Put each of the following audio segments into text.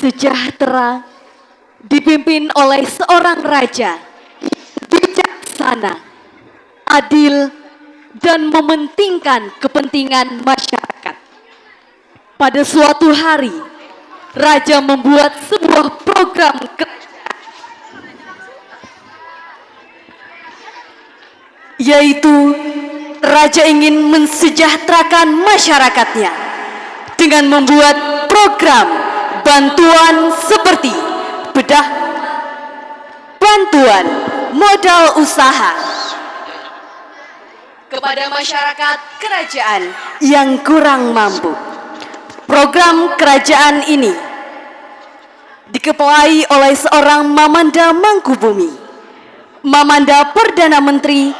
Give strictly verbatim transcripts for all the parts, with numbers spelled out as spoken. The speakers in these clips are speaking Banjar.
sejahtera dipimpin oleh seorang raja bijaksana, adil, dan mementingkan kepentingan masyarakat. Pada suatu hari, raja membuat sebuah program kerja, yaitu raja ingin mensejahterakan masyarakatnya dengan membuat program bantuan seperti bedah, bantuan modal usaha kepada masyarakat kerajaan yang kurang mampu. Program kerajaan ini dikepalai oleh seorang Mamanda Mangkubumi, Mamanda Perdana Menteri,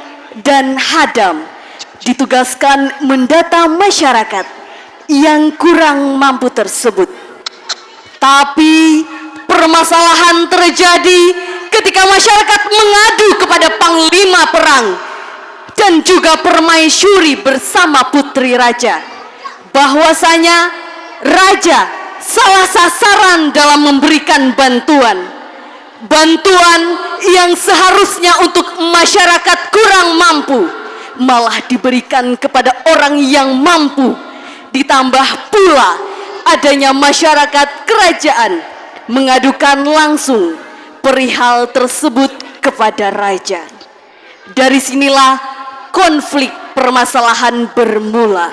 dan Hadam ditugaskan mendata masyarakat yang kurang mampu tersebut. Tapi permasalahan terjadi ketika masyarakat mengadu kepada panglima perang dan juga permaisuri bersama putri raja, bahwasanya raja salah sasaran dalam memberikan bantuan. Bantuan yang seharusnya untuk masyarakat kurang mampu malah diberikan kepada orang yang mampu. Ditambah pula adanya masyarakat kerajaan mengadukan langsung perihal tersebut kepada raja. Dari sinilah konflik permasalahan bermula.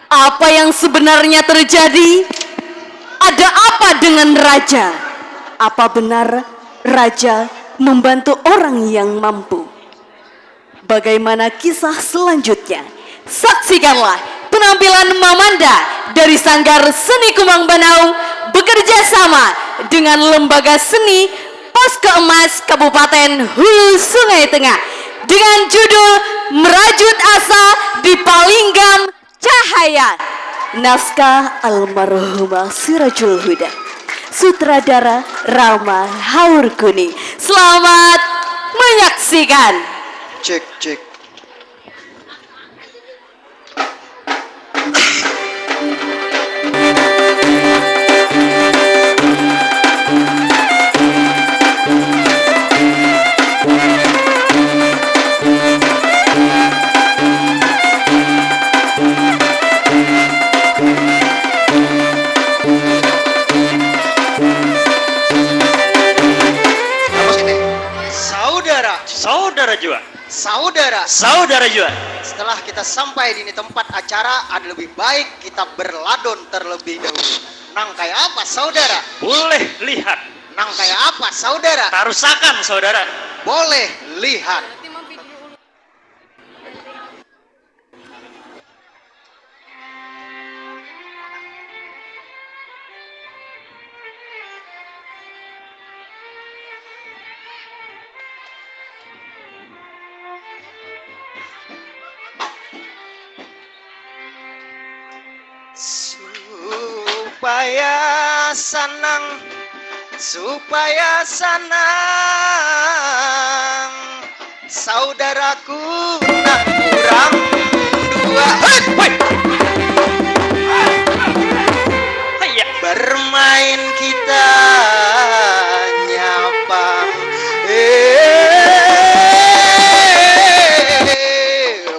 Apa yang sebenarnya terjadi? Ada apa dengan raja? Apa benar raja membantu orang yang mampu? Bagaimana kisah selanjutnya? Saksikanlah penampilan Mamanda dari Sanggar Seni Kumang Banau bekerja sama dengan Lembaga Seni Posko Emas Kabupaten Hulu Sungai Tengah dengan judul Merajut Asa di Palinggam Cahaya. Naskah almarhumah Sirajul Huda. Sutradara Rama Haur Kuning. Selamat menyaksikan. Cek, cek. Saudara. Saudara jua. Saudara. Saudara jua. Setelah kita sampai di tempat acara, ada lebih baik kita berladon terlebih dahulu. Nang kaya apa, saudara? Boleh lihat. Nang kaya apa, saudara? Tarusakan, saudara. Boleh lihat. Supaya sanang, supaya sanang, saudaraku nang urang dua. Hei, hei. Haiya. Bermain kita nyapang. Eh,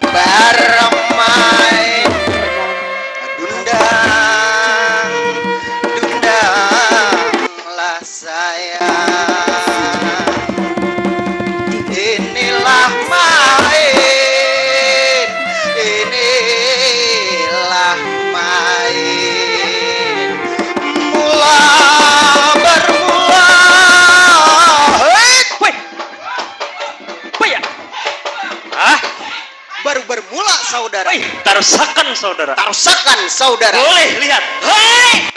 bermain dundang, dundanglah sayang. Inilah main, inilah main. Mula bermula. Hei! Woi. Apa ya? Hah? Baru bermula, saudara. Woi, tarusakan, saudara. Tarusakan, saudara. Boleh lihat. Hei!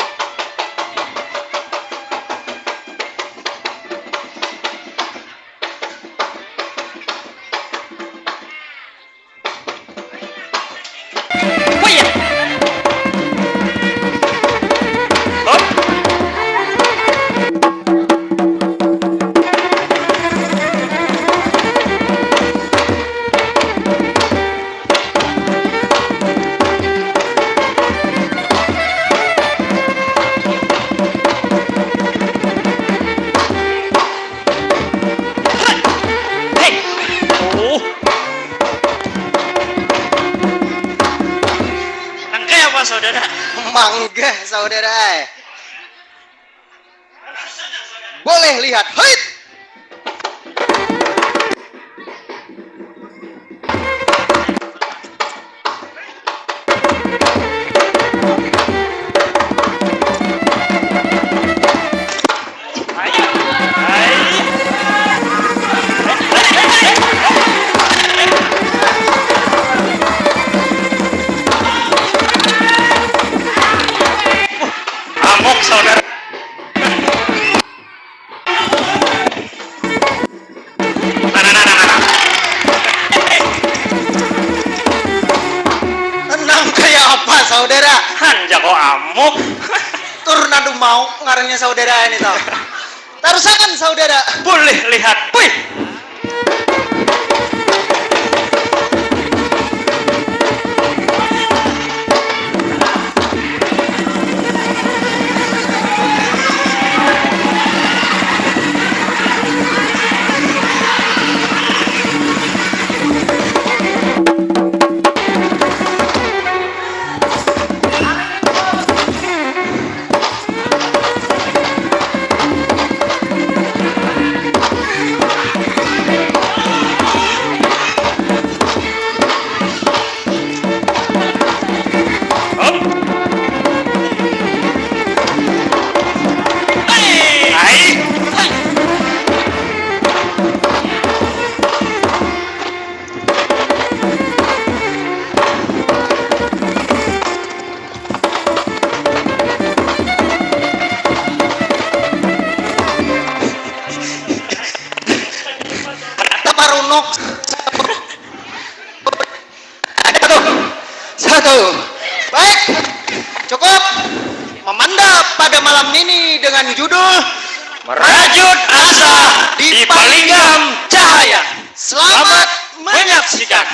Eh, saudara, eh. Boleh lihat. Hait! Amuk, saudara. Tenang, kayak apa, saudara? Han, jako amuk. Tornado mau ngarannya, saudara, ini, toh. Tarusakan, saudara. Boleh lihat. Wih. Taparunuk. Satu. Satu. Baik. Cukup. Memandap pada malam ini dengan judul Merajut Asa di Palinggam Cahaya. Selamat menyaksikan.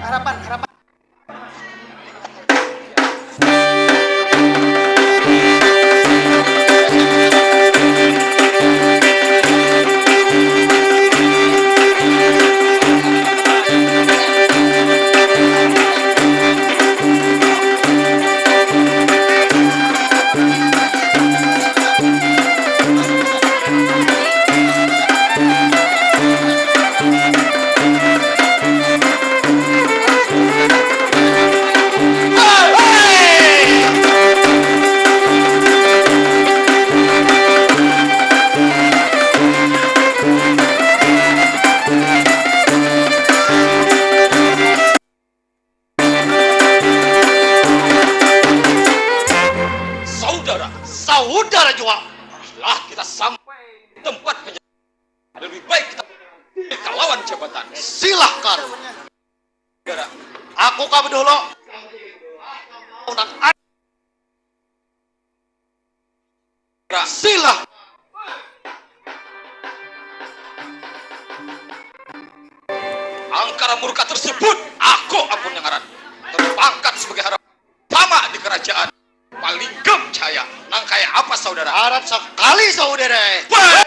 Harapan, harapan. Saudara, saudara jua, lah kita sampai di tempat penyelam. Lebih baik kita kawalan jabatan. Silahkan. Saudara, aku kabeh dulu. Unang Sila. Angkara murka tersebut, aku ampun yang ngaran. Terpangkat sebagai harapan utama di kerajaan Palinggam Jaya. Nang kaya apa, saudara? Harat sakali, saudara. Weh!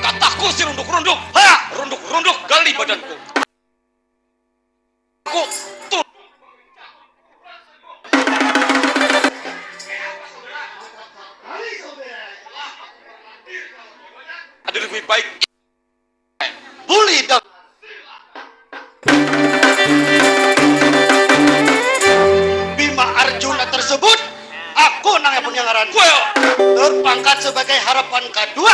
Kataku si runduk-runduk, ha! Runduk-runduk gali badanku. Aku tu-, ada lebih baik. Buli dang. Bima Arjuna tersebut, aku nang punya ngaran. Terpangkat sebagai harapan kedua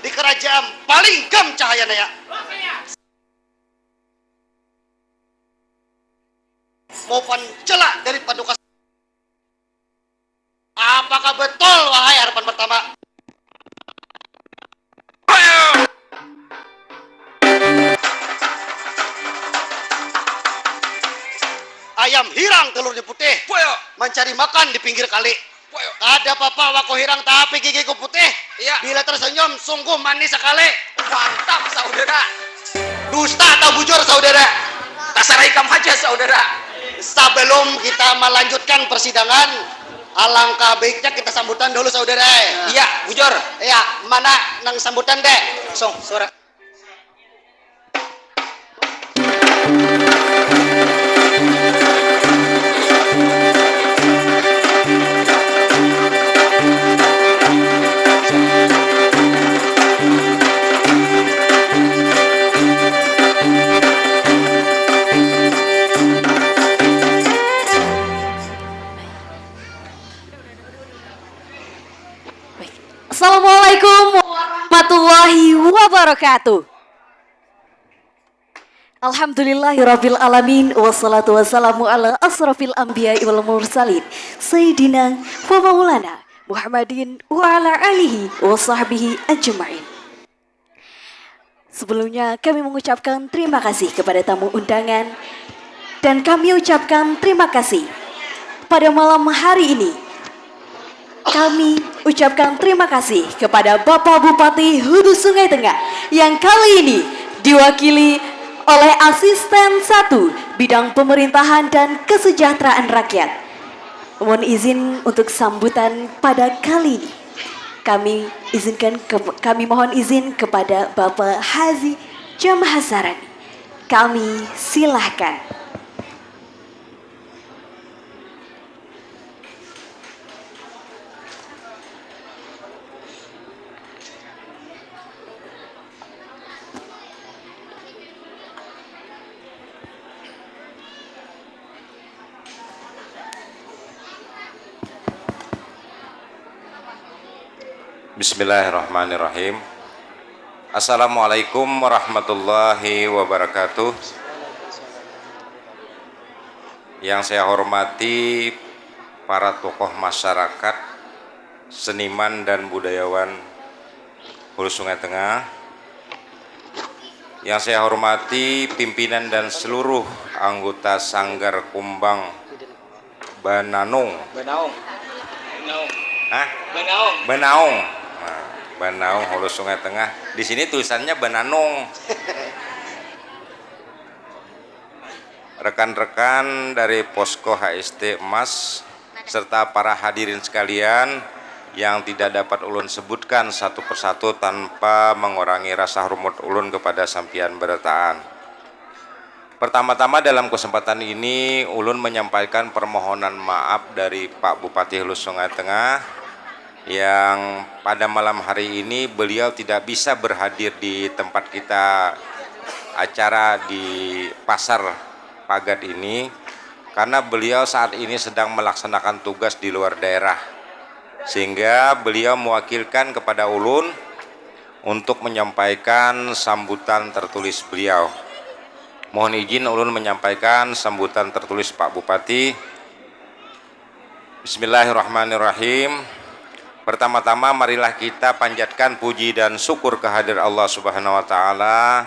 di kerajaan Palinggam Cahaya Naya. Mau pancela dari paduka. Apakah betul, wahai harapan pertama? Ayam hirang telurnya putih. Puyo. Mencari makan di pinggir kali. Puyo. Ada papa wako hirang tapi gigiku putih. Iya. Bila tersenyum sungguh manis sekali. Mantap saudara. Dusta atau bujur saudara? Terserah ikam aja saudara. Sebelum kita melanjutkan persidangan, alangkah baiknya kita sambutan dulu saudara. Iya, bujur. Iya, mana nang sambutan deh? Song, suara. Assalamualaikum warahmatullahi wabarakatuh. Alhamdulillahirabbil alamin, wassalatu wassalamu ala asrafil anbiya wal mursalin, sayyidina wa maulana Muhammadin wa ala alihi wa sahbihi ajmain. Sebelumnya kami mengucapkan terima kasih kepada tamu undangan dan kami ucapkan terima kasih pada malam hari ini. Kami ucapkan terima kasih kepada Bapak Bupati Hulu Sungai Tengah yang kali ini diwakili oleh Asisten satu Bidang Pemerintahan dan Kesejahteraan Rakyat. Mohon izin untuk sambutan pada kali ini. Kami izinkan ke, kami mohon izin kepada Bapak Haji Jamhasarani. Kami silahkan. Bismillahirrahmanirrahim. Assalamualaikum warahmatullahi wabarakatuh. Yang saya hormati para tokoh masyarakat, seniman dan budayawan Hulu Sungai Tengah. Yang saya hormati pimpinan dan seluruh anggota Sanggar Kumbang Bananung. Banaung. Hah? Banaung. Banaung. Nah, Banaung Hulu Sungai Tengah. Di sini tulisannya Bananung. Rekan-rekan dari Posko H S T Emas serta para hadirin sekalian yang tidak dapat ulun sebutkan satu persatu tanpa mengurangi rasa hormat ulun kepada sampian berataan. Pertama-tama dalam kesempatan ini ulun menyampaikan permohonan maaf dari Pak Bupati Hulu Sungai Tengah yang pada malam hari ini beliau tidak bisa berhadir di tempat kita acara di Pasar Pagat ini karena beliau saat ini sedang melaksanakan tugas di luar daerah. Sehingga beliau mewakilkan kepada ulun untuk menyampaikan sambutan tertulis beliau. Mohon izin ulun menyampaikan sambutan tertulis Pak Bupati. Bismillahirrahmanirrahim. Pertama-tama marilah kita panjatkan puji dan syukur kehadirat Allah Subhanahu wa taala.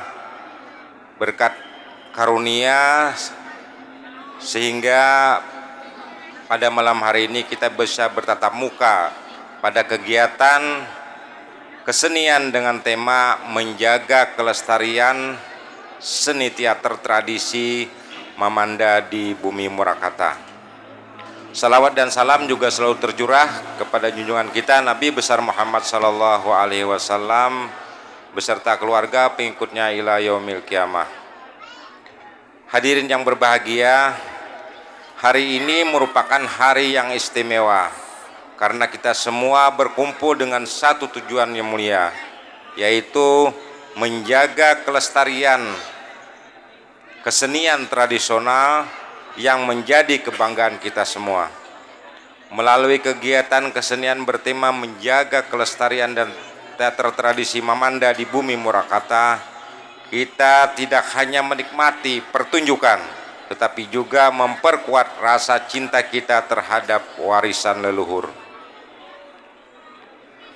Berkat karunia sehingga pada malam hari ini kita bisa bertatap muka pada kegiatan kesenian dengan tema menjaga kelestarian seni teater tradisi Mamanda di Bumi Murakata. Salawat dan salam juga selalu tercurah kepada junjungan kita Nabi besar Muhammad sallallahu alaihi wasallam beserta keluarga pengikutnya ila yaumil qiyamah. Hadirin yang berbahagia, hari ini merupakan hari yang istimewa karena kita semua berkumpul dengan satu tujuan yang mulia, yaitu menjaga kelestarian kesenian tradisional yang menjadi kebanggaan kita semua. Melalui kegiatan kesenian bertema menjaga kelestarian dan teater tradisi Mamanda di Bumi Murakata, kita tidak hanya menikmati pertunjukan, tetapi juga memperkuat rasa cinta kita terhadap warisan leluhur.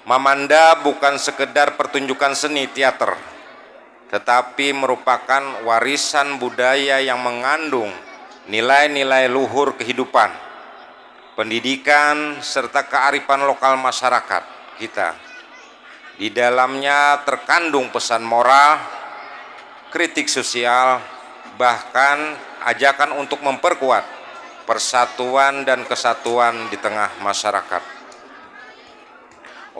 Mamanda bukan sekedar pertunjukan seni teater, tetapi merupakan warisan budaya yang mengandung nilai-nilai luhur kehidupan, pendidikan, serta kearifan lokal masyarakat kita. Di dalamnya terkandung pesan moral, kritik sosial, bahkan ajakan untuk memperkuat persatuan dan kesatuan di tengah masyarakat.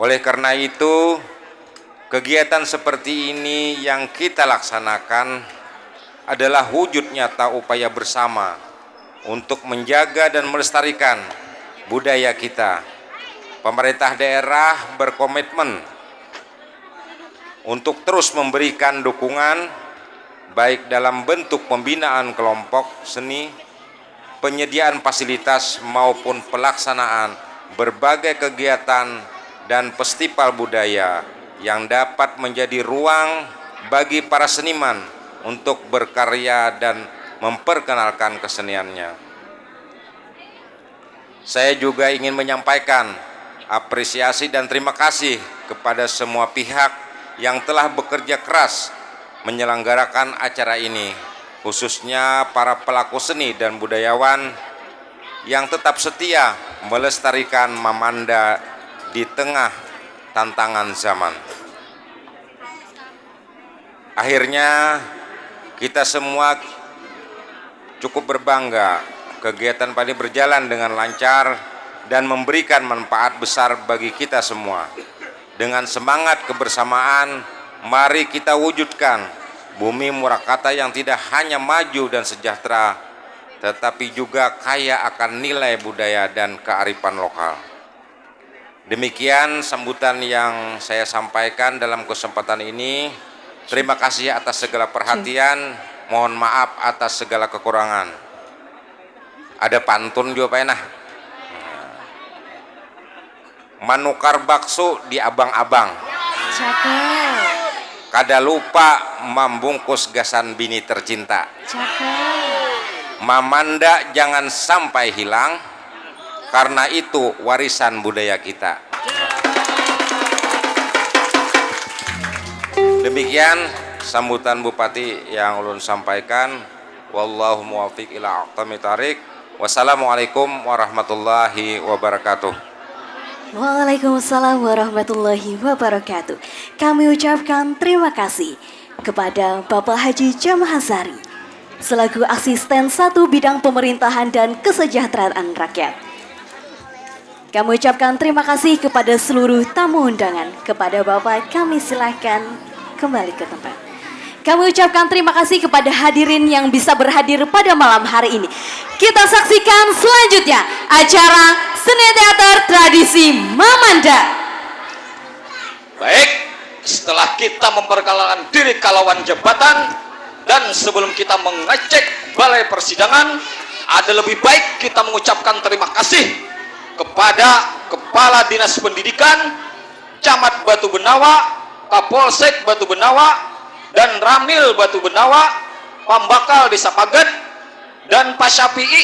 Oleh karena itu, kegiatan seperti ini yang kita laksanakan adalah wujud nyata upaya bersama untuk menjaga dan melestarikan budaya kita. Pemerintah daerah berkomitmen untuk terus memberikan dukungan, baik dalam bentuk pembinaan kelompok seni, penyediaan fasilitas, maupun pelaksanaan berbagai kegiatan dan festival budaya yang dapat menjadi ruang bagi para seniman untuk berkarya dan memperkenalkan keseniannya. Saya juga ingin menyampaikan apresiasi dan terima kasih kepada semua pihak yang telah bekerja keras menyelenggarakan acara ini, khususnya para pelaku seni dan budayawan yang tetap setia melestarikan Mamanda di tengah tantangan zaman. Akhirnya, kita semua cukup berbangga, kegiatan padi berjalan dengan lancar dan memberikan manfaat besar bagi kita semua. Dengan semangat kebersamaan, mari kita wujudkan Bumi Murakata yang tidak hanya maju dan sejahtera, tetapi juga kaya akan nilai budaya dan kearifan lokal. Demikian sambutan yang saya sampaikan dalam kesempatan ini. Terima kasih atas segala perhatian. Mohon maaf atas segala kekurangan. Ada pantun juga, Pak, nah. Manukar bakso di abang-abang. Cakep. Kada lupa mambungkus gasan bini tercinta. Cakep. Mamanda jangan sampai hilang, karena itu warisan budaya kita. Demikian sambutan Bupati yang ulun sampaikan. Wallahu muwaffiq ila aqwamit thariq. Wassalamualaikum warahmatullahi wabarakatuh. Waalaikumsalam warahmatullahi wabarakatuh. Kami ucapkan terima kasih kepada Bapak Haji Jam Hazari selaku Asisten satu Bidang Pemerintahan dan Kesejahteraan Rakyat. Kami ucapkan terima kasih kepada seluruh tamu undangan. Kepada Bapak, kami silahkan kembali ke tempat. Kami ucapkan terima kasih kepada hadirin yang bisa berhadir pada malam hari ini. Kita saksikan selanjutnya acara seni teater tradisi Mamanda. Baik, setelah kita memperkenalkan diri kalawan jabatan dan sebelum kita mengecek balai persidangan, ada lebih baik kita mengucapkan terima kasih kepada Kepala Dinas Pendidikan Camat Batu Benawa, Kapolsek Batu Benawa, dan Ramil Batu Benawa, Pambakal Desa Pagat, dan Pak Syafi'i,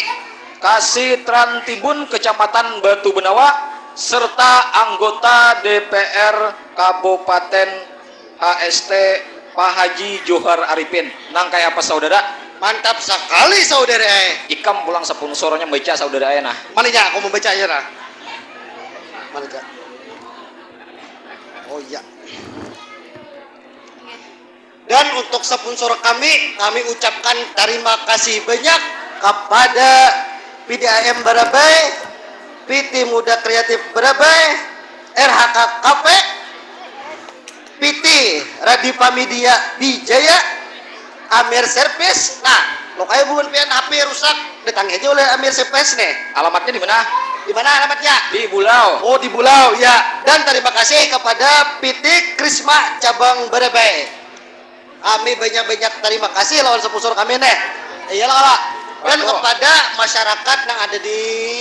Kasitran Timbun Kecamatan Batu Benawa, serta anggota D P R Kabupaten H S T Pak Haji Johar Arifin. Nang kaya apa saudara? Mantap sakali saudara ai. Ikam pulang sponsor nya baca saudara ai nah. Mana ja aku membaca aja nah. Mana ja. Oh iya. Dan untuk sponsor kami, kami ucapkan tarima kasih banyak kapada P D A M Barabai, P T Muda Kreatif Barabai, R H K Cafe, P T Radipa Media Bijaya, Amir Service. Nah, lo kaya buhan pian H P rusak, datangi aja oleh Amir Service nih. Alamatnya di mana? Di mana alamatnya? Di Bulau. Oh, di Bulau, ya. Dan terima kasih kepada P T Krisma Cabang Barabai. Kami banyak-banyak terima kasih lawan sponsor kami nih. Iyalah kalo. Dan kepada masyarakat yang ada di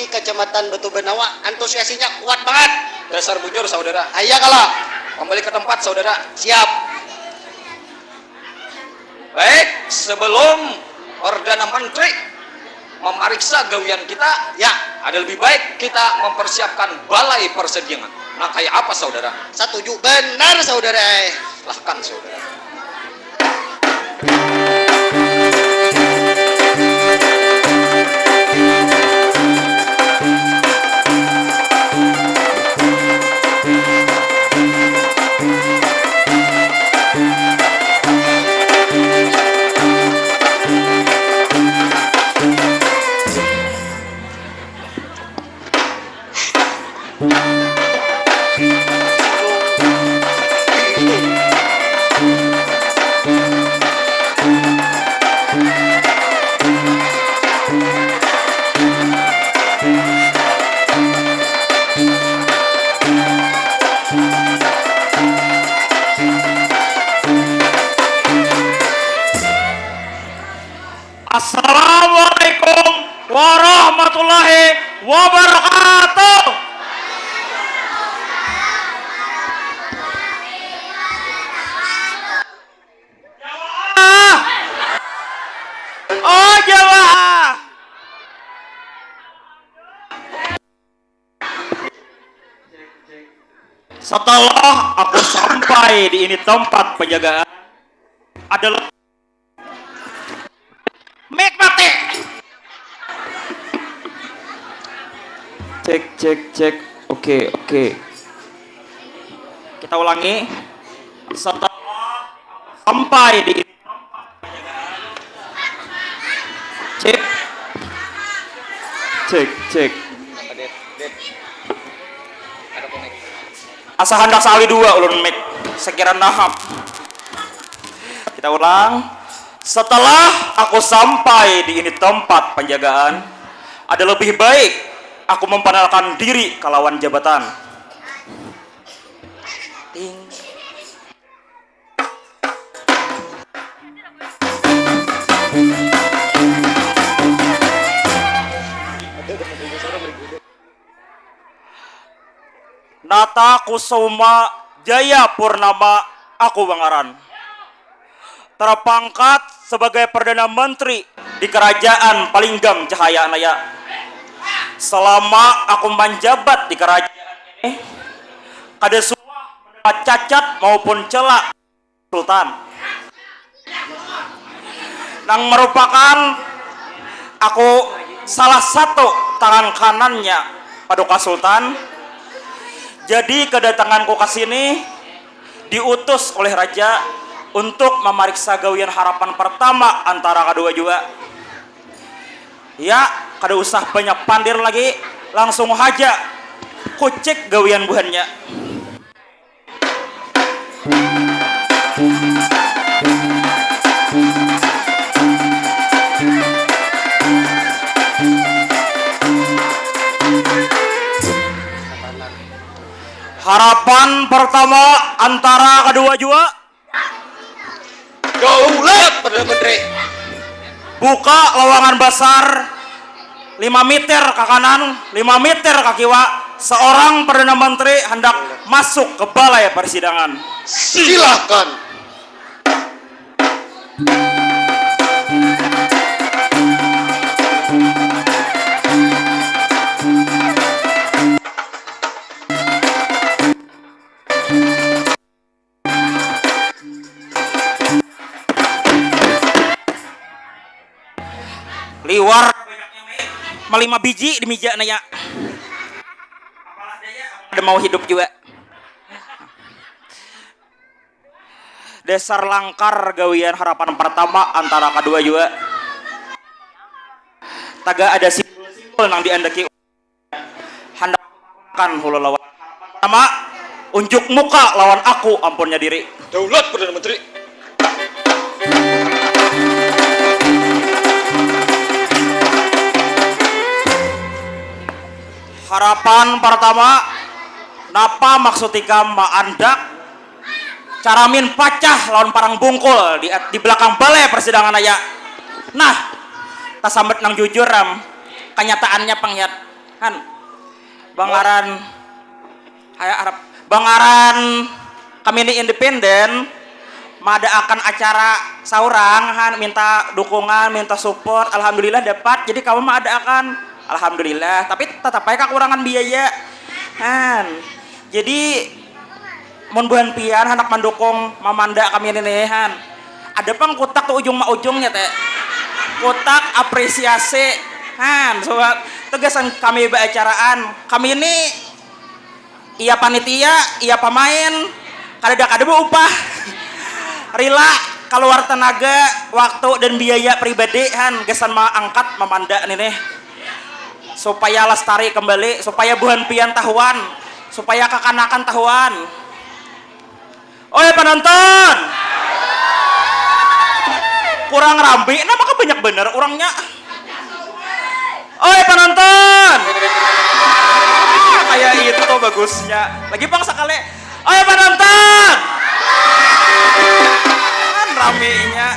Kecamatan Batu Benawa, antusiasinya kuat banget. Dasar bujur saudara. Iya kalo. Kembali ke tempat saudara. Siap. Baik, sebelum Perdana Menteri memeriksa gawian kita, ya, ada lebih baik kita mempersiapkan balai persidangan. Nah, kayak apa saudara? Setuju benar saudara. Silahkan saudara. Assalamualaikum warahmatullahi wabarakatuh. Jamaah. Oh, jamaah. Setelah aku sampai di ini tempat penjagaan, ada le-, mic mati. Cek, cek, cek. Oke, oke. Kita ulangi. Setelah sampai di, cek. Cek, cek. Asa handak sawi dua ulun mic. Sekira nahap. Kita ulang. Setelah aku sampai di ini tempat penjagaan, ada lebih baik aku memperkenalkan diri kalawan jabatan. Ting. Nata Kusuma Jaya Purnama aku bangaran. Terpangkat sebagai Perdana Menteri di Kerajaan Palinggam Cahaya Naya. Selama aku manjabat di kerajaan ini, kada suah mendapat cacat maupun celak Sultan. Nang merupakan aku salah satu tangan kanannya Paduka Sultan. Jadi kedatanganku ke sini diutus oleh Raja untuk memeriksa gawian harapan pertama antara kedua jua. Ya, kada usah banyak pandir lagi, langsung haja kucik gawian buhannya. Harapan pertama antara kedua jua. Daulat Perdana Menteri. Buka lawangan basar lima meter ke kanan, lima meter ke kiwa. Seorang Perdana Menteri hendak masuk ke balai persidangan. Silakan. Liwar malima biji di mija naya. Kada mau hidup jua. Dasar langkar gawian harapan pertama antara kedua jua. Taga ada simpul-simpul nang diandaki. Handak kan hulu lawan. Pertama, unjuk muka lawan aku ampunnya diri. Daulat Perdana Menteri. Harapan pertama, napa maksud ikam maandak caramin pacah lawan parang bungkul di, di belakang balai persidangan aya? Nah, tasambat nang jujur am, kenyataannya pang yat. Han. Bangaran, haya harap, bangaran kami ni independen, maadaakan acara saurang, han, minta dukungan, minta support, alhamdulillah dapat, jadi kawa maadaakan, alhamdulillah, tapi tatap ai kakurangan biaya, han. Jadi mun buhan pian handak mandukung mamanda kami ni nih, han, ada pang kutak tu ujung maujungnya teh, kutak apresiasi, han, suba tu gasan kami baacaraan, kami ni iya panitia, iya pamain, kadada kada baupah, rila kaluar tanaga, waktu dan biaya pribadi, han, gasan maangkat mamanda ni nih. Supaya lestari kembali, supaya buhan pian tahuan, supaya kakanakan tahuan. Oi panonton, kurang rami nah maka banyak banar urangnya. Oi panonton, kaya itu bagusnya lagi pang sakali. Oi panonton, kan raminya.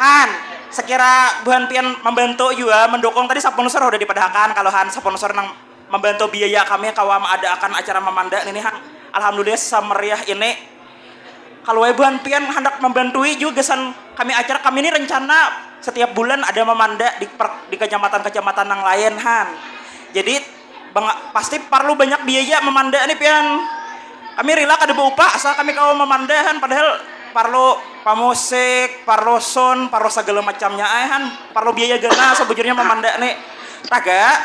Han. Sekira buhan pian membantu jua mendukung, tadi sponsor udah dipadahakan, kalau han sponsor nang membantu biaya kami kawa maadaakan acara mamanda nini han. Alhamdulillah sameriah ini. Kalau buhan pian handak membantui juga gasan kami acara kami ini rencana setiap bulan ada mamanda di, per, di kecamatan-kecamatan yang lain han. Jadi bang, pasti perlu banyak biaya mamanda nih pian. Kami rela kada beupah asal kami kawa mamanda han, padahal perlu pamusik, perlu sound, perlu segala macamnya ai han, perlu biaya gana sebujurnya mamanda nih. Taga,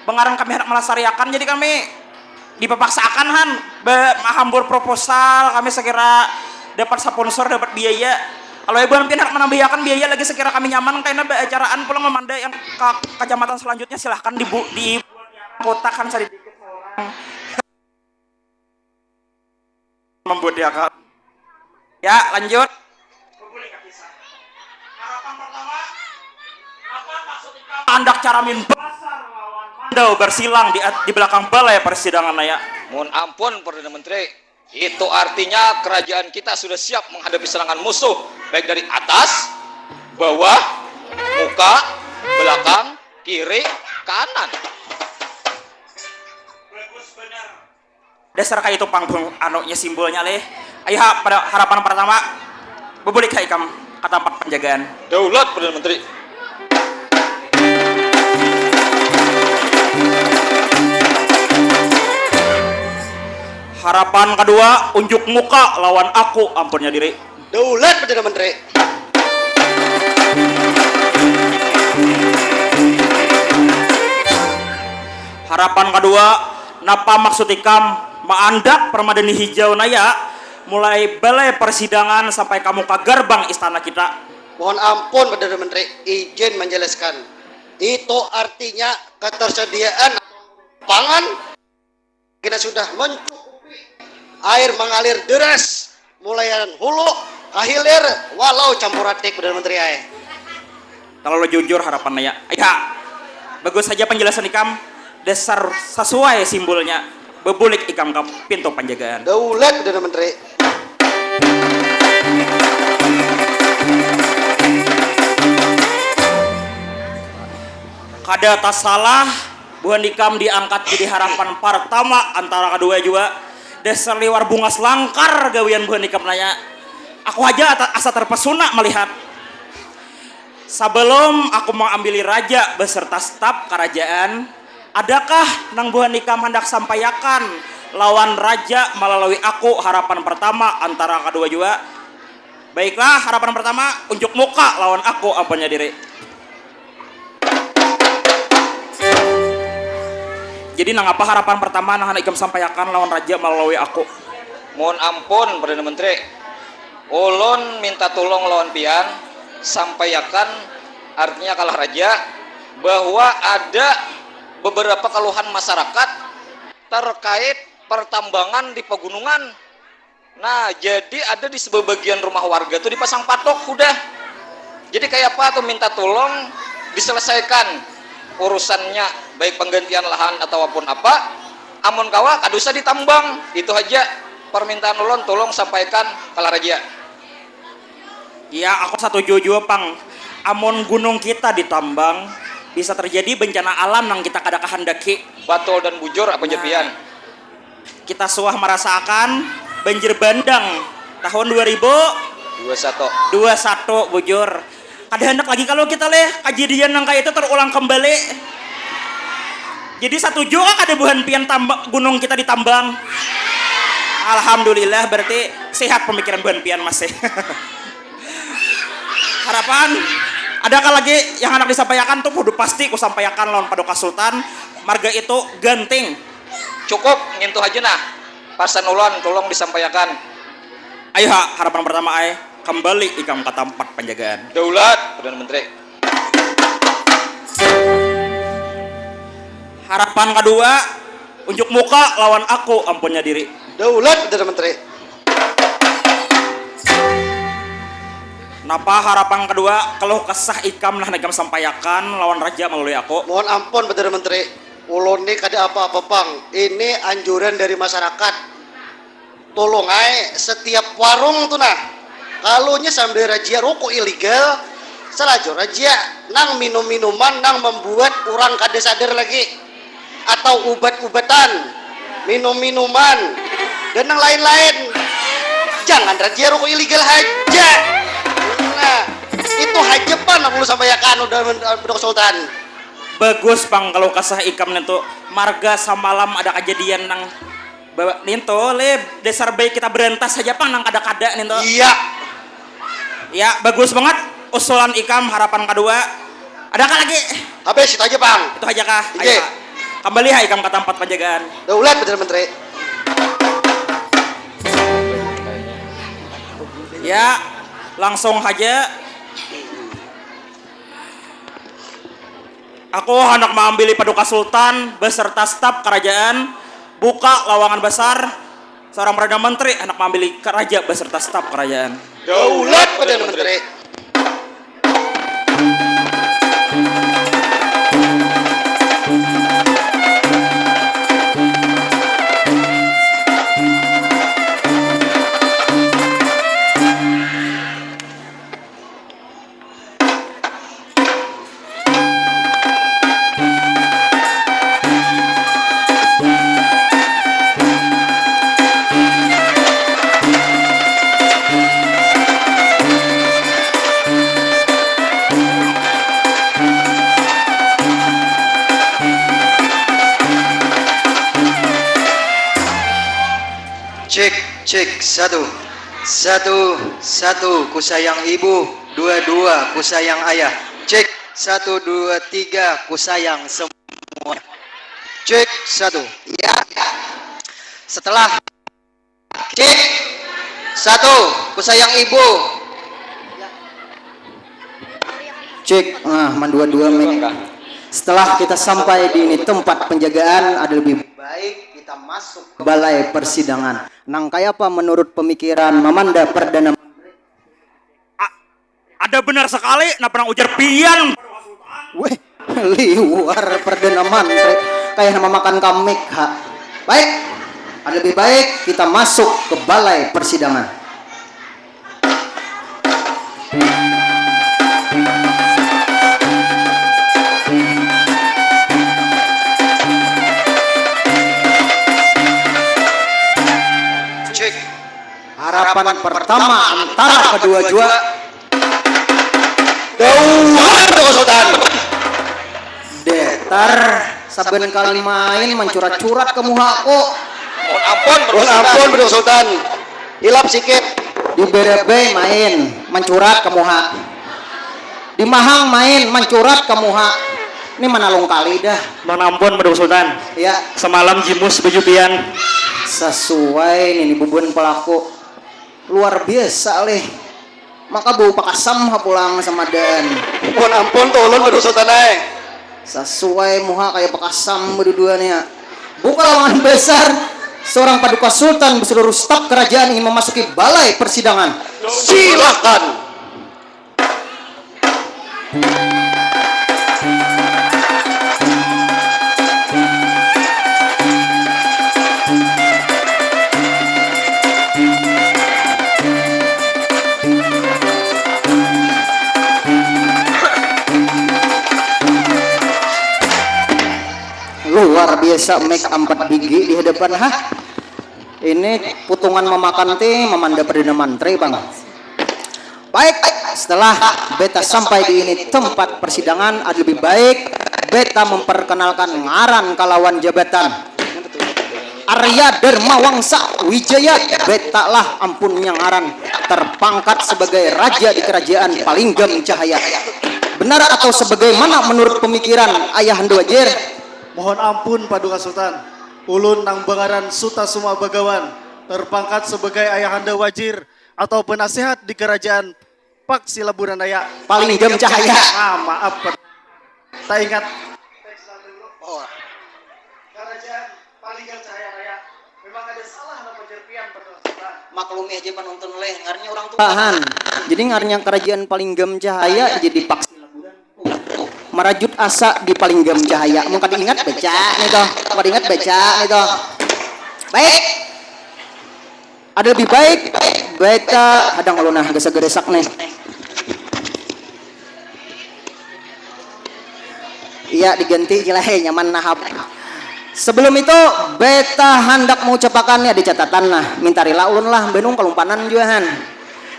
bengaran kami hendak melestariakan jadi kami dipapaksaakan han, be, mahambur proposal kami sekira dapat sponsor, dapat biaya. Kalau ibu pian hendak menambahiakan biaya lagi sekira kami nyaman kaina baacaraan pulang mamanda yang ke kecamatan selanjutnya silahkan di, di kotak han sadikit orang. Membudiakan. Ya, lanjut. Andak caramin basar lawan mandau bersilang di, di belakang balai persidangan naya. Mohon ampun, Perdana Menteri. Itu artinya kerajaan kita sudah siap menghadapi serangan musuh, baik dari atas, bawah, muka, belakang, kiri, kanan. Dasar kaya itu pang anunya simbolnya leh. Ayo ha, pada harapan pertama, bebulik ha ikam ka tampat penjagaan. Daulat, Perdana Menteri. Harapan kedua, unjuk muka lawan aku, ampunnya diri. Daulat, Perdana Menteri. Harapan kedua, napa maksud ikam maandak permadani hijau naya mulai balai persidangan sampai kamu ka garbang istana kita? Mohon ampun, Perdana Menteri, izin menjelaskan. Itu artinya ketersediaan pangan kita sudah mencukupi, air mengalir deras, mulai hulu ka hilir, walau campur atik, Perdana Menteri ai. Terlalu jujur harapan naya. Iya, bagus saja penjelasan ikam. Dasar sesuai simbolnya. Bebulik ikam ke pintu penjagaan. Daulat, Perdana Menteri. Kada tasalah, buhan ikam diangkat jadi harapan pertama antara kedua jua. Dasar liwar bungas langkar gawian buhan ikam naya. Aku haja asa terpesona melihat. Sebelum aku mengambili raja beserta staf kerajaan, adakah nang buhan ikam handak sampaiakan lawan raja melalui aku harapan pertama antara kedua jua? Baiklah, harapan pertama, unjuk muka lawan aku, ampunnya diri. Jadi nangapa harapan pertama nang handak ikam sampaiakan lawan raja melalui aku? Mohon ampun, Perdana Menteri. Ulun minta tulung lawan pian, sampaiakan, artinya kalah raja, bahwa ada beberapa keluhan masyarakat terkait pertambangan di pegunungan. Nah, jadi ada di sebabagian rumah warga tu dipasang patok hudah. Jadi kayapa tu minta tulung diselesaikan urusannya, baik penggantian lahan ataupun apa. Amun kawa, kada usah ditambang. Itu haja permintaan ulun, tulung sampaikan kalah raja. Ya, aku satuju jua pang. Amun gunung kita ditambang, bisa terjadi bencana alam nang kita kada kahandaki. Batul dan bujur apa jar pian. Kita suah marasaakan banjir bandang tahun dua ribu dua satu. Dua satu, bujur. Kada handak lagi kalau kita leh kajadian nang kaya itu terulang kembali. Jadi satuju kah kada buhan pian tamba, gunung kita ditambang? Alhamdulillah, berarti sehat pemikiran buhan pian masih. Harapan, adakah lagi yang handak disampaiakan tu? Hudah pasti kusampaiakan lawan Paduka Sultan, marga itu ganting. Cukup ngintu haja nah, pasan ulun tulung disampaiakan. Ayu ha, harapan pertama ai, kambali ikam ka tampat panjagaan. Daulat, Perdana Menteri. Harapan kadua, unjuk muka lawan aku, ampunnya diri. Daulat, Perdana Menteri. Napa harapan kadua, keluh kesah ikam nah ikam sampaiakan lawan raja malalui aku? Mohon ampun, Perdana Menteri. Ulun ni kada apa-apa pang. Ini anjuran dari masyarakat. Tulung ai, setiap warung tu nah, kalunya sambil razia rokok ilegal, Salajur aja nang minum-minuman nang membuat orang kada sadar lagi, atau ubat-ubatan, minum-minuman, dan nang lain-lain. Jangan razia rokok ilegal haja. Nah, itu haja pan nang ulun sampaiakan udah men-, Beduk Sultan. Bagus pang kalau kasah ikam nintu. Marga samalam ada kajadian nang ba-, nintu, lib, dasar baik kita berantas saja pang nang kada-kada nintu. Iya. Ya, bagus banget usulan ikam, harapan kadua. Adakah lagi? Habis itu aja, Pang. Itu aja kah? Iya. Ayo, Kak. Kembali ha ikam ke tempat penjagaan. Daulat, Perdana Menteri. Ya, langsung aja. Aku handak maambili Paduka Sultan beserta staf kerajaan, buka lawangan besar, seorang Perdana Menteri handak maambili raja beserta staf kerajaan. Daulat Perdana Menteri. Cek, cek, satu. Satu, satu, ku sayang ibu. Dua, dua, ku sayang ayah. Cek, satu, dua, tiga, ku sayang semua. Cek, satu. Ya. Setelah, cek, satu, ku sayang ibu. Cek, nah, mandua-dua, Mik. Setelah kita sampai di ini tempat penjagaan, ada lebih baik kita masuk ke balai persidangan. Nang kayapa menurut pemikiran Mamanda Perdana Menteri? A-, ada benar sekali, napa nang ujar pian? Weh, liwar Perdana Menteri, kayak nama makan kamik, ha. Baik, ada lebih baik kita masuk ke balai persidangan. Cek. Harapan pertama antara kedua jua. Daulat Beduk Sultan. Datar, saben kali main mancurat-curat ke muhaku. Mohon ampun, Beduk Sultan. Mohon ampun, Beduk Sultan. Hilap sikit. Di Berebe main, mancurat ke muha. Di Mahang main, mancurat ke muha. Ini manalung kali dah. Mohon ampun, Beduk Sultan. Ya. Semalam jimus baju pian. Sesuai nini bubuhan pelaku. Luar biasa leh. Maka bau pakasam ha pulang samadan. Mohon ampun, tulun, Beduk Sultan ai. Sasuai muha kaya pakasam bedudua nia. Buka lawangan besar, seorang paduka sultan beseluruh staf kerajaan ingin memasuki balai persidangan. Silakan. Luar biasa, mic ampat bigi di hadapan, hah. Ini putungan mamakan ti mamanda Perdana Mantri, Bang. Baik, setelah beta sampai di ini tempat persidangan, ada lebih baik beta memperkenalkan ngaran kalawan jabatan. Arya Dharma Wangsa Wijaya, beta lah ampunnya ngaran, terpangkat sebagai raja di kerajaan Palinggam Cahaya. Benar atau sebagaimana menurut pemikiran Ayahanda Wajir? Mohon ampun, Paduka Sultan. Ulun nang bangaran Sutasuma Bagawan, terpangkat sebagai Ayahanda Wajir atau penasihat di kerajaan Paksi Laburan Raya. Palinggam Cahaya. Ah, maaf, Pak. Tak ingat. Oh. Kerajaan Palinggam Cahaya Raya. Memang ada salah napa jar pian, Pak Sultan? Maklumi aja penonton leh, ngarannya orang tua. Tahan. Jadi ngarannya kerajaan Palinggam Cahaya jadi Paksi Laburan. Marajut asa di Palinggam Cahaya. Mun kada ingat baca nih toh. Mun kada ingat baca nih toh. Baik. Ada lebih baik, beta hadang ulun nah gasa garasak nih. Ya, diganti je lah, hei, nyaman nah. Sebelum itu, beta handak mengucapakan, ni ada catatan nah, minta rila ulun lah, benung kalumpanan jua han.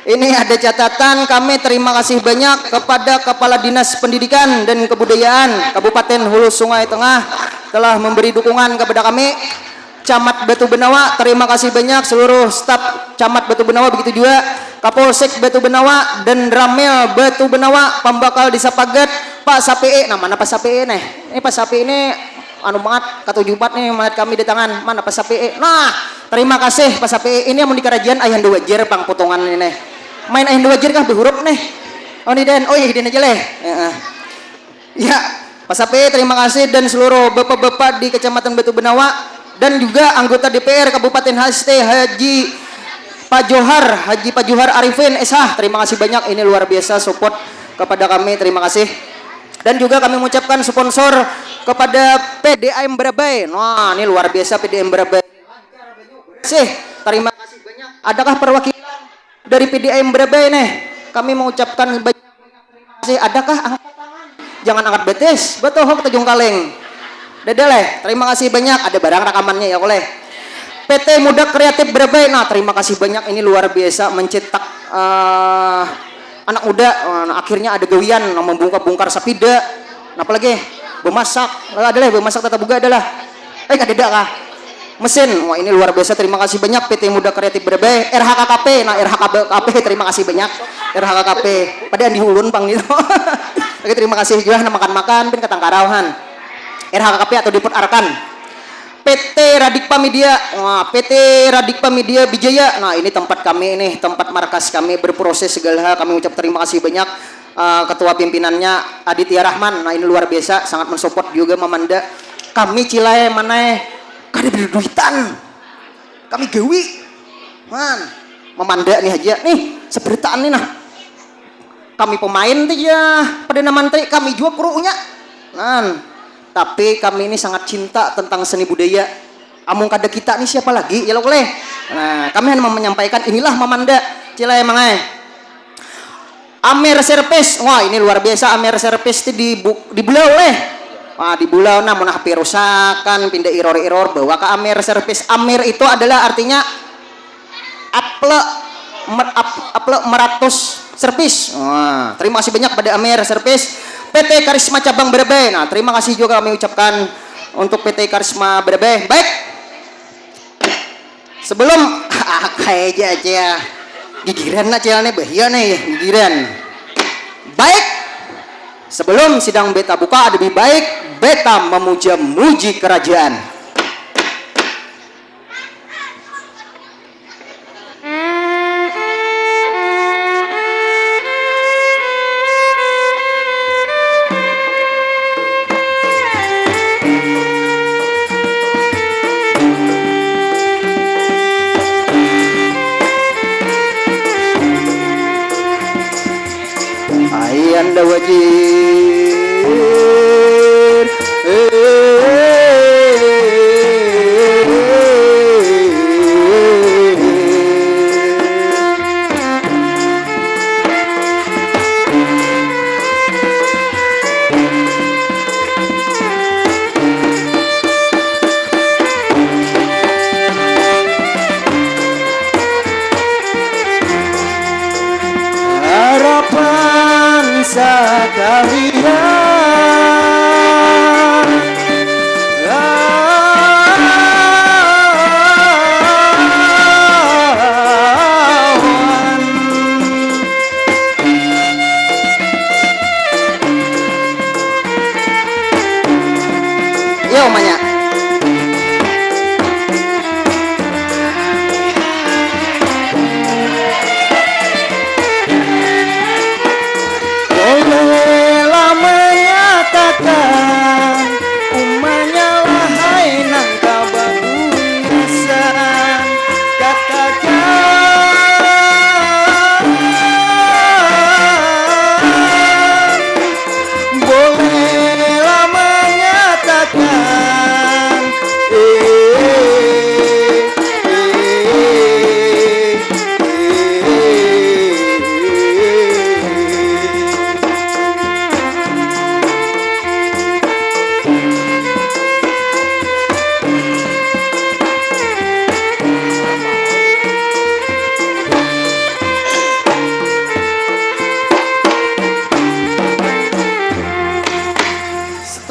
Ini ada catatan, kami terima kasih banyak kepada Kepala Dinas Pendidikan dan Kebudayaan Kabupaten Hulu Sungai Tengah telah memberi dukungan kepada kami. Camat Batu Benawa, terima kasih banyak seluruh staf Camat Batu Benawa, begitu juga Kapolsek Batu Benawa dan Ramil Batu Benawa, pambakal Desa Pagat, Pak Sapee. Nah, mana Pak Sapee nih? Ini Pak Sapee ini anu banget, katuju banget nih melihat kami di tangan. Mana Pak Sapee? Nah, terima kasih Pak Sapee. Ini yang mau di karajian Ayahanda Wajar pang potongan ini nih. Main Ayahanda Wajar kah behurup nih? Oh, ini Den. Oh iya, ini aja leh. Heeh. Ya, Pak Sapi, terima kasih dan seluruh bapak-bapak di Kecamatan Batu Benawa dan juga anggota D P R Kabupaten H S T Haji Pak Johar, Haji Pak Johar Arifin S H. Terima kasih banyak, ini luar biasa support kepada kami. Terima kasih. Dan juga kami mengucapkan sponsor kepada P D A M Berabai. Nah, ini luar biasa P D A M Berabai. Sih, terima kasih banyak. Adakah perwakilan dari P D A M Berabai nih? Kami mengucapkan banyak kasih. Adakah angkat tangan? Jangan angkat betis, batohok tajung kaleng. Dada leh, terima kasih banyak. Ada barang rekamannya ya, koleh. P T Muda Kreatif Berabai, nah, terima kasih banyak, ini luar biasa mencetak eh, anak muda. Nah, akhirnya ada gawian, nah, membongkar-bongkar sapida. Nah, apalagi bemasak, ada leh bemasak, tata buga adalah. Eh, kadada kah? Mesin. Wah, ini luar biasa. Terima kasih banyak P T Muda Kreatif Brebeh, R H K K P. Nah, R H K P, terima kasih banyak. R H K K P. Pada andi ulun pang gitu. Oke, terima kasih juga nah, makan-makan pin katangkarauhan. R H K K P atau Depot Arkan. P T Radikpa Media. Wah, P T Radikpa Media Bijaya. Nah, ini tempat kami ini, tempat markas kami berproses segala hal. Kami ucap terima kasih banyak eh, ketua pimpinannya Aditya Rahman. Nah, ini luar biasa, sangat mensupport juga Mamanda. Kami cilai manai kada berduitan. Kami gawi. Man, Mamanda nih aja nih, seberitaan nih nah. Kami pemain tuh ya, Perdana Menteri, kami juga krunya. Nan, tapi kami ini sangat cinta tentang seni budaya. Amun kada kita nih siapa lagi ya lo koleh. Nah, kami hanya mau menyampaikan inilah Mamanda. Cilai mangai. Amer Servis. Wah, ini luar biasa Amer Servis ti di di Bulau leh. Wah, di Bulau nah mun H P rusakan, pindah error-error, bawa ke Amer Servis. Amer itu adalah artinya aple mer, ap, aple meratus servis. Wah, terima kasih banyak pada Amer Servis. P T Karisma Cabang Brebeh. Nah, terima kasih juga kami ucapkan untuk P T Karisma Brebeh. Baik. Sebelum kayak aja aja gigiran nah cilane bahia nih gigiran. Baik. Sebelum sidang beta buka ada lebih baik beta memuja muji kerajaan. Ayanda wajin. Harapan sakalian. Iya umanya. Boleh lama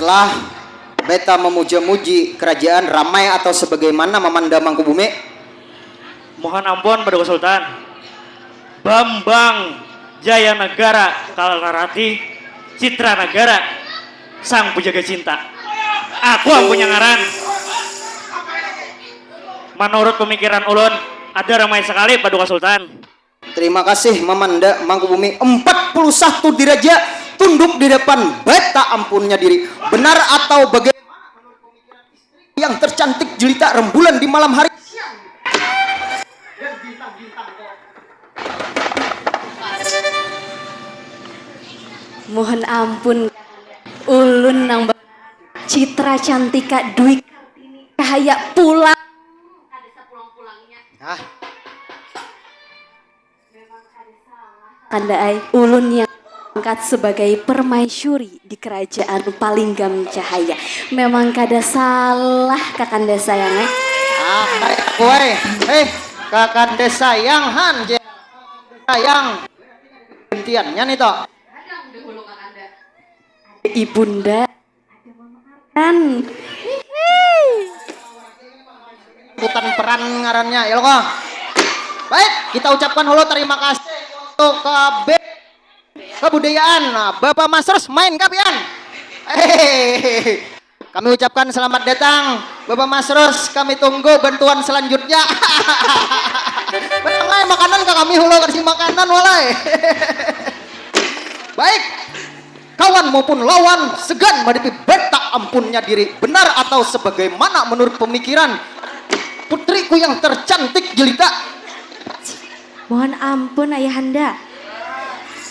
Apakah beta memuja-muji kerajaan ramai atau sebagaimana mamanda Mangkubumi? Mohon ampun, Paduka Sultan. Bambang Jaya Negara Kalarati Citra Negara Sang Pujaga Cinta. Aku ampunya ngaran. Menurut pemikiran ulun, ada ramai sekali, Paduka Sultan. Terima kasih Mamanda Mangkubumi empat puluh satu diraja tunduk di depan beta ampunnya diri. Benar atau bagaimana menurut pemikiran istri yang tercantik jelita rembulan di malam hari? Mohon ampun, ulun nang ba- Citra Cantika Dwi Kartini Cahaya pulang kada sapulang-pulangnya. Ah, Kanda ai, ulun yang angkat sebagai permaisuri di kerajaan Palinggam Cahaya. Memang kada salah kakanda sayang ai. ah, kayak kue. Hei, kakanda sayang han, je. Sayang. Gantiannya nih toh. Ibunda. Kan. Bukan peran ngarannya, ya loh. Baik, kita ucapkan dulu terima kasih untuk K B Kebudayaan. Nah, Bapak Masrus main kapian. Hehehe. Kami ucapkan selamat datang Bapak Masrus. Kami tunggu bantuan selanjutnya. Datang ai makanan ke kami hulu, kasih makanan walai. Baik. Kawan maupun lawan segan madipi beta ampunnya diri. Benar atau sebagaimana menurut pemikiran putriku yang tercantik jelita? Mohon ampun ayahanda.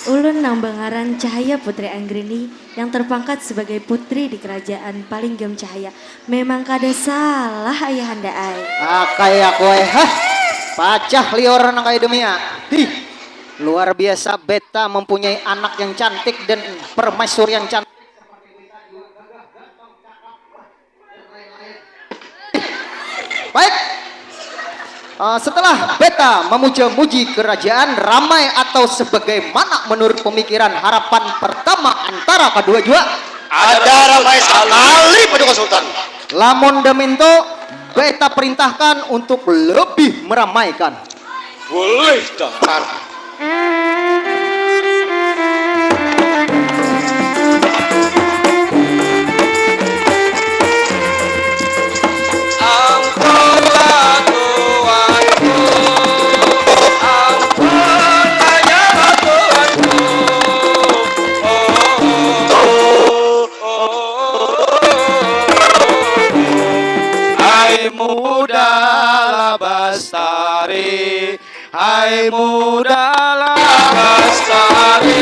Ulun nang bangaran Cahaya Putri Anggrini yang terpangkat sebagai putri di kerajaan Palinggam Cahaya. Memang kada salah ayahanda ai. Ah, kaya kue hah. Pacah liur nang kaya demi ah. Dih. Luar biasa beta mempunyai anak yang cantik dan permaisuri yang cantik. Baik. Uh, setelah beta memuja-muji kerajaan ramai atau sebagaimana menurut pemikiran harapan pertama antara kedua jua. Ada ramai sekali Paduka Sultan. Lamun daminto, beta perintahkan untuk lebih meramaikan. Boleh dapat. Hai muda labastari, hai muda labastari.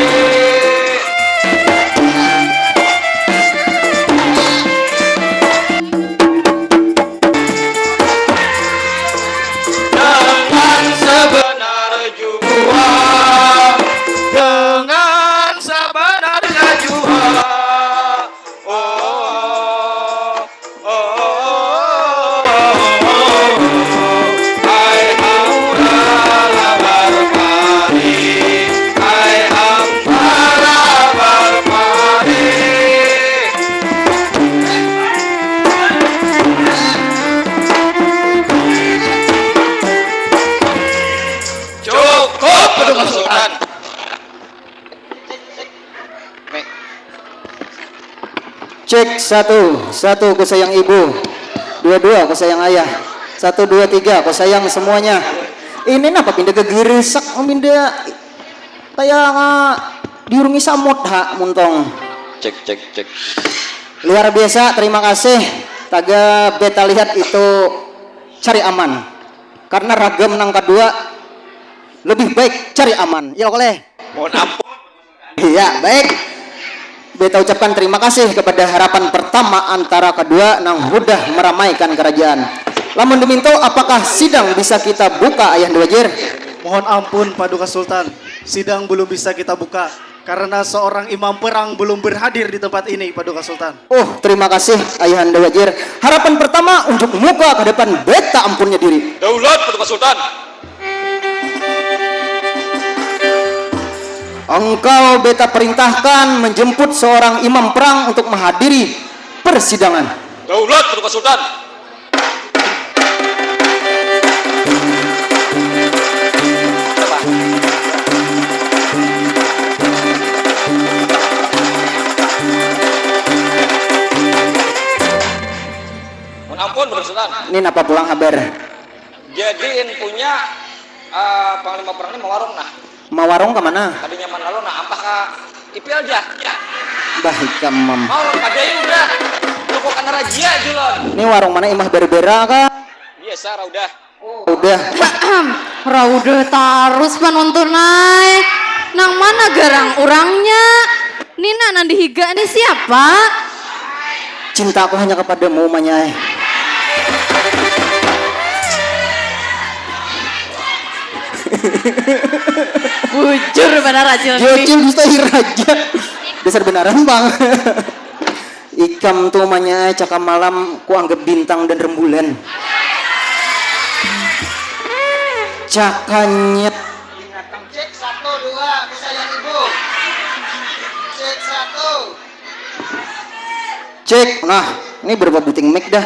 Dengan sebenar jua, dengan sebenarnya jua. Cukup, Paduka Sultan. Cek satu, satu ku sayang ibu, dua dua ku sayang ayah, satu dua tiga ku sayang semuanya. Ini napa pindah gegeresak, pindah kayak diurungi samut ha muntong. Cek cek cek. Luar biasa, terima kasih. Taga beta lihat itu cari aman. Karena ragam nang kedua lebih baik cari aman. Ya oleh. Mohon ampun. Iya, baik. Beta ucapkan terima kasih kepada harapan pertama antara kedua nang hudah meramaikan kerajaan. Lamun diminto, apakah sidang bisa kita buka, Ayahanda Wajir? Mohon ampun, Paduka Sultan. Sidang belum bisa kita buka karena seorang imam perang belum berhadir di tempat ini, Paduka Sultan. Oh, terima kasih, Ayahanda Wajir. Harapan pertama, unjuk muka ke depan, beta ampunnya diri. Daulat, Paduka Sultan. Engkau beta perintahkan menjemput seorang imam perang untuk menghadiri persidangan. Daulat Paduka Sultan. Mun ampun, Paduka Sultan. Ini napa pulang habar? Jadi intinya, eh, Panglima Perang ini mawarung nah. Mawarung ke mana? Kada nyaman lalu nah, ampah ka Ipil aja. Bah, ikam mam. Mau kada ya udah. Toko kana rajia julon. Ini warung mana, Imah Berbera kah? Biasa ra udah. Udah. Raudah tarus panuntun ai. Nang mana garang urangnya? Nina nang dihiga ni siapa? Cintaku hanya kepadamu, Manya ai. Bujur banar Acil ni. Dia Acil dusta ira aja. Dasar benaran, Bang. Ikam tu, Manya ai, cakam malam ku anggap bintang dan rembulan. Cakanyet. Cek satu, dua, kesayangan ibu. Cek satu. Cek. Nah, ini berapa buting mic dah.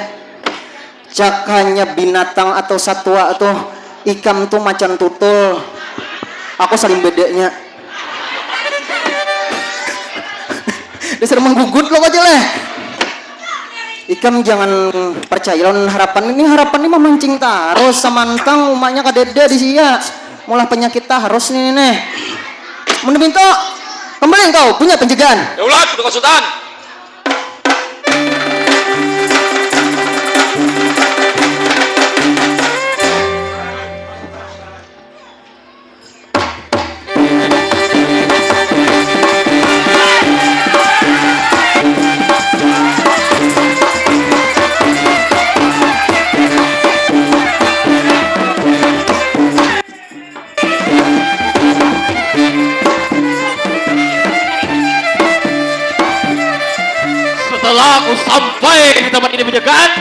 Cakanya binatang atau satwa tuh, ikam tuh macan tutul. Aku saling bedanya. Dasar menggugut lo aja leh. Ikam jangan percaya lawan harapan ini. Harapan ini memancing tarus, samantang umaknya kadada di sia. Mulah penyakit tarus nih, nih. Mun minta, kembali engkau punya penjagaan. Daulat, Paduka Sultan. Setelah aku sampai di tempat ini, penjagaan,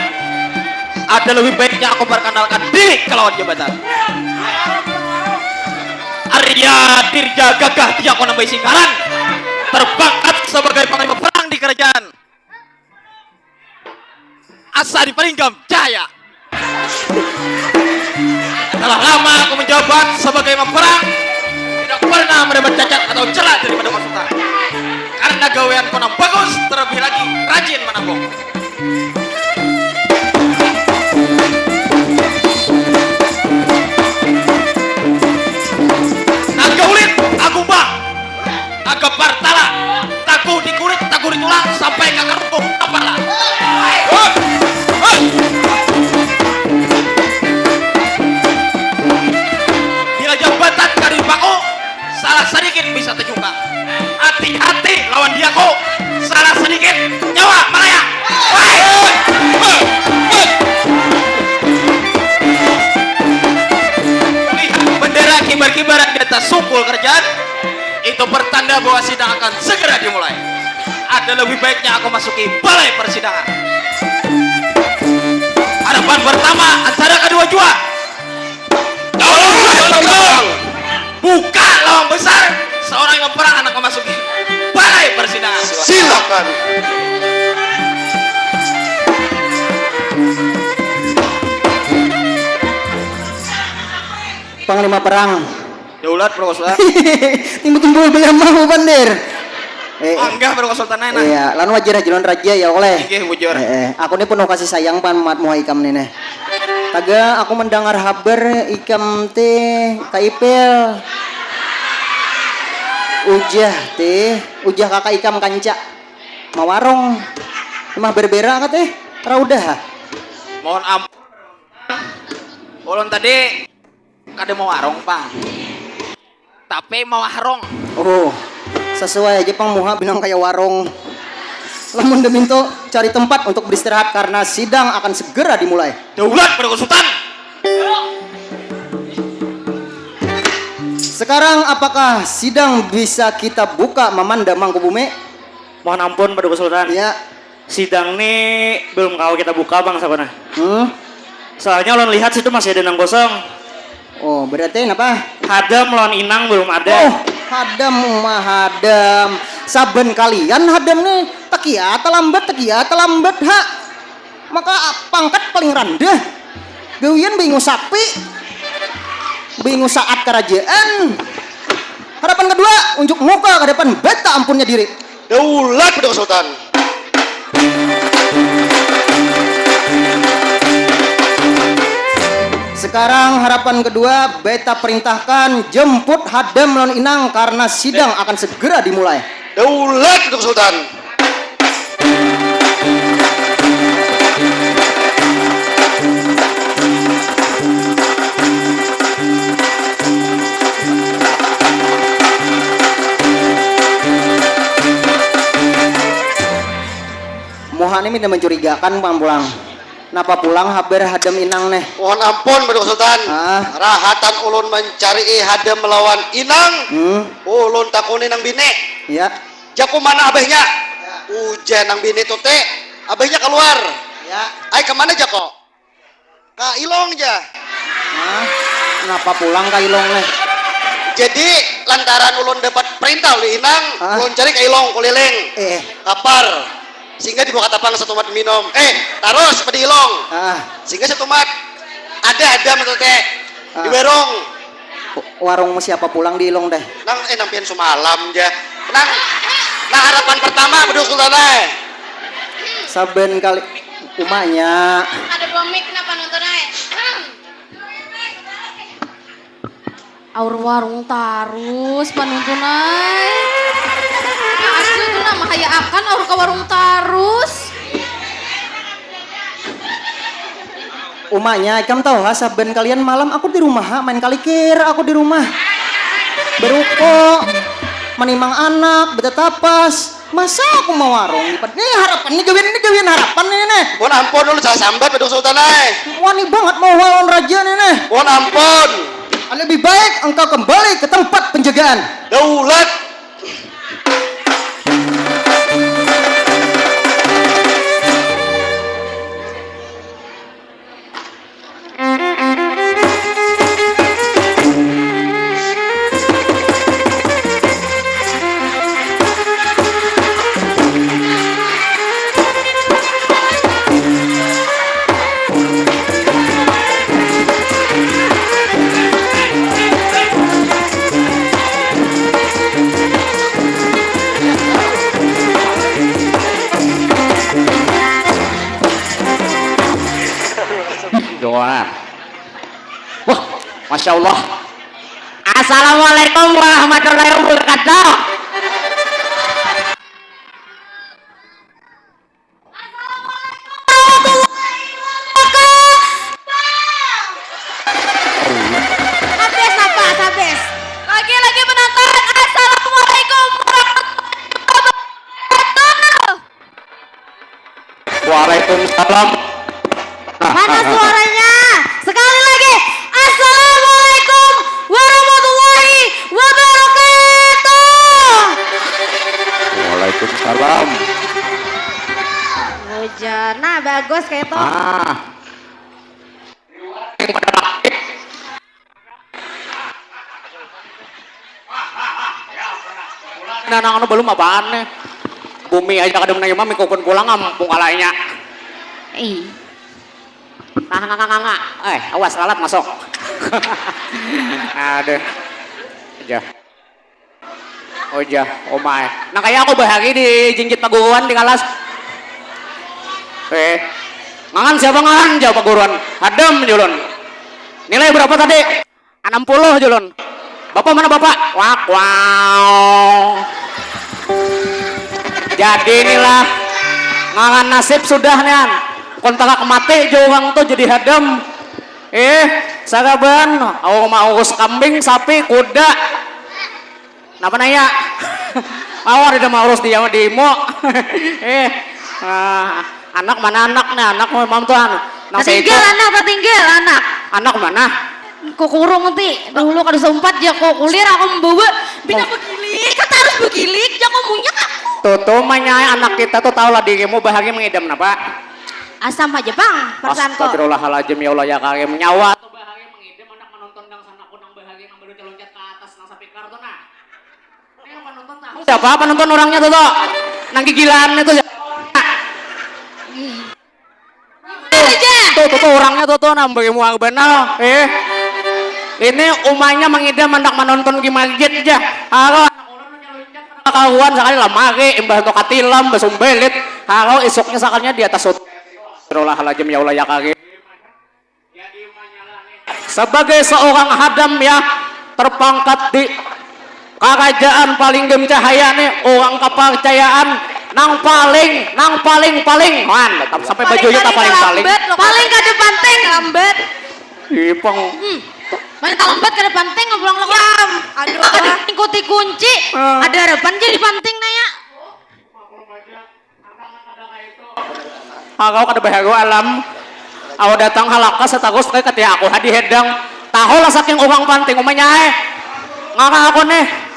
ada lebih baiknya aku perkenalkan diri ke lawan jabatan. Arya Dirga Gagah Tiak Wanambai Singkaran, terpangkat sebagai panglima perang di kerajaan. Asa diparinggam cahaya. Telah lama aku menjabat sebagai imam perang, tidak pernah mendapat cacat atau celah daripada konsultan. Karena gawean konang bagus, terlebih lagi rajin menabung. Naga ulit, agung bang. Agapar tala, taguh di kulit, taguh di tulang, sampai ka karungkung kapala. Bila jambatan kada dipaku, salah sadikit bisa tajungkang. Hati-hati lawan diaku, salah sadikit nyawa malayang. Wai! Lihat bendera kibar-kibaran di atas sungkul kerajaan. Itu pertanda bahwa sidang akan segera dimulai. Ada lebih baiknya aku masuki balai persidangan. Hadapan pertama antara kedua jua. Buka lawang besar, seorang yang perang anak memasuki balai persidangan. Silakan. Panglima perang. Daulat, Bro Konsul. Timbul-timbul beliau mau bandir. Eh, Anggah, Bro Konsul, tanai nah. Iya, lawan wajar aja lawan raja ya, oleh. Inggih, bujur. Eh, eh, aku ni penuh kasih sayang pan mat muha ikam ni neh. Taga aku mendengar habar ikam ti kaipil. Ujah ti, ujah kakak ikam kanca. Mawarung. Imah berbera ka ti? Raudah ah. Mohon ampun. Ulun tadi kada mawarung pang, tapi mawahrung. Oh, sesuai aja pang muha binang kaya warung. Lamun da minto, cari tempat untuk beristirahat karena sidang akan segera dimulai. Daulat pada konsultan. Sekarang apakah sidang bisa kita buka, Mamanda Mangkubumi? Mohon ampun, Paduka Sultan. Ya. Sidang ni belum kawa kita buka, Bang, sabana. Hmm? Soalnya ulun lihat situ masih ada nang kosong. Oh, berarti napa? Hadam lawan Inang belum ada. Oh, hadam, uma hadam. Saben kalian hadam ni tak Kia talambat, kia talambat ha. Maka pangkat paling randah. Gawian baingus sapi. Baingus saat karajaan. Harapan kedua, unjuk muka ke depan beta ampunnya diri. Daulat Beduk Sultan. Sekarang harapan kedua, beta perintahkan jemput Hadam lawan Inang karena sidang akan segera dimulai. Daulat Beduk Sultan. Muha ni minta mencurigakan pang pulang. Napa pulang habar Hadam Inang neh? Mohon ampun, Beduk Sultan. Ah. Rahatan ulun mencari Hadam melawan Inang. Hmm. Ulun takuni nang bini. Ya. Jaku mana abahnya? Ujar nang bini tuh teh. Abahnya keluar. Ya. Ai kemana jako? Ka Ilong ja. Hah? Napa pulang ka Ilong neh? Jadi lantaran ulun dapat perintah oleh Inang, ah, ulun cari ka Ilong kuliling. Eh. Kapar. Sehingga dibuka tapang satumat minum. Eh, tarus pada Ilong. Ah. Sehingga satumat ada ada menurutnya di, ah, warung. Warung siapa pulang di Ilong deh? Nang, eh, nang pian sumalam ja. Nang, nang harapan pertama beduk Sultan ai. Saben kali umanya. Ada buah mik kenapa nonton ai? Aur warung tarus panuntun ai. Asli tu nama haya akan aur ka warung tarus. Umanya ikam tahu ha, saban kalian malam aku di rumah ha, main kalikir aku di rumah. Beruko, menimang anak, betetapas. Masa aku mau warung? Ni harapan ni gawian, ni gawian harapan ni neh. Mohon ampun dulu salah sambat beduk Sultan ai. Wani banget mau lawan raja ni neh. Mohon ampun. Lebih baik engkau kembali ke tempat penjagaan. Daulat. Doa. Wah, masya Allah. Assalamualaikum warahmatullahi wabarakatuh. Assalamualaikum warahmatullahi wabarakatuh. Habis apa? Habis. Lagi-lagi penonton. Assalamualaikum warahmatullahi wabarakatuh. Waalaikumsalam. Mana suaranya? Sekali lagi. Assalamualaikum warahmatullahi wabarakatuh. Waalaikumsalam. Hujan. Nah, bagus kayak itu. Ah. Nah, nang anu belum apaan nih? Bumi aja kada menang imam, ikukun pulang am, pungkalanya. Ih. Nah, nganga, nganga. Eh, awas, lalat masuk. Aduh. Aja. Oh, jah, oh my. Nang kaya aku bahari di jinjit paguruan di kalas. Eh, ngangan siapa ngangan, jawab paguruan. Hadam, julun. Nilai berapa tadi? Enam puluh, julun. Bapak mana, Bapak? Wak, wow. Jadi inilah ngangan nasib sudah, nian. Kontak mati jo urang tu jadi hadam. Eh, saraban, au maurus kambing, sapi, kuda. Napa naya? Mau ada mau urus dia mah demo. Eh, ah, anak mana anak nih? Anak mau tuan. Nang Tatinggal seitu. Anak, tatinggal anak. Anak mana? Kukurung ti. Dulu kada sempat ja ku kulir aku membawa. Pina Oh. Begilik, kata harus begilik, ja ku munyak aku. Tuh, tuh, manyai anak kita tuh tahu lah dirimu bahagia mengidam napa? Asam aja, Bang, perasaan kok. Astagfirullahaladzim, ya Allah, ya Karim. Nyawa tuh bahagia mengidam anak menonton dangsanak nang bahagia nang baluncat-loncat ke atas nang sapikar tuh nah. Siapa penonton orangnya tuh, tuh? Nang gigilan itu siapa? Tuh tuh nambari muar banar. Eh. Ini umanya mangidam handak manonton game arcade ja. Haro anak ulun nanya luncat kada kakaruan sakali lamari imbah tu katilam basumbalit. Haro isuknya sakalinya di atas hotel. Astagfirullahaladzim ya Allah ya karim. Sebagai seorang hadam ya terpangkat di Karajaan Palinggam Cahaya nih, urang kaparcayaan nang paling, nang paling, paling, man, tetap sampai baju aja tak paling, paling. Paling kada panting. Lambat. Ipang. Hmm. Mana talambat kada panting, pulang lo. Diam. Aduh. Kada ikuti kunci. Ah. Ada harapan jadi panting naya. Aku kada baharu alam. Aku datang halakas satarus kai katia aku hadi hedang. Tahu lah saking urang panting umanya ai. Ngara aku nih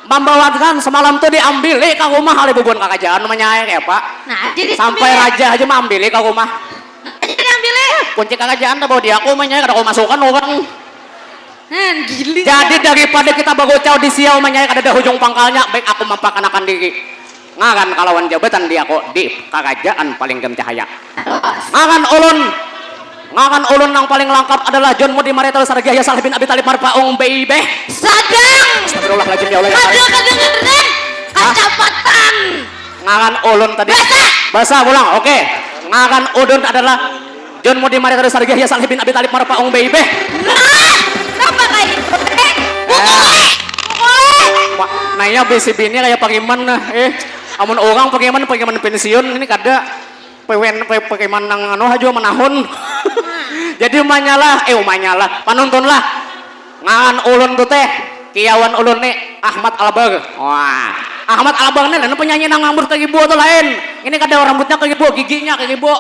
mambawakan semalam tu diambili ka rumah oleh bubuhan karajaan umanya ai kaya apa. Nah, jadi sampai raja aja maambili ka rumah. Jadi diambili. Kunci karajaan dah bawa di aku umanya ai kada aku masukan urang. Nah, gili. Jadi daripada kita bagucau di sia umanya ai kada ada hujung pangkalnya, baik aku mampakanakan diri. Ngaran kalawan jabatan di aku di Karajaan Palinggam Cahaya. Ngaran ulun, ngaran ulun nang paling langkap adalah John Mudi Marital Sargiah Yasah bin Abi Talib Marpaung Baibeh. Sadang. Astagfirullahaladzim ya Allah ya. Kada kadengeran. Hah? Kacapatan. Ngaran ulun tadi. Basa. Basa pulang. Oke. Ngaran ulun adalah John Mudi Marital Sargiah Yasah bin Abi Talib Marpaung Baibeh. Nah, napa kaya itu teh? Pukuli. Pukuli. Naya bisi bini kaya pakiman nah. Eh, amun urang pakiman, pakiman pensiun ini kada. Pewen, pe-, pakiman nang anu haja manahun. Jadi umanya lah, eh, umanya lah, panuntun lah. Ngan ulun tu teh kiawan ulun ni Ahmad Albar. Wah, Ahmad Albar ni lain penyanyi nang rambut kagibo tu lain. Ini kada rambutnya kagibo, giginya kagibo.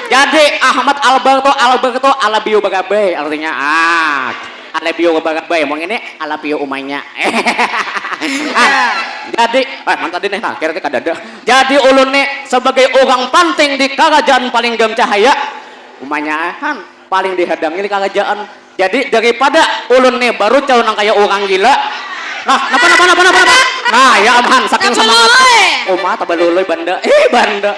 Jadi Ahmad Albar tu, Albar tu alabio bagabai artinya. Ah, alabio bagabai. Mau ini alabio umanya. Ah, jadi, ah, man tadi nih, nah, kira kada ada. Jadi ulun ni sebagai orang penting di kerajaan paling gam cahaya. Umanya, han, paling dihadangi di kerajaan. Jadi daripada ulun nih baru cau nang kaya orang gila. Nah, napa napa napa napa napa. Nah, ya amhan saking semangat. Uma tabalului banda. Eh, banda.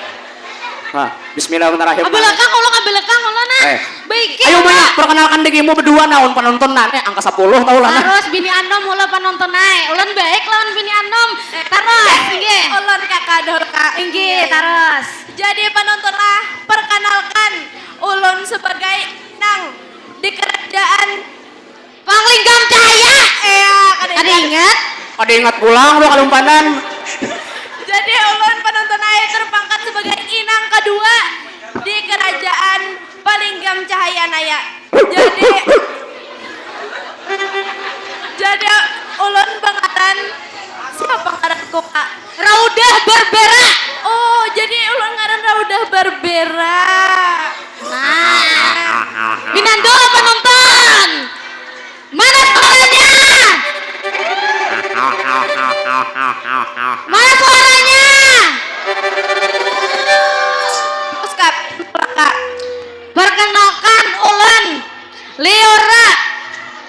Nah, bismillahirrahmanirrahim. Abelakang ulang abelakang ulang nah. Eh. Baik. Ayo maya perkenalkan dirimu berdua naun penonton nah. Nih angka sepuluh tahu lah nah. Terus bini anom ulah penonton naik. Ulan baik lawan bini anom. Terus, nggih. Ulun kakak Dorka. Nggih, terus. Jadi penonton lah perkenalkan ulun sebagai nang di kerajaan Panglinggam Cahaya. Iya, kada ingat. Kada ingat pulang tu kalumpanan. Jadi ulun penonton air terpangkat sebagai inang kedua di kerajaan Palinggam Cahaya Naya. Jadi jadi ulun bangaran siapa ngaranku kak? Raudah Barbera. Oh, jadi ulun ngaran Raudah Barbera. Nah. Pinandu apa nonton? Mana suaranya? Mana suaranya? Terus kak, kak. Perkenalkan ulun Liora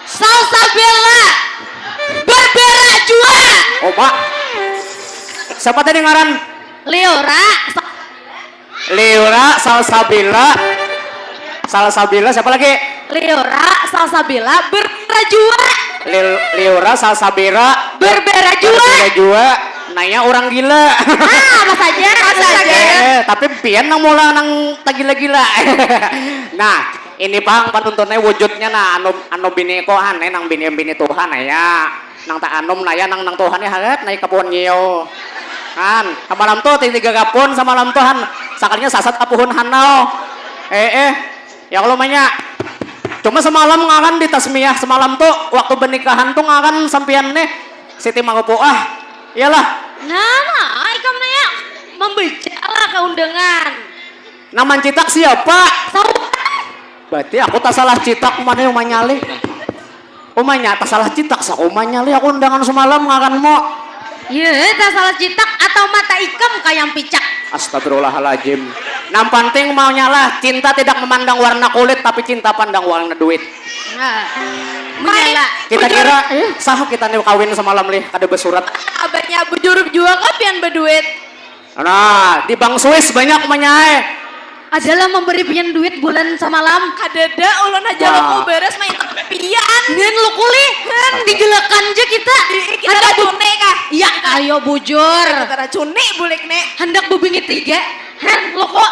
Salsabila Barbera jua. Oh, Pak. Siapa tadi ngaran? Liora Liura, Salsabila. Salsabila, siapa lagi? Liura, Salsabila, Berbera jua. Lil, Liura, Salsabila. Berbera jua. Berbera jua. Naya orang gila. Ah, apa saja? Apa saja? Eh, tapi pian nang mula nang tagila-gila. Nah, ini pang panuntunnya wujudnya nah anu anu bini kohan eh nang bini bini Tuhan ya. Nang taanum naya nang nang tuhan ni harat nai ka puhun nyiau. Han, samalam tu titiga ka puhun samalam tu han sakalinya sasat ka puhun hanau. Eh eh, ya kalo manya. Cuma samalam ngaran di tasmiyah samalam tu waktu banikahan tu ngaran sampiyan nih Siti Marupuah. Iyalah. Nah, nah, ikam naya membaca lah keundangan. Nang mancitak siapa? Saudara. Berarti aku tak salah citak mana yang manyalih. Umanya tak salah citak sa umanya lih aku undangan semalam ngaranmu. Ye, tak salah citak atau mata ikam kayang picak. Astagfirullahaladzim. Nang penting maunya lah cinta tidak memandang warna kulit tapi cinta pandang warna duit. Nah, menyala. Kita kira eh sah kita nih kawin semalam lih kada bersurat. Abahnya bujur jua kah pian berduit. Nah, di Bank Swiss banyak manyai. Adalah memberi pian duit bulan samalam. Kadada, ulun haja luku beres main pian. Ngan luku lih, digelakan ja kita. Kita ada cuni kah? Iya, ayo bujur. Kita ada cuni bulik nih. Hendak bebingit tiga. Hen, luku.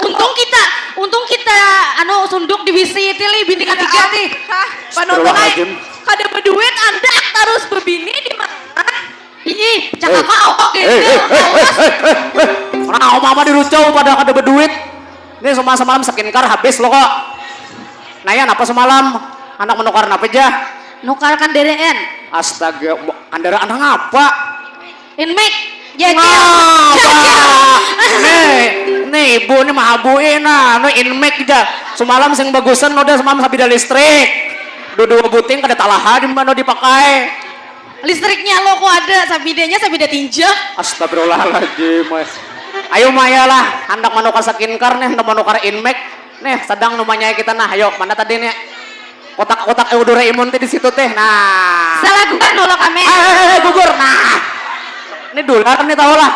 Untung kita, untung kita anu sunduk di bisi ti lih, bini ketiga ti. Hah, panonton ai. Kada beduit, andak tarus bebini di mana? Ih, cakap apa gitu. Nah, mama dirucau pada kada beduit. Ini semua semalam skincare habis lo kok. Nah ya, napa semalam? Anak menukar napa aja? Nukar kandaraan. Astaga, kendaraan ngapa? Inmax. Jajil. Ngapa? Nih, nih ibu nih mahabui nah, anu Inmax aja. Semalam sing bagusan udah semalam sabida listrik. Dua buting kada talaha di mana dipakai. Listriknya lo kok ada, sabidanya sabida tinjak. Astagfirullahaladzim. Ayo Maya lah, hendak menukar skincare nih, hendak menukar Inmax. Nih, sedang namanya kita nah. Ayo, mana tadi nih? Kotak-kotak Eudora Imun teh di situ teh. Nah. Salah gugur dulu kami. Eh, eh, eh, gugur. Nah. Ini dolar nih tahu lah.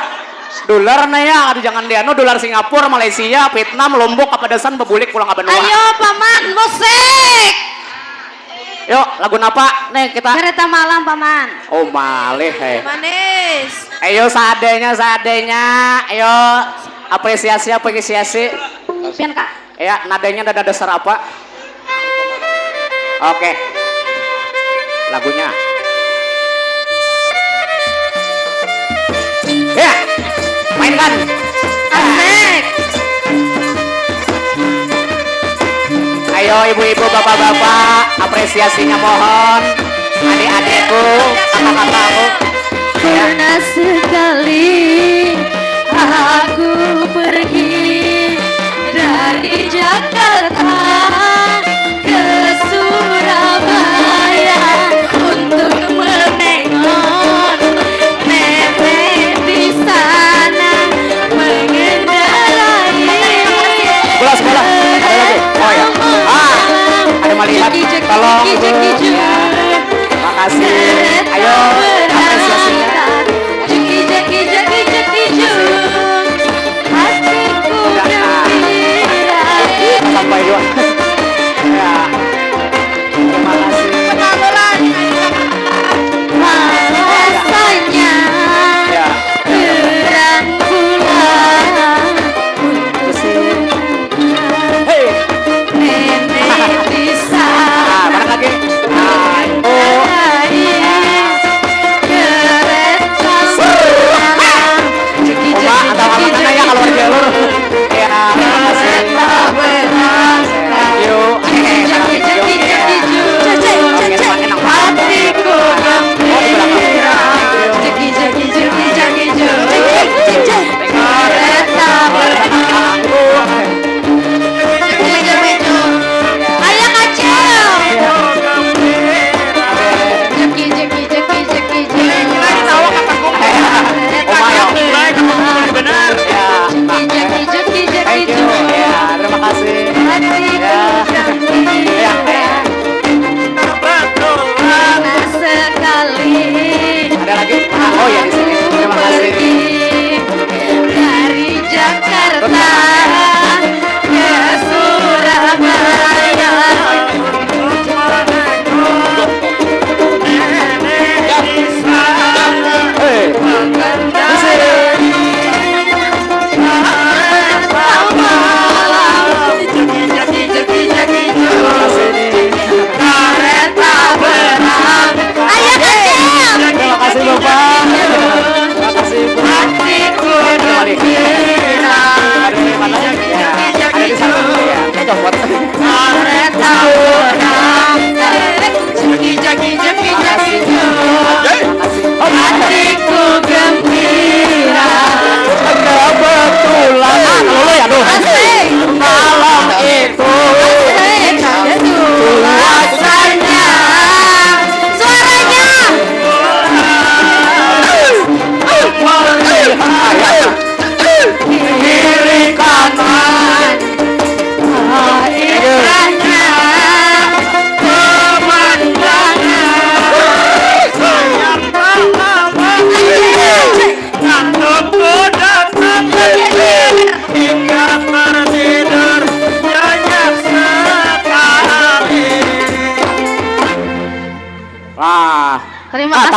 Dolar nih ya, aduh jangan dianu, dolar Singapura, Malaysia, Vietnam, Lombok, kapadasan bebulik pulang ke benua. Ayo paman, musik. Yuk, lagu napa nih kita? Kereta malam, Paman. Oh, malih, hei. Manis. Ayo, seadanya, seadanya. Ayo, apresiasi, apresiasi. Pian, Kak. Ya, nadanya nada dasar apa? Oke. Lagunya. Ya, mainkan. Asik. Ayo ibu-ibu, bapak-bapak, apresiasinya mohon. Adik-adikku, kakak-kakakku. Ya. Pernah sekali aku pergi dari Jakarta ke Surabaya untuk menengok nenek di sana mengendarai. Bola, bola. Ada lagi. Oh ya. Ah, ada melihat. Tolong, Bu. Ya. Makasih. Ayo, apresiasinya. Jeki, jeki, jeki, jeki, jung. Hatiku gembira. Sampai juga. Ya. Terima kasih. Rasanya ya. Terang bulan untuk hei. Nenek bisa. Ah, mana lagi? Ah, oh.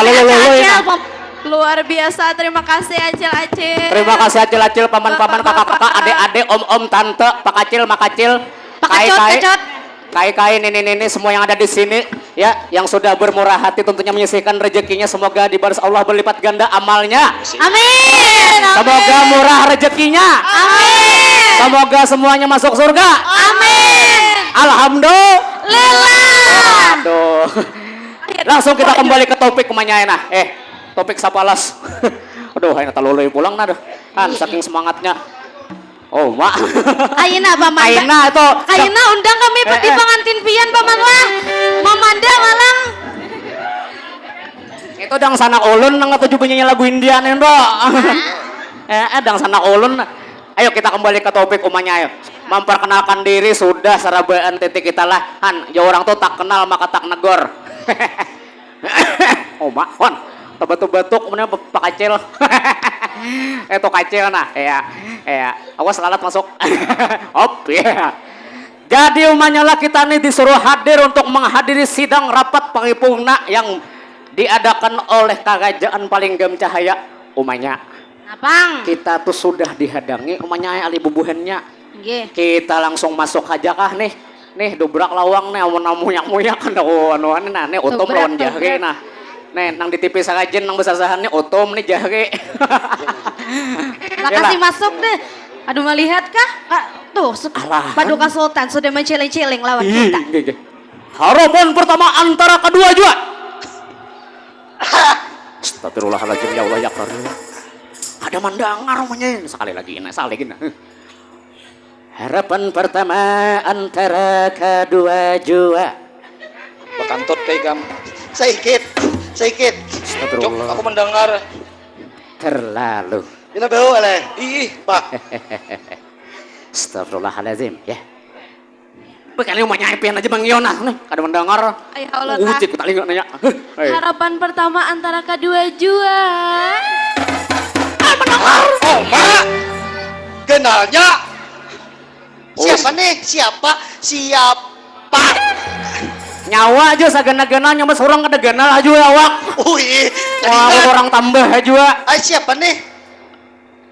Lalu, lalu, lalu, Acil, nah. pem- Luar biasa, terima kasih acil-acil. Terima kasih acil-acil, paman-paman, Bapak-bapak. kakak-kakak, adik-adik, om-om, tante, pakacil, makacil, Pakacil, kai-kai, kecot. Kai-kai, nini-nini, semua yang ada di sini, ya, yang sudah bermurah hati tentunya menyisihkan rezekinya, semoga dibalas Allah berlipat ganda amalnya. Amin. Semoga murah rezekinya. Amin. Semoga semuanya masuk surga. Amin. Alhamdulillah. Lillah. Aduh. Langsung kita kembali ke topik, kumanya nah. Eh, topik sapalas. Aduh, aina talului pulang nah, aduh. Han, saking semangatnya. Oh, mak. Aina, Paman. Aina itu. Aina, undang kami Eh, di eh. Pangantin pian, Paman lah. Mamanda malang. Itu dangsanak ulun nang katuju banyanyi lagu India nih, Bro. Eh, eh, dangsanak ulun. Ayo kita kembali ke topik, umanya, ayo. Memperkenalkan diri sudah sarabaan, titik, kita lah. Han, ya orang tuh tak kenal maka tak negor. Oh, mak, hon. Batuk-batuk, kemudian pakacil. Eh, tuh kacil nah. Iya, iya. Awas lalat masuk. Op, iya. Jadi umanya lah kita nih disuruh hadir untuk menghadiri sidang rapat paripurna yang diadakan oleh Karajaan Palinggam Cahaya. Umanya, Napang. Kita tuh sudah dihadangi umanya, ahli bubuhannya. Nggih. Kita langsung masuk aja kah nih. Nih, dobrak lawang nih, amun muyak-muyak kan aku anuan nah, nih utup Dobrak, lawan jahri dobrak. Nah. Nih, nang di T V sarajin nang besasahan nih utup nih jahri. Lakasi masuk deh. Aduh, melihat kah? Kak, tuh, se- Alah. Paduka Sultan sudah menciling-ciling lawan Ih, kita. nggih, nggih. Harapan pertama antara kedua jua. Astagfirullahaladzim, ya Allah, ya Karim. Ada mandangar umanya. Sekali lagi, nah, sekali lagi, nah. Harapan pertama antara kedua jua. Bakantut ka ikam. Saikit, saikit. Cuk, Astagfirullah. Aku mendengar. Terlalu. Ini bau aleh. Ih, pak. Astagfirullahaladzim, ya. Bekali umanya pian aja Bang Yona nih, kada mendengar. Ay, Allah, Ucit tah. ku talinga nanya. Heh, hei. Harapan pertama antara kedua jua. Oh, mak. Genalnya. Siapa nih? Siapa? Siapa? Nyawa aja sagana-gana, nyawa seorang kada ganal aja awak. Ui, Wah, orang tambah aja. Ay, siapa nih?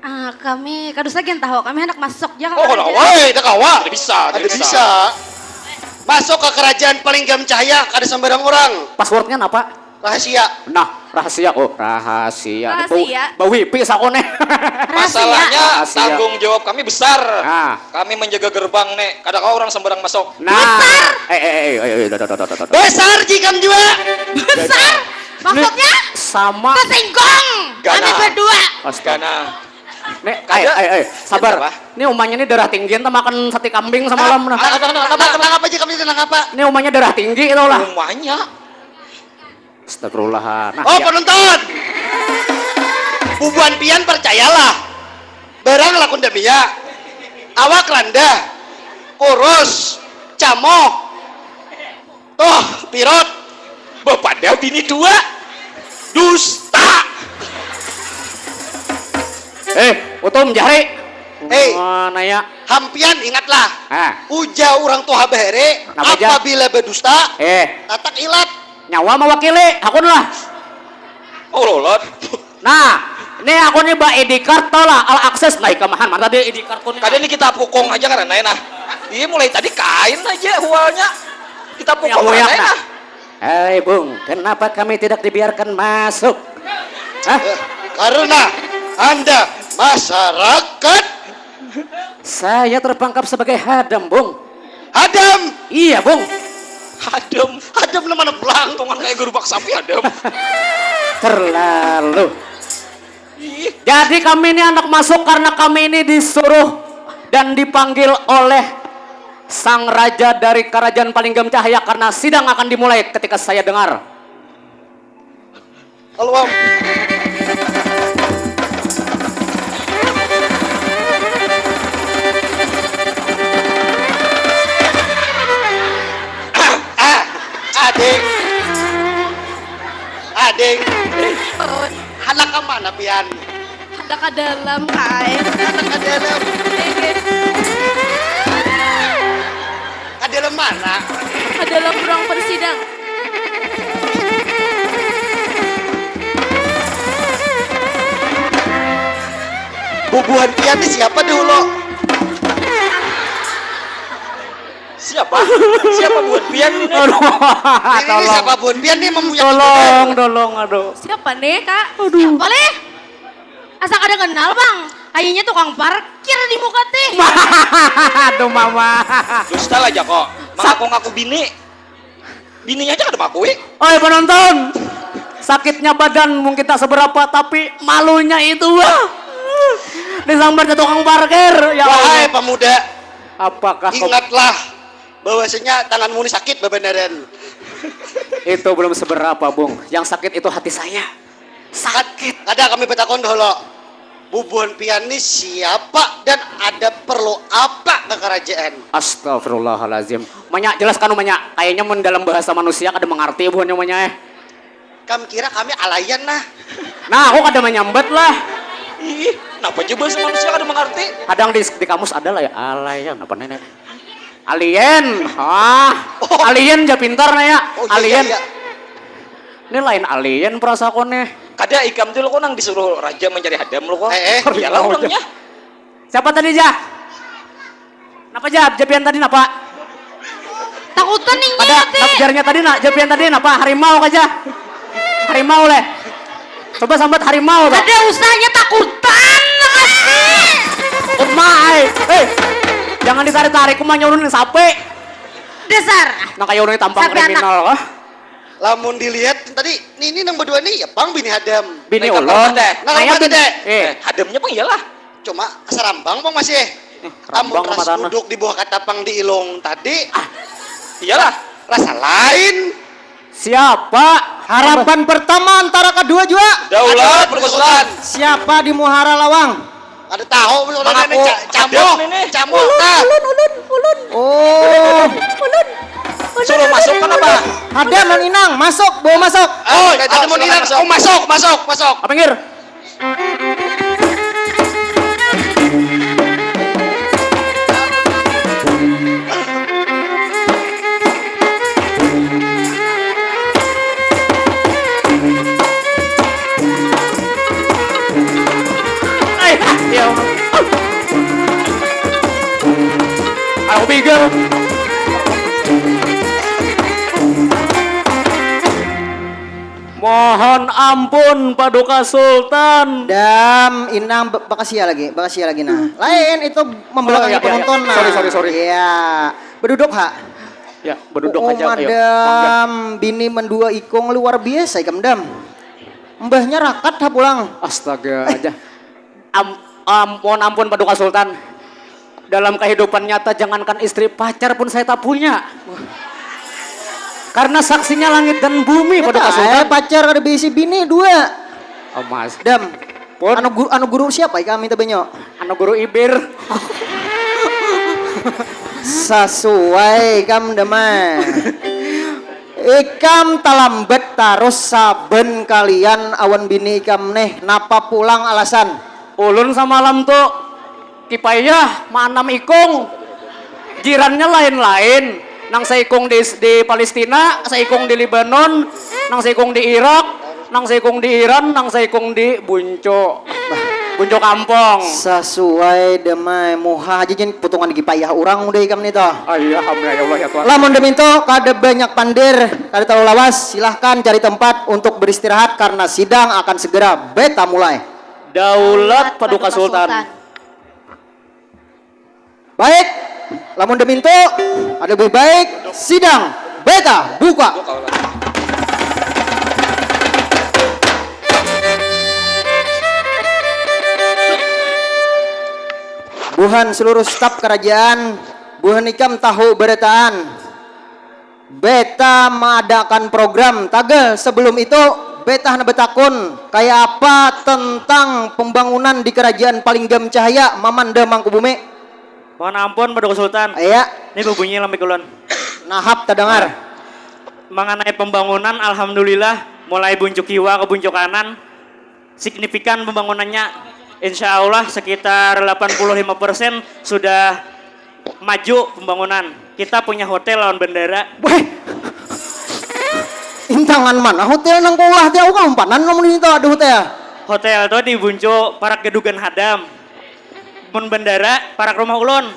Ah, kami, kada usah gin tahu, kami hendak masuk ya. Oh, kalau woi, dah kawa, ada bisa, ada Ada bisa. bisa. Masuk ke kerajaan paling gam cahaya, kada sembarang orang. Passwordnya apa? Rahasia. Nah, rahasia. Oh, rahasia. Rahasia. Bau, bau wipi sakone. Masalahnya Rahasia. tanggung jawab kami besar. Nah. Kami menjaga gerbang nih. Kada kau orang sembarang masuk. Nah. Eh, eh, eh, eh, eh, eh, dah, dah, dah, dah, dah. Besar jikam juga. Besar. Maksudnya? Sama. Kesingkong. Kami Ganal. Berdua. Astaga. Gana. Nih, eh, Ada. eh, eh, sabar. Apa? Nih umanya nih darah tinggi entah makan sate kambing semalam nah. Ada, ada, ada, ada. Kenapa aja kami tenang apa? Nih umanya darah tinggi itu lah. Umanya. Astagfirullah. Nah, Oh, ya. Penonton. Bubuhan pian percayalah. Barang lakun damia. Awak randah. Kurus. Camoh. Tuh, pirot. Bapadah bini dua. Dusta. Eh, Utum Jahri. Hei. Mana ya? Hampian ingatlah. Ah. Ujar orang tua bahari, Kenapa, Jar? Apabila berdusta, Eh, tatak ilat. Nyawa mewakili, aku lah. Oh, lolot. Nah, ini aku nih ba I D card tau lah, all access. Nah, ikam ahan, mana tadi I D cardku nih? Kada ini kita pukung aja karena nah. Iya, mulai tadi kain aja hualnya. Kita pukung Muyak, karena nah. nah. Hei Bung, kenapa kami tidak dibiarkan masuk? Hah? Karena Anda masyarakat. Saya terperangkap sebagai hadam, Bung. Hadam. Iya, Bung. Hadam. Hadam nama anak belang. Tungan kayak gerobak sapi hadam. Terlalu. Jadi kami ini anak masuk karena kami ini disuruh dan dipanggil oleh sang raja dari kerajaan Palinggam Cahaya karena sidang akan dimulai ketika saya dengar. Halo, Bang. Ah, ading. Ading. Anak ke mana pian? Ada ke dalam, kai. Anak ke dalam. Ke dalam mana? Ke dalam ruang persidang. Bubuhan pian ni siapa dahulu? Siapa? Siapa buhan pian ini? Aduh, Ini, ini tolong. Siapa buhan pian nih mempunyai Tolong, tolong, aduh. Siapa nih kak? Siapa leh? Asa kada kenal bang. Kayaknya tukang parkir di muka teh. Aduh mama. Dusta lah Joko. Mengaku-ngaku bini. Bininya aja kada mengakui. Oi penonton, sakitnya badan mungkin tak seberapa tapi malunya itu wah. Disambar ke tukang parkir ya Wahai Allah. Pemuda, Apakah kau Ingatlah bahwasanya tanganmu ini sakit bebenaran. Itu belum seberapa bung. Yang sakit itu hati saya. Sakit. Ada kami betakon dahulu. Bubuhan pian ni siapa dan ada perlu apa ke kerajaan? Astagfirullahalazim. Manya jelaskan manya. Kayaknya mun dalam bahasa manusia kada mengerti buhannya manya eh. Kam kira kami alayan nah. Nah aku kada menyambat lah. Ih, kenapa aja bahasa manusia kada mengerti? Kadang di, di kamus ada lah ya alayan apa nenek. Alien. Ah, alien ja pintar nah ya. Oh iya, Alien. Iya, iya. Ini lain alien perasaannya. Kada ikam tuh lo kok nang disuruh raja mencari hadam lo kok. Eh, eh. Iyalah Harimau orangnya. Siapa tadi jah? Napa jah? Japian tadi napa? Takutan nih Pada nyet eh. Ngejarnya tadi nak, japian tadi napa? Harimau aja. Harimau leh. Coba sambat harimau tuh. Ada usahnya takutan makasih. Uma ai. Hei. Jangan ditarik-tarik, uma nyuruh sape. Dasar. Nah kayak orang tampang Sapi anak. Kriminal kah? Lamun dilihat tadi, ini nang berdua nih ya bang bini hadam. Bini Nah, ulun. kapan teh? Nah, Kayak kapan bin- teh? eh. Hadamnya pang iyalah. Cuma serambang pang masih. Rambang Amun ras mata anak. Duduk di bawah katapang di ilung tadi. Ah, Iyalah. Rasa lain. Siapa? Harapan pertama antara kedua juga. Daulat berkesudahan. Siapa di muhara lawang? Ada tahu belum Mana ini aku ca- camboh. hadam ini? Camboh. Nah. Oh, Suruh masuk kenapa? Hadam dan Inang masuk, bawa masuk. Oh, Udah, ada jauh, mau silakan Inang. masuk. Oh, masuk, masuk, masuk. Apa ngir? Ay, ya Allah. Aku bigel. Mohon ampun Paduka Sultan. Dam, Inang, be- bakasia lagi, bakasia lagi nah. Lain itu membelakangi Oh, ya, ya, ya. penonton nah. Sorry, sorry, sorry. Iya. Beduduk ha. Ya, beduduk Oh, aja. Ayo. madam, bini mendua ikung luar biasa ikam dam. Mbahnya rakat ha pulang. Astaga aja. Am, am, mohon ampun Paduka Sultan. Dalam kehidupan nyata jangankan istri, pacar pun saya tak punya. Karena saksinya langit dan bumi Paduka Nyata, Sultan. eh, pacar kada berisi bini dua. Oh, Mas. Dam. Pun. Anu guru, anu guru siapa ikam minta banyo? Anu guru Ibir. Sasuai ikam damai. Ikam talambat tarus saben kalian awan bini ikam neh. Napa pulang alasan? Ulun samalam tu kipayah maanam ikung. Jirannya lain-lain. Nang saikung di, di Palestina, saikung di Lebanon, nang saikung di Irak, nang saikung di Iran, nang saikung di Bunco. Bunco Kampong. Sasuai damai muha aja jen putungan gigi payah urang udah ikam nih toh. Ayah, hamda ya Allah ya Tuhan. Lamun deminto kada banyak pandir, kada terlalu lawas, silahkan cari tempat untuk beristirahat karena sidang akan segera beta mulai. Daulat Paduka Sultan. Baik, lamun deminto ada lebih baik sidang beta buka. Buhan seluruh staf kerajaan, buhan ikam tahu berataan. Beta maadakan program. Tagal, sebelum itu, beta handak batakun, kaya apa tentang pembangunan di kerajaan Palinggam Cahaya, Mamanda Mangkubumi? Mohon ampun, Paduka Sultan. Iya. Ini babunyi lambik ulun. Nahap tadangar. Mengenai pembangunan, alhamdulillah, mulai buncuk kiwa ke buncuk kanan, signifikan pembangunannya. Insya Allah sekitar delapan puluh lima persen sudah maju pembangunan. Kita punya hotel lawan bandara. Weh. Intangan mana hotel nang kulah ti aku kalumpanan lamun itu ada hotel. Hotel tuh di Buncu, parak Gedugan Hadam. Mun bandara, parak rumah ulun.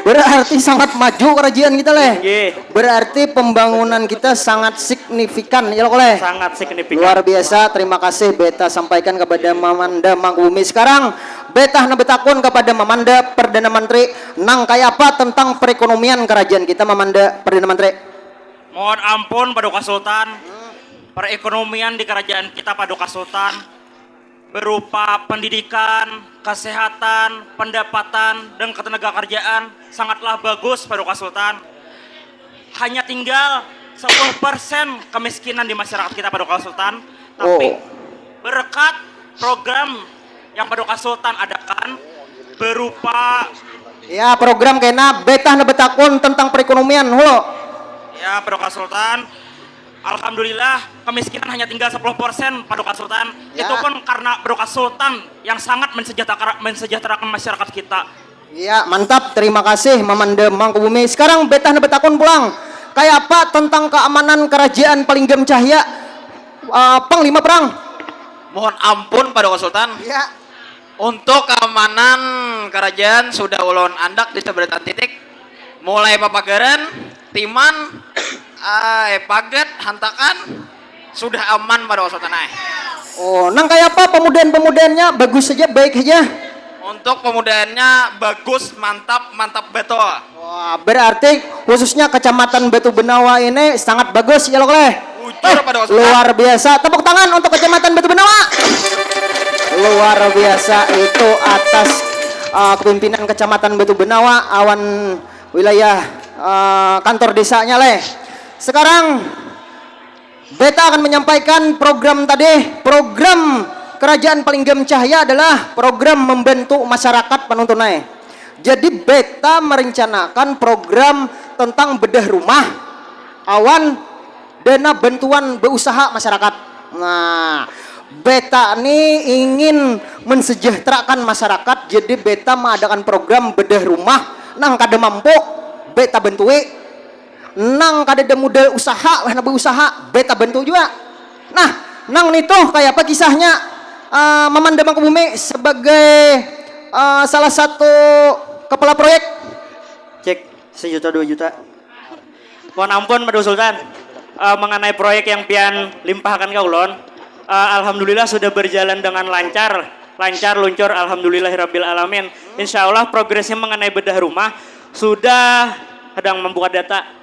Berarti sangat maju kerajaan kita leh. Nggih. Berarti pembangunan kita sangat signifikan ya lo leh. Sangat signifikan. Luar biasa, terima kasih beta sampaikan kepada Mamanda Mangkubumi. Sekarang beta handak betakun kepada Mamanda Perdana Menteri, nang kaya apa tentang perekonomian kerajaan kita, Mamanda Perdana Menteri? Mohon ampun, Paduka Sultan. Perekonomian di kerajaan kita, Paduka Sultan, berupa pendidikan, kesehatan, pendapatan, dan ketenaga kerjaan sangatlah bagus, Paduka Sultan. Hanya tinggal sepuluh persen kemiskinan di masyarakat kita, Paduka Sultan. Tapi Oh. Berkat program yang Paduka Sultan adakan berupa Ya, program kena, beta handak betakun tentang perekonomian, hulo. Ya, Paduka Sultan. Alhamdulillah, kemiskinan hanya tinggal sepuluh persen, Paduka Sultan. Ya. Itu pun karena Paduka Sultan yang sangat mensejahtera, mensejahterakan masyarakat kita. Ya, mantap. Terima kasih, Mamanda Mangkubumi. Sekarang beta handak betakun pulang. Kaya apa tentang keamanan kerajaan Palinggam Cahya, eh, Panglima Perang? Mohon ampun, Paduka Sultan. Ya. Untuk keamanan kerajaan sudah ulun andak di sabarataan titik. Mulai papagaran, timan, ai, pagat, hantakan, sudah aman, Paduka Sultan ai. Oh, nang kaya apa pemudahan-pemudahannya? Bagus saja, baik saja. Untuk pemudahannya bagus, mantap, mantap betul. Wah, berarti khususnya Kecamatan Batu Benawa ini sangat bagus ya lo leh. Bujur, Paduka Sultan. Luar biasa. Tepuk tangan untuk Kecamatan Batu Benawa. Luar biasa itu atas uh, kepimpinan Kecamatan Batu Benawa awan wilayah uh, kantor desanya leh. Sekarang beta akan menyampaikan program tadi. Program Kerajaan Palinggam Cahya adalah program membantu masyarakat, panuntunai. Jadi beta merencanakan program tentang bedah rumah awan dana bantuan beusaha masyarakat. Nah, beta ni ingin mensejahterakan masyarakat, jadi beta mengadakan program bedah rumah. Nang kada mampu, beta bantui. Nang kadada modal usaha, weh, nang beusaha, beta bantu jua. Nah, nang nitu kaya apa kisahnya, eh, Mamanda Mangkubumi sebagai eh, salah satu kepala proyek? Cek, sejuta dua juta. Mohon ampun, Paduka Sultan. Eh, mengenai proyek yang pian limpahkan ke ulun, eh, alhamdulillah sudah berjalan dengan lancar, lancar luncur, alhamdulillahirabbil alamin. Insya Allah progresnya mengenai bedah rumah sudah sedang membuka data.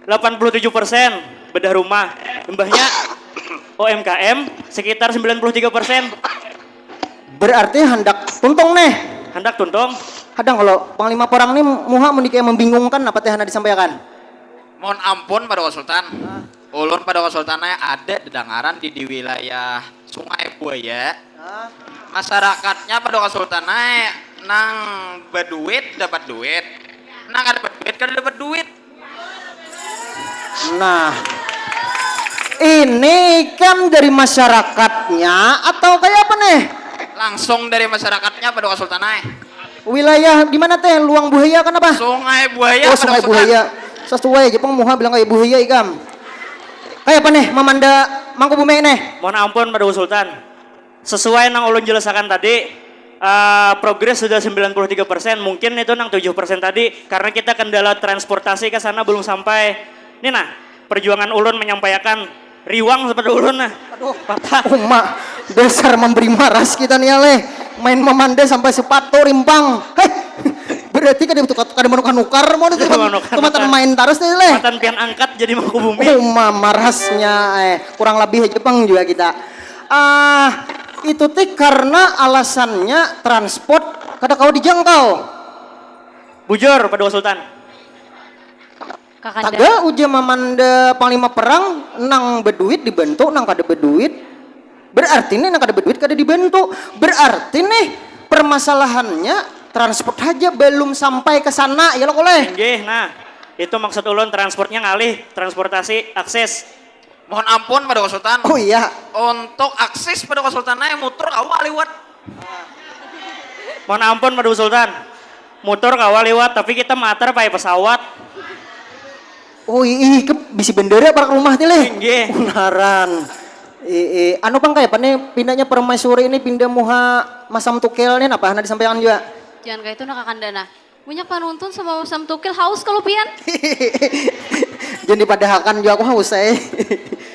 Delapan puluh tujuh persen bedah rumah, imbahnya O M K M sekitar sembilan puluh tiga persen. Berarti handak tuntung nih. Handak tuntung. Kadang kalau Panglima Perang nih muha mun dikaya membingungkan apa teh handak disampaikan? Mohon ampun, Paduka Sultan. Ulun, Paduka Sultan ai ada dedengaran di, di wilayah Sungai Buaya. Masyarakatnya, Paduka Sultan ai, nang baduit dapat duit, nang kada baduit kada dapat duit. Nah, ini ikam dari masyarakatnya atau kayak apa nih? Langsung dari masyarakatnya, Paduka Sultan ai. Wilayah di mana teh? Luang Buaya kan apa? Sungai Buaya, Oh, Sungai Paduka Sultan. Buaya. Sesuai aja pang muha bilang kayak Buaya ikam. Kayak apa nih, Mamanda Mangkubumi nih? Mohon ampun, Paduka Sultan. Sesuai nang ulun jelasakan tadi, eh, progres sudah sembilan puluh tiga persen, mungkin itu nang tujuh persen tadi karena kita kendala transportasi ke sana belum sampai. Ini nah, perjuangan ulun menyampaikan riwang seperti ulun nah. Aduh. Patah. Uma, dasar memberi maras kita nih leh. Main Mamanda sampai sepatu rimpang. Heh. Berarti kada butuh kada menukar-nukar mau itu. Kada menukar-nukar. Tumatan main terus nih leh. Matan pian angkat jadi Mangkubumi. Uma marasnya eh kurang lebih aja pang juga kita. Ah, itu teh karena alasannya transport kada kawa dijangkau. Bujur, Paduka Sultan. Kakanda. Tagal ujar Mamanda Panglima Perang, nang beduit dibantu, nang kada beduit. Berarti nih nang kada beduit kada dibantu. Berarti nih permasalahannya transport aja belum sampai ke sana ya lo koleh. Nggih, nah. Itu maksud ulun, transportnya ngalih, transportasi, akses. Mohon ampun, Paduka Sultan. Oh iya. Untuk akses, Paduka Sultan ai, mutur kawa liwat. Mohon ampun, Paduka Sultan. Mutur kawa liwat, tapi kita matar pakai pesawat. Oh iya, ke bisi bendera parak rumah ti leh. Nggih. Unaran. I, i, anu pang kaya apa nih pindahnya permaisuri ini pindah muha masam tukil nih napa hana disampaikan juga? Jangan kayak itu nak kakanda nah. Banyak panuntun sama masam tukil haus kalau pian. Jangan dipadahakan juga aku haus eh.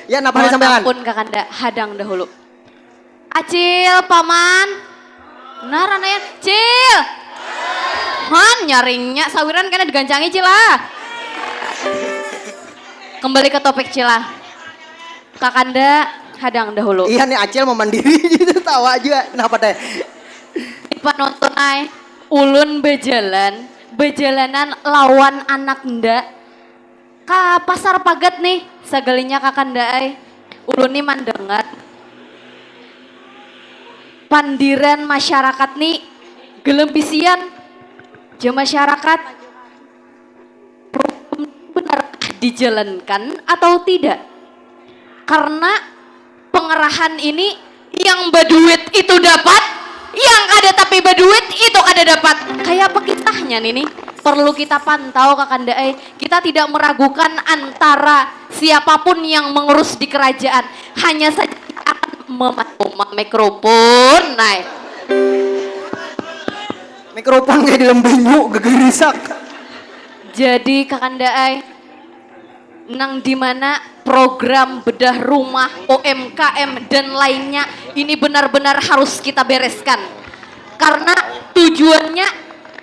Ya napa hana disampaikan? Ampun kakanda hadang dahulu. Acil, paman. Nah, Ranaya, Cil. Han, nyaringnya sawiran kena digancangi Cil ah. Kembali ke topik Cil ah. Kakanda hadang dahulu. Iya nih Acil mau mandiri gitu tawa aja. Kenapa teh? Penonton ai, ulun bejalan, bejalanan lawan anak nda ka pasar pagat nih sagalinya kakanda ai ulun nih mandangar pandiran masyarakat nih gelem bisian ja masyarakat hukum benarkah dijalankan atau tidak karena pengerahan ini yang berduit itu dapat, yang kada tapi berduit itu kada dapat. Kayak apa kisahnya nih nih? Perlu kita pantau kakanda eh. Kita tidak meragukan antara siapapun yang mengurus di kerajaan. Hanya saja kita akan mematuh mikrofon. Nah. Mikrofon kayak di lembenyu gegerisak. Jadi kakanda eh nang dimana program bedah rumah, U M K M dan lainnya ini benar-benar harus kita bereskan. Karena tujuannya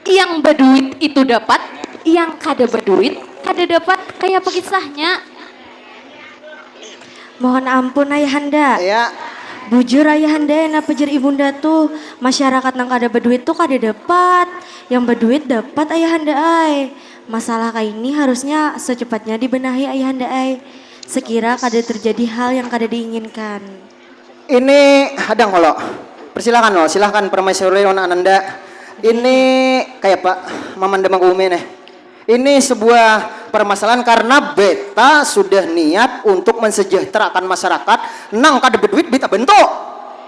yang berduit itu dapat, yang kada berduit kada dapat. Kayak apa kisahnya? Mohon ampun ayahanda. Ya. Bujur ayahanda yang apa jer ibunda tuh, masyarakat nang kada berduit tuh kada dapat, yang berduit dapat ayahanda ay. Masalah kaini harusnya secepatnya dibenahi ayahanda ai. Sekira kada terjadi hal yang kada diinginkan. Ini hadang kalo. Persilakan lo, silahkan permaisuri lawan ananda. Ini kaya apa? Mamanda mangkuumi nih. Ini sebuah permasalahan karena beta sudah niat untuk mensejahterakan masyarakat nang kada berduit beta bentuk.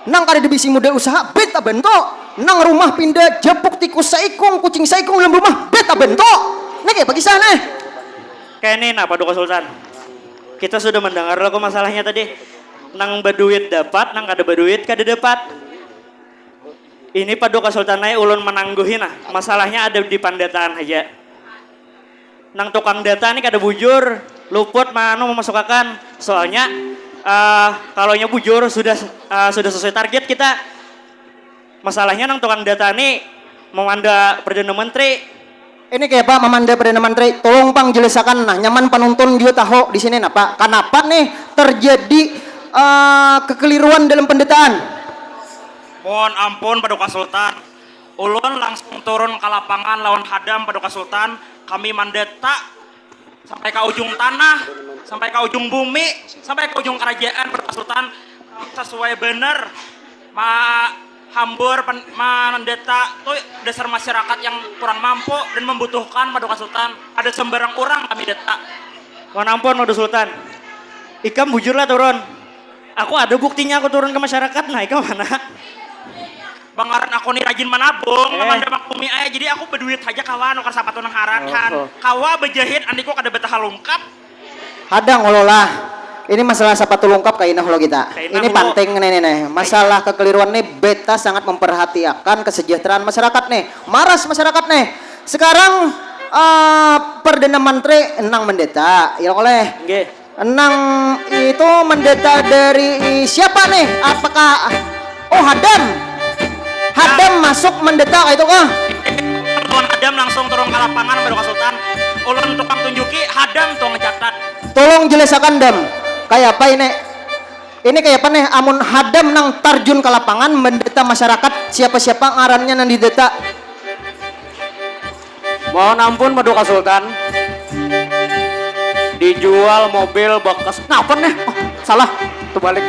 Nang kada dibisi modal usaha beta bentuk. Nang rumah pindah japuk tikus saikung kucing saikung dalam rumah beta bentuk. Nih kayak bagi sana. Kayak nih nah Paduka Sultan. Kita sudah mendengar lagu masalahnya tadi. Nang berduit dapat, nang kada berduit kada dapat. Ini Paduka Sultan ai ulun menangguhi nah. Masalahnya ada di pandataan aja. Nang tukang data nih kada bujur, luput manu memasukakan. Soalnya uh, kalau nya bujur sudah uh, sudah sesuai target kita. Masalahnya nang tukang data nih memanda perdana menteri. Ini kayak apa memanda perdana menteri? Tolong pang jelasakan nah, nyaman penonton juga tahu di sini napa? Kenapa nih terjadi uh, kekeliruan dalam pendataan? Mohon ampun Paduka Sultan. Ulun langsung turun ka lapangan lawan hadam Paduka Sultan. Kami mandata sampai ka ujung tanah, sampai ka ujung bumi, sampai ka ujung karajaan Paduka Sultan. Kami sasuai banar ma hambur pen, mandata tu dasar masyarakat yang kurang mampu dan membutuhkan Paduka Sultan. Kada sembarang urang kami data. Mohon ampun Paduka Sultan. Ikam bujurlah turun. Aku ada buktinya aku turun ke masyarakat, nah ikam mana? Bangaran aku ni rajin manabung, eh. Mamanda makumi ai, jadi aku beduit haja kawa nukar sapatu nang harat oh, han. Oh. Kawa bejahit andiku kada betaha lungkap. Hadang holo lah. Ini masalah sapatu lungkap kaina holo kita. Kaina ini holo. Panting nih nih. Masalah kekeliruan nih beta sangat memperhatiakan kesejahteraan masyarakat nih. Maras masyarakat nih. Sekarang uh, Perdana Menteri nang mendeta, ya oleh. Nggih. Nang itu mendeta dari siapa nih? Apakah oh Hadam? Hadam masuk mendeta kayak itu kah? Tuan Hadam langsung turun ke lapangan baru Sultan. Ulun tukang tunjuki, Hadam tuh ngecatat. Tolong jelasakan Dam. Kayak apa ini? Ini kayak apa nih? Amun Hadam nang tarjun ke lapangan mendeta masyarakat siapa-siapa ngarannya nang dideta. Mohon ampun Paduka Sultan. Dijual mobil bekas. Napa nih? Oh, salah. Terbalik.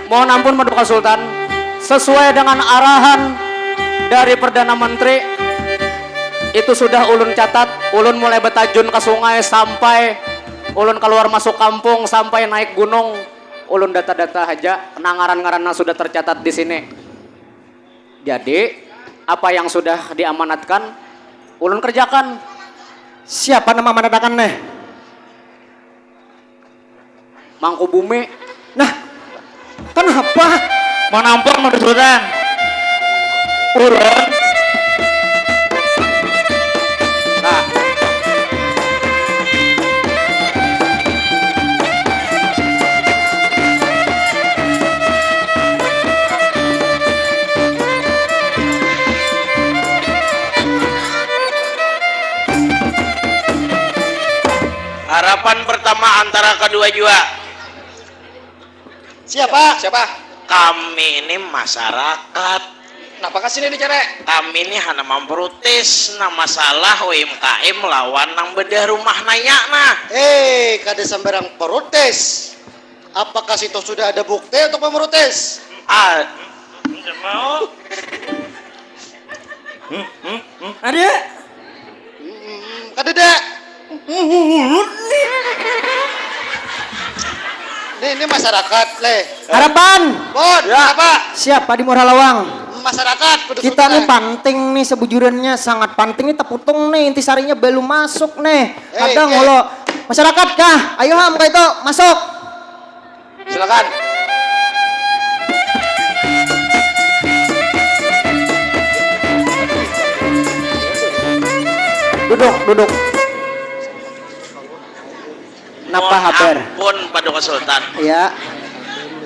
Mohon ampun Paduka Sultan. Sesuai dengan arahan dari Perdana Menteri itu sudah ulun catat, ulun mulai betajun ke sungai sampai ulun keluar masuk kampung sampai naik gunung, ulun data-data haja, nah ngaran-ngarannya sudah tercatat di sini. Jadi, apa yang sudah diamanatkan, ulun kerjakan. Siapa nama amanatakan neh? Mangkubumi. Nah, Kanapa? Mohon ampun, Paduka Sutan. Ulun. Nah. Harapan pertama antara kedua jua. Siapa? Siapa? Kami ini masyarakat. Napa ka sini ni, Cere? Kami ini handak mamprotes nang masalah U M K M lawan nang bedah rumah naya nah. Hei, kada sambarang protes. Apakah situ sudah ada bukti untuk memprotes? Ah, Hmm, hmm, hmm. Ada? Hmm, kadada. Mulut nih. Ini, ini masyarakat, leh. Harapan. Bon, ya. Apa? Siapa di Muara Lawang? Masyarakat. Kita nih panting nih sebujurannya, sangat panting nih, teputung nih, intisarinya belum masuk nih. Hey, kadang hey. Masyarakat kah? Ayo ham, kayak itu masuk. Silakan. Duduk, duduk. Napa habar? Ampun, Paduka Sultan. Iya.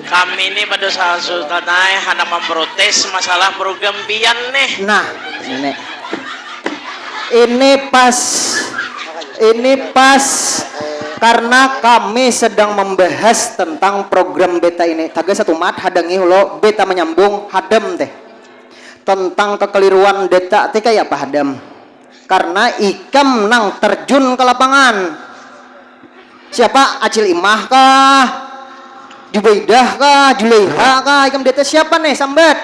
Kami ini Paduka Sultan ai handak memprotes masalah program pian nih. Nah, ini. Ini pas ini pas karena kami sedang membahas tentang program beta ini. Taga satumat hadangi hulo beta menyambung hadam teh. Tentang kekeliruan deta teh kaya apa hadam. Karena ikam nang terjun ke lapangan. Siapa? Acil Imah kah? Jubaidah kah? Julaiha kah? Ikam deta siapa nih? Sambat.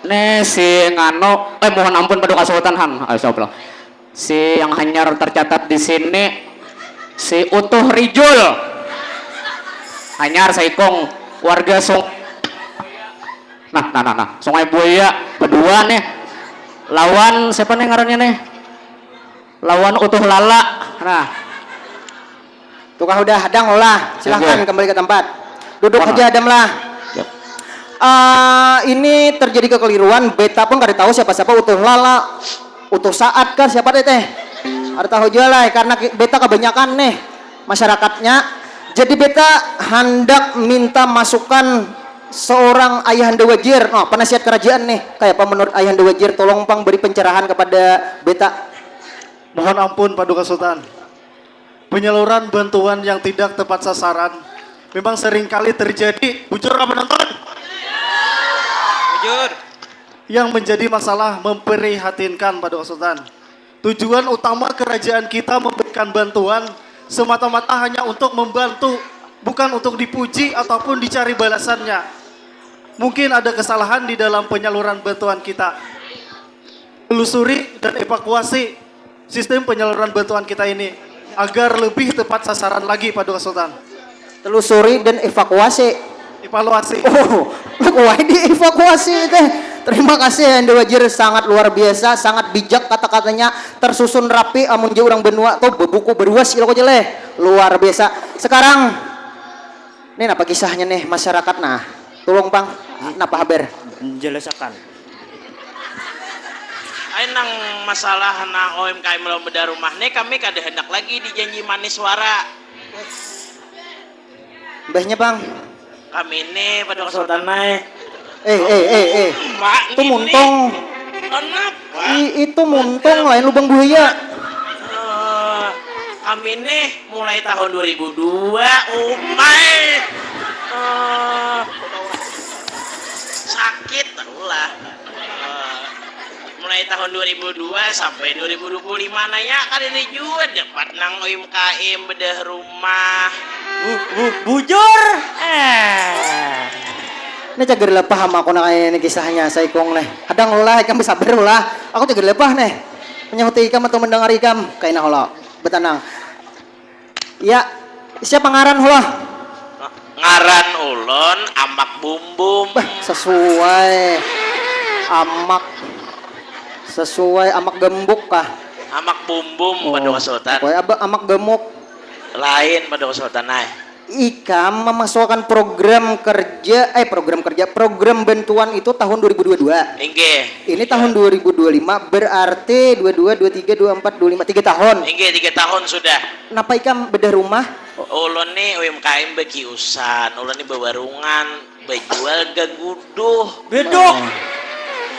Nih si nganu, eh mohon ampun paduka sultan han. Astagfirullah. Si yang hanyar tercatat di sini si Utuh Rijul. Hanyar saikung warga Sung Nah, nah, nah, nah. Sungai Buaya kedua nih. Lawan siapa nih ngarannya nih? Lawan Utuh Lala. Nah. Tukah udah hadang lah. Silahkan kembali ke tempat. Duduk aja Adam lah. Uh, ini terjadi kekeliruan, beta pun kada tahu siapa-siapa Utuh Lala, Utuh Saat kah siapa teh teh. Ada tahu juga lah karena beta kebanyakan nih masyarakatnya. Jadi beta handak minta masukan seorang ayahanda wajir, no, penasihat kerajaan nih, kayak apa menurut ayahanda wajir, tolong pang beri pencerahan kepada beta. Mohon ampun Paduka Sultan. Penyaluran bantuan yang tidak tepat sasaran memang seringkali terjadi. Bujur apa penonton? Bujur. Yang menjadi masalah memprihatinkan Paduka Sultan. Tujuan utama kerajaan kita memberikan bantuan semata-mata hanya untuk membantu, bukan untuk dipuji ataupun dicari balasannya. Mungkin ada kesalahan di dalam penyaluran bantuan kita. Telusuri dan evakuasi sistem penyaluran bantuan kita ini agar lebih tepat sasaran lagi, Paduka Sultan. Telusuri dan evakuasi. Evaluasi. Oh, wah di evakuasi teh. Terima kasih Anda Wajir, sangat luar biasa, sangat bijak kata-katanya, tersusun rapi, amun jauh orang benua tuh bebuku beruas ilok aja leh, luar biasa. Sekarang, ini apa kisahnya nih masyarakat nah, tolong bang, napa haber? Jelasakan. Ai nang masalah nang O M K M lawan bedah rumah nih kami kada hendak lagi dijanji manis wara. Mbahnya pang. Kami nih pada kesultan nai. Eh eh eh eh. Mak itu muntung. Kenapa? I, itu muntung lain lubang buaya. Uh, kami nih mulai tahun dua ribu dua umai. Uh, sakit lah. Uh, mulai tahun dua ribu dua sampai dua ribu dua puluh lima naya kada ada jua dapat nang U M K M bedah rumah. Bu, bu, bujur. Eh. Ini cagar lah paham aku nak ini kisahnya saikung nih. Hadang lah ikam bisa berulah. Aku cagar lah pah nih. Menyahuti ikam atau mendengar ikam. Kaina holo. Betanang. Ya, siapa ngaran holo? Ngaran ulun Amak Bumbum. Bah, sesuai. Amak sesuai amak gembuk kah? Amak bumbum oh, pada kesultan. Pokoknya abah amak gemuk. Lain pada kesultan ay. Ikam memasukkan program kerja, eh, program kerja, program bantuan itu tahun dua ribu dua dua. Inggih. Ini tahun dua ribu dua lima, berarti dua dua, dua tiga, dua empat, dua lima, tiga tahun. Inggih, tiga tahun sudah. Napa ikam bedah rumah? Ulun ni U M K M bakiusan, ulun ni bawarungan, bajual gaguduh. Beduk.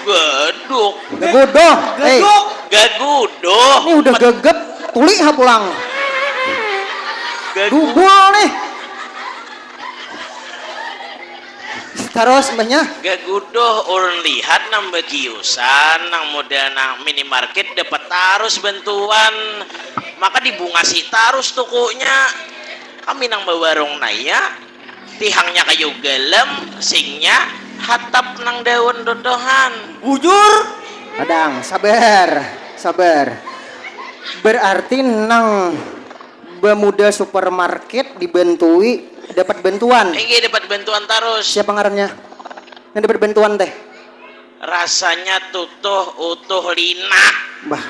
Beduk. Gaguduh. Eh, Gaguduh. Gaguduh. Ini udah gegep, tuli ha pulang. Gaguduh. Dubul nih. Terus mbahnya? Gaguduh, ulun lihat nang bakiusan, nang model nang minimarket dapat tarus bantuan. Maka dibungasi tarus tukunya. Kami nang bawarung naya, tihangnya kayu galem, singnya hatap nang daun dodohan. Bujur. Kadang, sabar, sabar. Berarti nang bamudal supermarket dibantui dapat bantuan. Inggih, dapat bantuan tarus. Siapa ngarannya? Yang dapat bantuan teh? Rasanya tutuh utuh linak. Bah.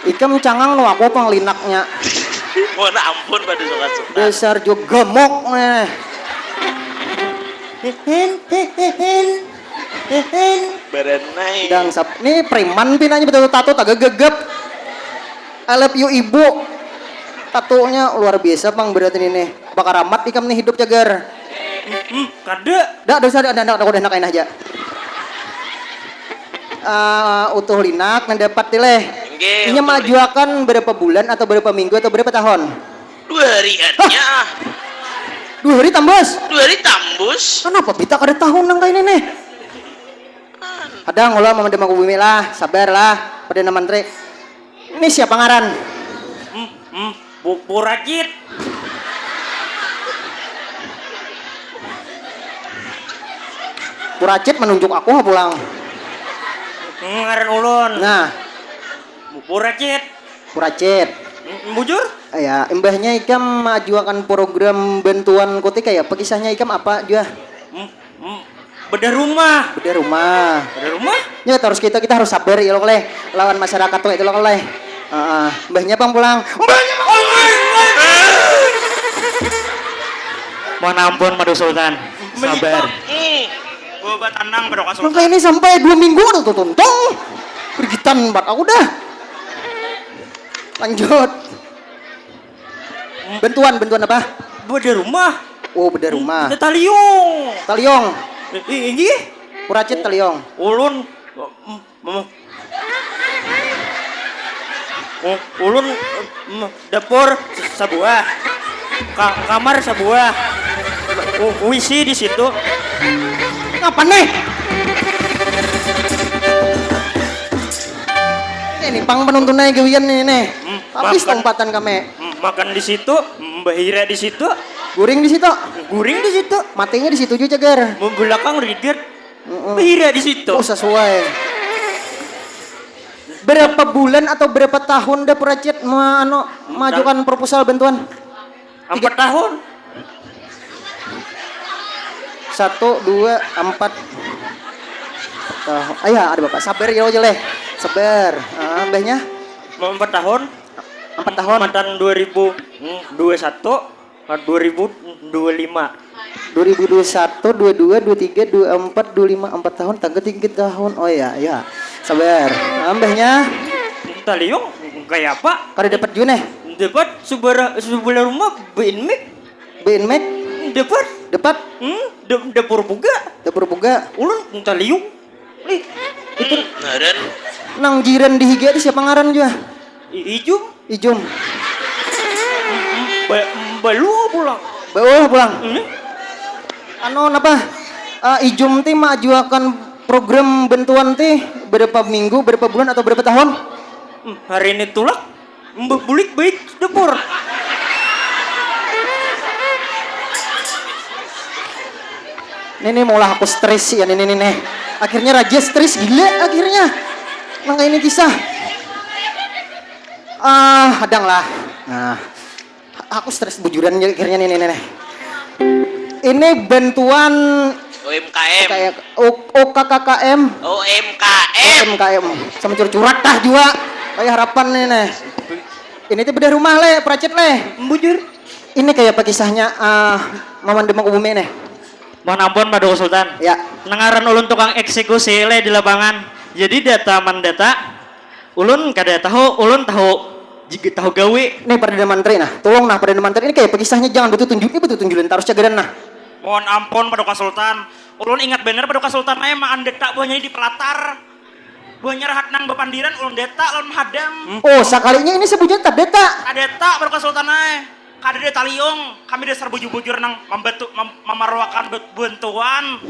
Ikam cangang nu aku pang linaknya. Mohon ampun pada suka-suka. Dasar juga gemuk nih. Hehen, hehen, hehen. Berenai. Dang sap, nih preman pinanya betul tato taga gegep. I love you ibu. Tatonya luar biasa pang berarti ini. Bakaramat ikam nih hidup cagar. Hmm, kada. Dak dosa dak dak dak dak dak aja. Eh, utuh linak nang dapat tileh. Inggih, inya utuh linak. Maajuakan berapa bulan atau berapa minggu atau berapa tahun? Dua hari aja. Dua hari tambus? Dua hari tambus. Kenapa bita kada tahun nang kayak ini nih? Ada ngulah mama demak bumi lah, sabar lah, Perdana Menteri. Ini siapa ngaran? Hmm, hmm, bu, Purajit. Puracit menunjuk aku ha pulang. Hmm, ngaran ulun. Nah. Bu, Puracit. Puracit. Hmm, bujur? Ya, imbahnya ikam maajuakan program bantuan kutika ya, apa kisahnya ikam apa jua? Hmm, hmm, bedah rumah. Bedah rumah. Bedah rumah? Ya, terus kita kita harus sabar ya lo leh lawan masyarakat tuh itu lo leh. Heeh. Mbahnya pang pulang. Mbahnya pang pulang. Mohon ampun Madu Sultan. Sabar. Bawa tanang pada kasul. Maka ini sampai dua minggu udah tuh tuntung. Pergitan buat aku dah. Lanjut. Bantuan, bantuan apa? Bedah rumah. Oh, bedah rumah. Kita taliung. Taliung. Eh, eh, inggih. Puracit taliung. Ulun, mm, mm, mm, ulun, mm, dapur se-, sebuah. Ka-, kamar sebuah. U-, W C di situ. Apa nih? Ini pang penontonnya gawian nih, nih. Hmm, habis makan. Tumpatan kami. Hmm, makan di situ, hmm, bahira di situ. Guring di situ. Guring di situ. Matinya di situ juga, Ger. Belakang riget. Mm-mm. Bahira di situ. Oh, sesuai. Berapa bulan atau berapa tahun dah Puracit ma-, anu, maajukan proposal bantuan? Empat tahun. Satu, dua, empat tahun. Ayah, ada bapak. Sabar ya aja leh. Sabar. Ah, mbahnya? Mau empat tahun. Empat tahun. Matan dua ribu dua satu, dua ribu dua lima. Dua ribu dua satu, dua dua, dua tiga, dua empat, dua lima, empat tahun, tangga tiga tahun. Oh ya, ya. Sabar. Ambahnya? Taliung, kayak apa? Kada dapat jua neh. Dapat sebelah, sebelah rumah, beinmik. Beinmik? Dapat. Dapat? Hmm, da-, dapur buga. Dapur buga. Ulun, taliung. Ih, itu ngaran. Nang jiran di higa itu siapa ngaran jua? I-, Ijum. Ijum. Ba-, Balua pulang. Balua pulang. Ini? Anu, napa? Eh, Ijum ti maajuakan program bantuan ti berapa minggu, berapa bulan, atau berapa tahun? Hmm, hari ini tulak, mbe-, bulik baik dapur. Ini, ini maulah aku stres ya, ini, ini, nih. Akhirnya raja stres gila akhirnya. Nang ini kisah. Ah, hadang lah. Nah, aku stres bujuran ya akhirnya nih, nih, nih. Ini bantuan U M K M. Kayak U-, U K K K M. U M K M. U M K M. Sama curcurat tah jua. Kayak harapan nih, nih. Ini tuh bedah rumah, leh, peracet, leh. Bujur. Ini kaya apa kisahnya ah Maman Demak Ubumi nih? Mohon ampun Paduka Sultan. Ya. Nang ngaran ulun tukang eksekusi leh di lapangan. Jadi data mandata, ulun kada tahu, ulun tahu jigi tahu gawi. Nih Perdana Menteri nah, tolong nah Perdana Menteri ini kaya apa kisahnya jangan betul tunjuk ini betul tunjulan tarus cagaran nah. Mohon ampun Paduka Sultan, ulun ingat banar Paduka Sultan ai maandata buhannya di pelatar. Buhannya rahat nang bapandiran ulun deta lawan mahadam. Oh, sakalinya ini sebujurnya tadeta. Tadeta baru kasultan ai. Kada ada taliung. Kami dasar bujur-bujur nang mambatu mem- mamaruakan bet- bantuan.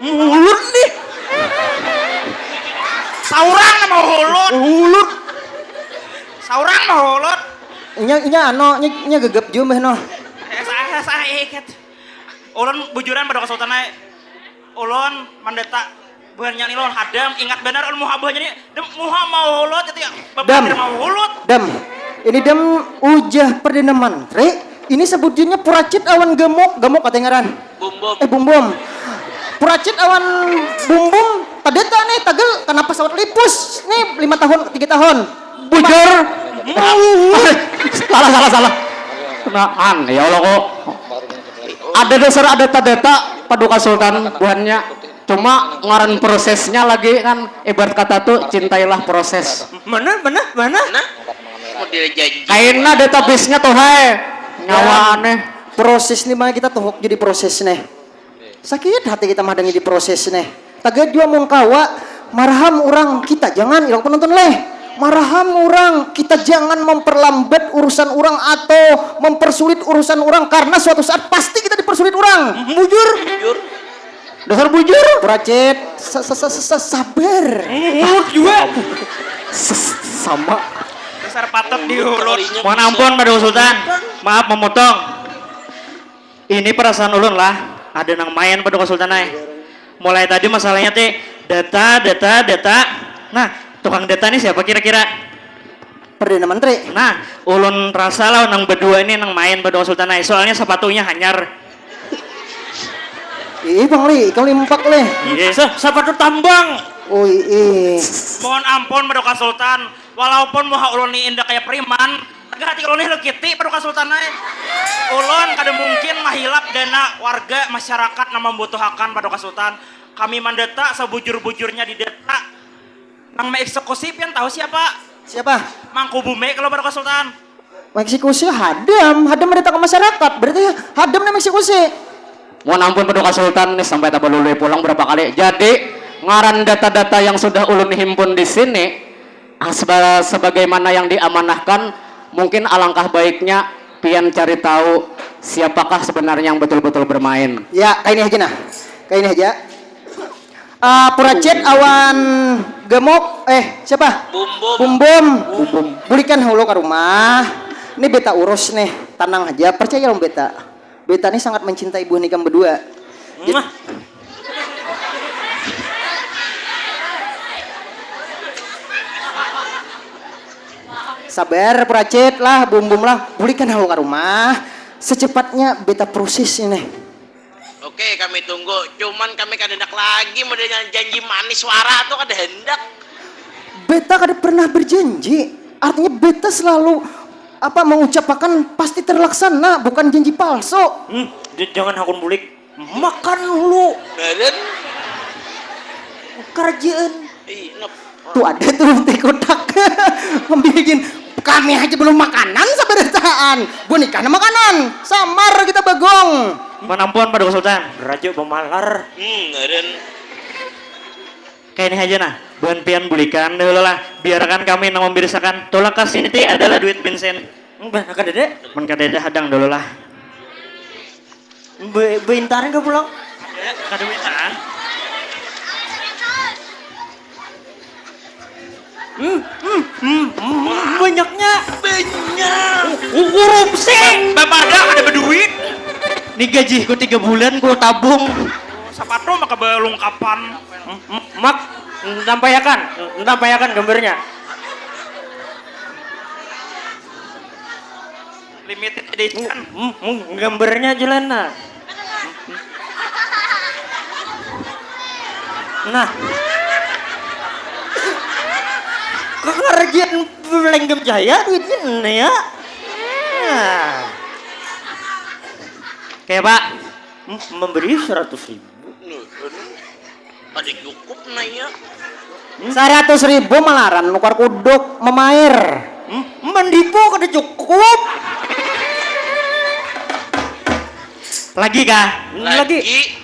Mulut nih. Saurang nama hulut. Hulut. Saurang mah hulut. Inya inya ano inya, inya gegap jua mbah noh. Esa esa ikat. Ulun bujuran pada kasultan ai. Ulun mandeta buhannya ni lawan hadam, ingat banar ulun muha buhannya ni, dem muha mau hulut itu ya, Dam. Bapandir mau hulut. Dam, ini Dam ujah Perdana Mantri, ini sebujurnya Puracit awan Gemuk, Gemuk kata ngaran. Bumbum. Eh Bumbum. Puracit awan Bumbum, tadeta nih, tagal kenapa sawat lipus nih lima tahun, tiga tahun. Bujur. Salah, salah, salah. Kenaan, ya Allah kok. Ada dasar ada tadeta paduka sultan buhannya. Cuma ngaran prosesnya lagi kan ibarat kata tuh cintailah proses. Mana, mana, mana? Nah, model janji. Kaina database-nya tuh hai. Nyawa aneh. Proses nih mah kita tuhuk jadi proses nih. Sakit hati kita mah dengan di proses nih. Taga jua mun kawa maraham urang kita jangan ilok penonton leh. Maraham urang kita jangan memperlambat urusan urang atau mempersulit urusan urang karena suatu saat pasti kita dipersulit urang. Bujur. Bujur. Dasar bujur. Puracit. Sa- sa- sa- sa- Sabar. Mulut juga. Ses- Sama. Dasar patut diulut. Mohon ampun pada Sultan. Maaf memotong. Ini perasaan ulun lah, ada nang main pada Sultan ai. Mulai tadi masalahnya ti data, data, data. Nah, tukang data ni siapa kira-kira? Perdana Menteri. Nah, ulun rasa lah nang berdua ini nang main pada Sultan ai. Soalnya sepatunya hanyar. Ih, Bang Li, ikam limpak leh. Iya. Sa- sepatu tambang. Oh, iya. Mohon ampun pada Sultan. Walaupun muha ulun ni indah kaya preman, taga hati ulun ni Hello Kitty paduka Sultan ai. Ulun kada mungkin mahilap dana warga masyarakat nang mambutuhakan paduka Sultan. Kami mandata sabujur-bujurnya di data. Nang maeksekusi pian tahu siapa? Siapa? Mangkubume kalau paduka Sultan. Maeksekusi hadam, hadam mandata ka masyarakat. Berarti hadam nang maeksekusi. Mohon ampun paduka Sultan nih sampai tabalului pulang berapa kali. Jadi ngaran data-data yang sudah ulun himpun di sini Ah, seba- sebagaimana yang diamanahkan, mungkin alangkah baiknya pian cari tahu siapakah sebenarnya yang betul-betul bermain. Ya, kaini haja nah. Kaini haja. Ah, Puracit awan Gemuk, eh siapa? Bumbum. Bumbum. Bumbum. Bulikan hulu ke rumah. Ini beta urus nih, tenang aja, percaya dong beta. Beta ni sangat mencintai buah nikam berdua. Mah. Sabar, peracit lah, bumbum lah, bulikan hawa ka rumah. Secepatnya beta proses ini. Oke, kami tunggu. Cuman kami kada hendak lagi modelnya janji manis suara tuh kada hendak. Beta kada pernah berjanji. Artinya beta selalu apa mengucapakan pasti terlaksana, bukan janji palsu. Hmm, j- jangan hakun bulik. Makan dulu. Badan. Kerjaan. Ih, nep. Tuh ada tuh teh kotak. Ngambil gin. Kami aja belum makanan sabarataan. Boneka na makanan. Samar kita bagong. Manampun pada Sultan. Raja pemalar. Hmm, badan. Kayak ini aja nah, buhan pian bulikan dahulu lah, biarkan kami nang membirisakan. Tolak kasih nanti adalah duit bensin. Mbah, kadede? Mun kadede hadang dulu lah. Be, beintaran ke pulau? Kada beintaran. Hmm, hmm, hmm, hmm, banyaknya. Banyak. U- Korupsi. Bapada ada berduit. Ini gajiku tiga bulan ku tabung. Sepatu maka belungkapan. M- m- Mak, tampayakan, tampayakan gambarnya. Limited edition. M- m- Gambarnya jalan nah. Nah. Kok ngerjain Lenggem Jaya duitnya nih ya. Nah. Kayak apa? Hmm, memberi seratus ribu. Nuhun. Kada cukup naya. Saratus ribu malaran nukar kuduk memair. Hmm, mendipu kada cukup. Lagi kah? Lagi. Lagi.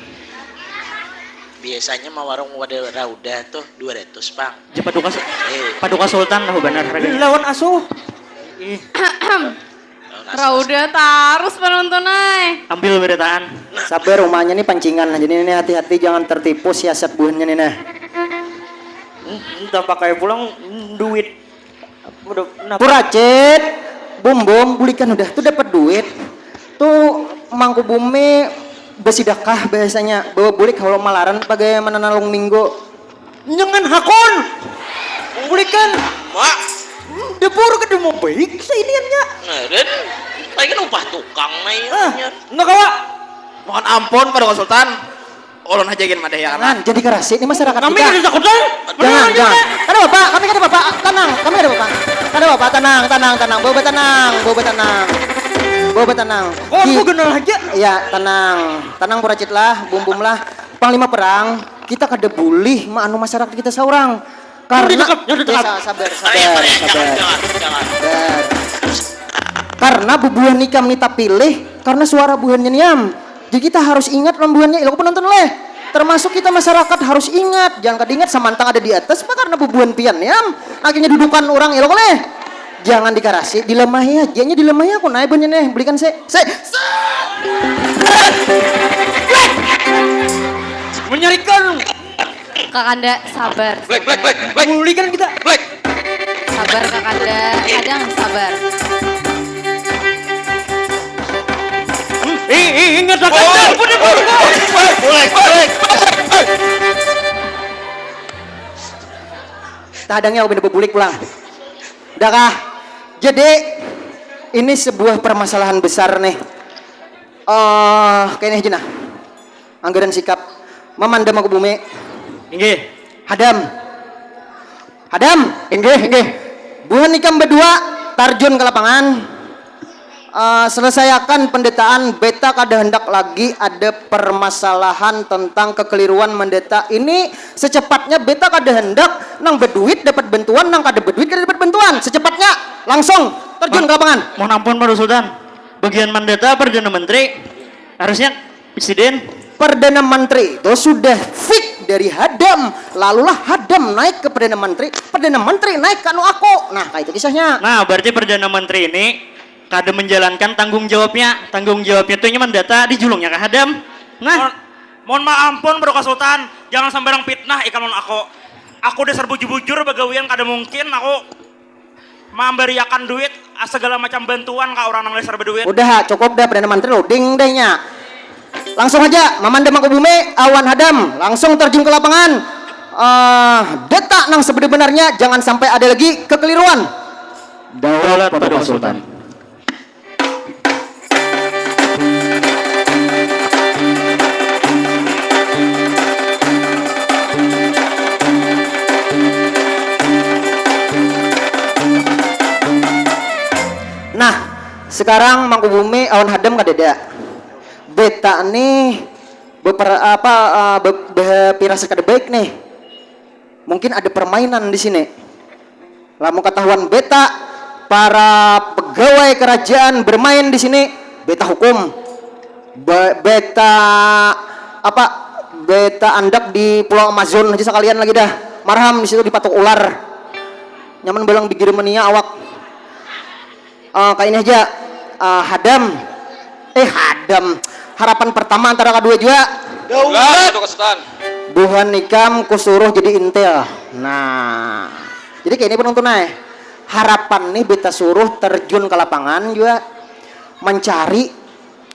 Biasanya mawarung wadah raudah tuh dua ratus pang. Japa duka, eh. Paduka Sultan tahu banar. Lawan asuh. Rauda tarus penonton ai. Ambil berataan. Sabar umanya ni pancingan jadi ni hati-hati jangan tertipu siasat buhannya ni nah. Hmm, entah pakai pulang hmm, duit. Nah, Puracit, bumbung, bulikan udah tuh dapat duit. Tuh mangku bumi besidakah biasanya bawa bulik kalau malaran pakai menanalung minggu. Jangan hakun. Bulikan. Mak. Dapur kada mau baik sainiannya. Nah, dan lagi kan upah tukang nih. Ah, nggak kawa. Mohon ampun pada Sultan. Ulun haja gin madahi ya kan. Nah, jadi kerasi ini masyarakat kami kita. Kami kada takut lah. Jangan, jangan. Kada apa-apa, kami kada apa-apa. Tenang, kami kada apa-apa. Kada apa-apa, tenang, tenang, tenang. Bawa tenang, bawa tenang. Bawa tenang. Oh, aku kenal aja. Ya, tenang. Tenang puracit lah, bumbum lah. Panglima perang, kita kada boleh maanu masyarakat kita seorang. Karena dikep, ya, dikep. Sabar, sabar, sabar, sabar. Karena bubuhan ikam ni tapilih karena suara buhannya niam. Jadi kita harus ingat lawan buhannya, iloko penonton leh. Termasuk kita masyarakat harus ingat, jangan kada ingat samantang ada di atas, apa karena bubuhan pian niam. Akhirnya dudukan orang iloko leh. Jangan dikarasi, dilemahi aja nya dilemahi aku naik banyak nih belikan se se se menyarikan kakanda sabar Black, black, black, black. Mulikan kita. Black. Sabar kakanda kadang sabar Ih, ih, ingat kakanda. Black, black, black. Tadangnya aku pindah bulik pulang. Udah kah? Jadi ini sebuah permasalahan besar nih. Uh, kayaknya aja nah. Anggaran sikap memandam aku bumi. Inggih. Hadam. Hadam. Inggih, inggih. Buhan ikam berdua tarjun ke lapangan. Uh, selesaiakan pendataan beta kada hendak lagi ada permasalahan tentang kekeliruan mendata ini secepatnya beta kada hendak nang berduit dapat bantuan nang kada berduit kada dapat bantuan secepatnya langsung terjun ke lapangan mohon ampun Pak Sultan bagian mendata Perdana Menteri harusnya Presiden Perdana Menteri itu sudah fix dari hadam lalulah hadam naik ke Perdana Menteri Perdana Menteri naik ke anu aku nah kayak itu kisahnya nah berarti Perdana Menteri ini kada menjalankan tanggung jawabnya. Tanggung jawabnya tuh nyaman data di julungnya kah Adam. Nah. Mohon, mohon maaf ampun Bro Sultan, jangan sembarang fitnah ikam lawan aku. Aku dasar bujur-bujur bagawian kada mungkin aku mambariakan duit ah, segala macam bantuan ka orang nang dasar berduit. Udah, cukup dah Perdana Menteri loading deh nya. Langsung aja, Maman Demak Bumi, Awan Hadam, langsung terjun ke lapangan. Uh, data nang sebenar-benarnya, jangan sampai ada lagi kekeliruan. Daulat pada Sultan. Nah, sekarang Mangkubumi awan Hadam kadada. Beta nih beper, apa uh, be, be, pirasat kada baik nih. Mungkin ada permainan di sini. Lamun katahuan beta, para pegawai kerajaan bermain di sini, beta hukum. Be beta apa beta andak di pulau Amazon aja sekalian lagi dah. Marham di situ dipatuk ular. Nyaman balang bigir mania awak. Uh, kayak ini aja. Uh, hadam. Eh hadam. Harapan pertama antara kedua juga. Daulat. Buhan ikam kusuruh jadi intel. Nah. Jadi kayak ini penonton ay. Harapan nih beta suruh terjun ke lapangan juga mencari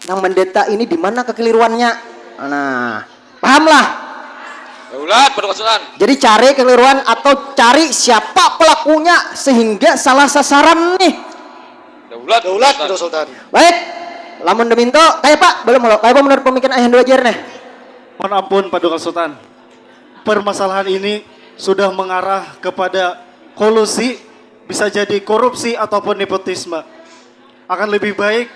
nang mendeta ini di mana kekeliruannya. Nah, paham lah. Daulat pada kasulan. Jadi cari kekeliruan atau cari siapa pelakunya sehingga salah sasaran nih. Daulat, daulat pada sultan. Baik. Lamun deminto, kayak pak, belum lo. Kayak apa menurut pemikiran ayah dua nih? Mohon ampun Pak Sultan. Permasalahan ini sudah mengarah kepada kolusi, bisa jadi korupsi ataupun nepotisme. Akan lebih baik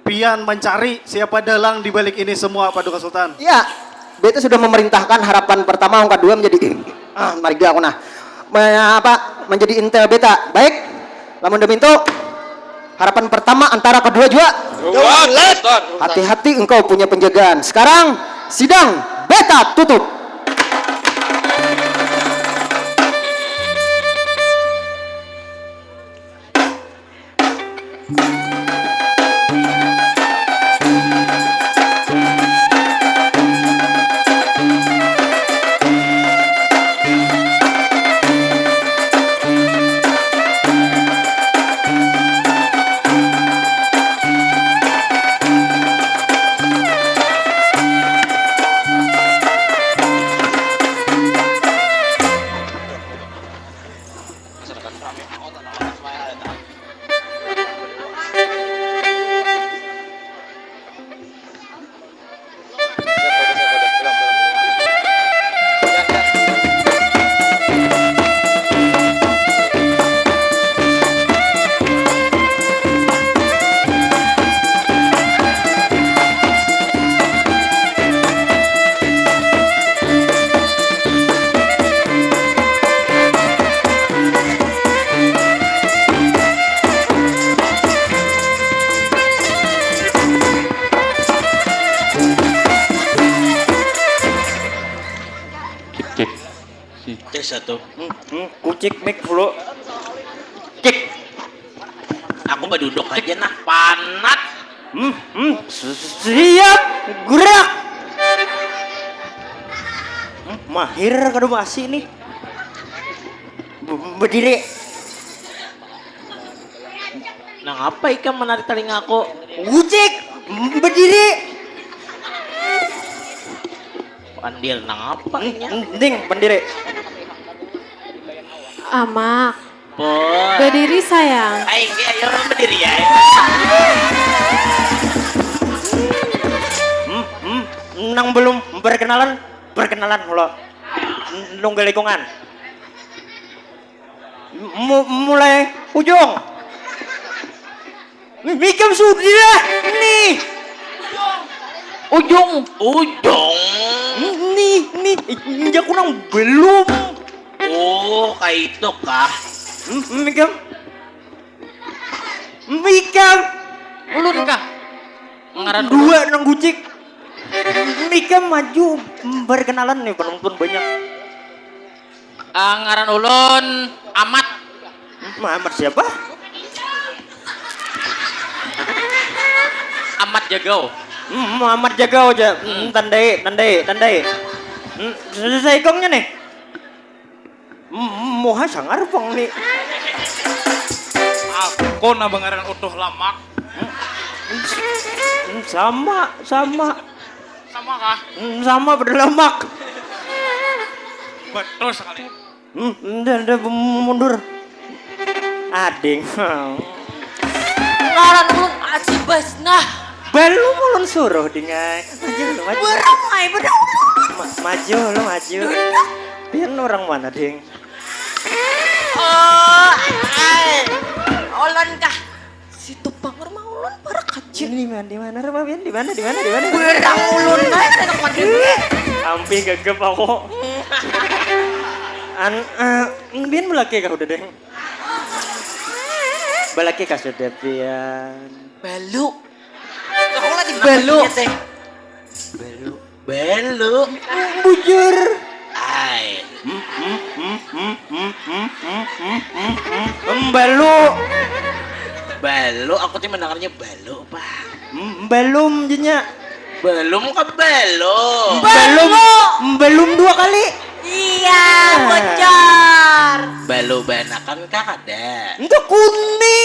pian mencari siapa dalang di balik ini semua, Paduka Sultan? Ya, beta sudah memerintahkan harapan pertama, yang kedua menjadi ah, mariga aku nah. Me- apa menjadi intel beta. Baik. Lamun demitu harapan pertama antara kedua juga. Gawat, Sultan. Hati-hati engkau punya penjagaan. Sekarang sidang beta tutup. Cek, cek. Si. Tes satu. Hmm, hmm, kucik mik dulu. Cik. Aku baduduk aja nah, panat. Hmm, hmm, si- siap, gerak. Hmm, mahir kada basi nih. Be- Bediri. Nang apa ikam menarik talingaku? Gucik, bediri. Pandil nang apa inya? Ding, pendiri. Amak, Pun. Berdiri sayang. Aing ge ayo orang berdiri ya. Hmm, hmm, nang belum berkenalan, berkenalan lo. Nunggu lingkungan. Mu- mulai ujung. Mikam sudah nih. Ujung. Ujung. Nih, nih, jaku nang belum. Oh, kayak itu kah? Mikam. Mikam. Ulun kah? Ngaran Dua nang gucik. Mikam maju berkenalan nih penonton banyak. Ah, ngaran ulun Amat. Muhammad siapa? Amat Jagau. Hmm, Muhammad Jagau aja. Hmm, tandai, tandai, tandai. Hmm, selesai ikongnya nih. Hmm, muha sangar pang nih. Aku nama ngaran Utuh Lamak. Hmm, sama, sama. Sama kah? Hmm, sama pada lamak. Betul sekali. Hmm, udah, udah mundur. Ading. Ngaran ulun Aji Basnah. Belum ulun suruh dingai. Maju lu, maju. Berang ai, berang. Ma- maju lu, maju. Pian orang mana, Ding? Oh, ai. Ulun kah? Situ pang rumah ulun parak aja. Ini di mana, di mana rumah pian? Di mana, di mana, di mana? Berang ulun ai, anak mandiri. Ampih gegep aku. An eh, pian belaki kah udah, Ding? Belaki kah sudah pian? Balu. Aku lagi balu. Balu. Balu. Bujur. Ai. Balu. Balu, aku tuh mendengarnya balu, Pak. Belum jenya. Belum ke belum. Belum. Belum dua kali. Iya, bocor. Balu banakan kah kada? Enggak kuni.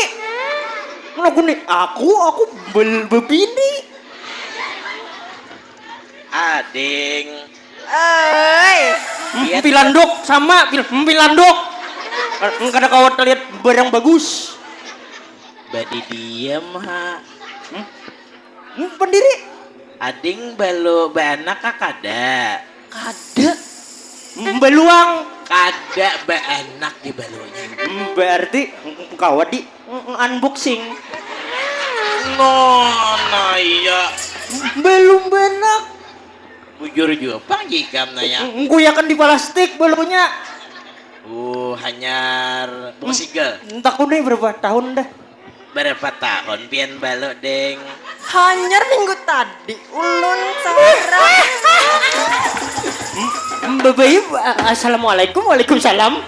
Mana kuni? Aku, aku bel bebini. Ading. Oi. Pilanduk sama pil pilanduk. Kada kawat lihat barang bagus. Badi diam ha. Hmm, pendiri. Ading balu baanak kah kada? Kada. Hmm, beluang. Kada baanak di balunya. Hmm, berarti kawat di unboxing. Nona iya. Belum benak. Bujur jua pang jikam naya. Kuyakan di plastik belumnya. Uh, hanyar buka sigel. Takuni berapa tahun dah. Berapa tahun pian balu, Deng? Hanyar minggu tadi ulun sarah. Babai, assalamualaikum, waalaikumsalam.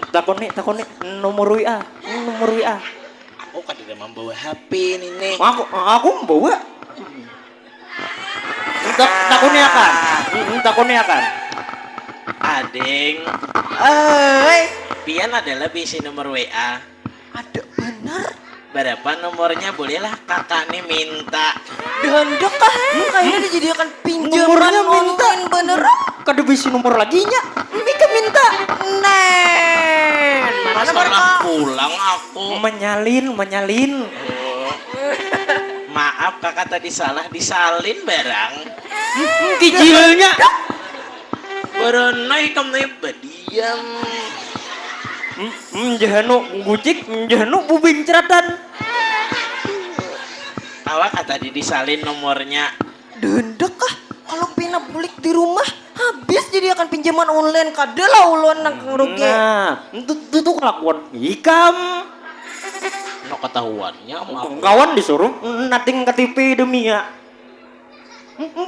Takuni, takuni nomor W A, nomor W A. Aku kada ada membawa H P nini. Aku, aku membawa. Tak, takuni akan. Takuni akan. Ading. Oi. Pian adalah bisi nomor W A. Ada benar. Berapa nomornya, bolehlah kakak nih minta. Dandek kah? Kayaknya dijadikan pinjaman Nomornya minta. Online beneran. Kada bisi nomor lagi nya. Mika minta. Nen. Mana nomor Salah kak? Pulang aku. Menyalin, menyalin. Oh. Maaf kakak tadi salah disalin barang. Kijilnya. Berenai kamu badiam. Hmm, jahanu gucik, jahanu bubincratan. Awak tadi disalin nomornya. Dandek kah? Kalau pina bulik di rumah habis jadi akan pinjaman online kada lah ulun nang rugi. Nah, itu, itu, itu kelakuan ikam. No ketahuannya mau. Kawan disuruh nating K T P demi ya.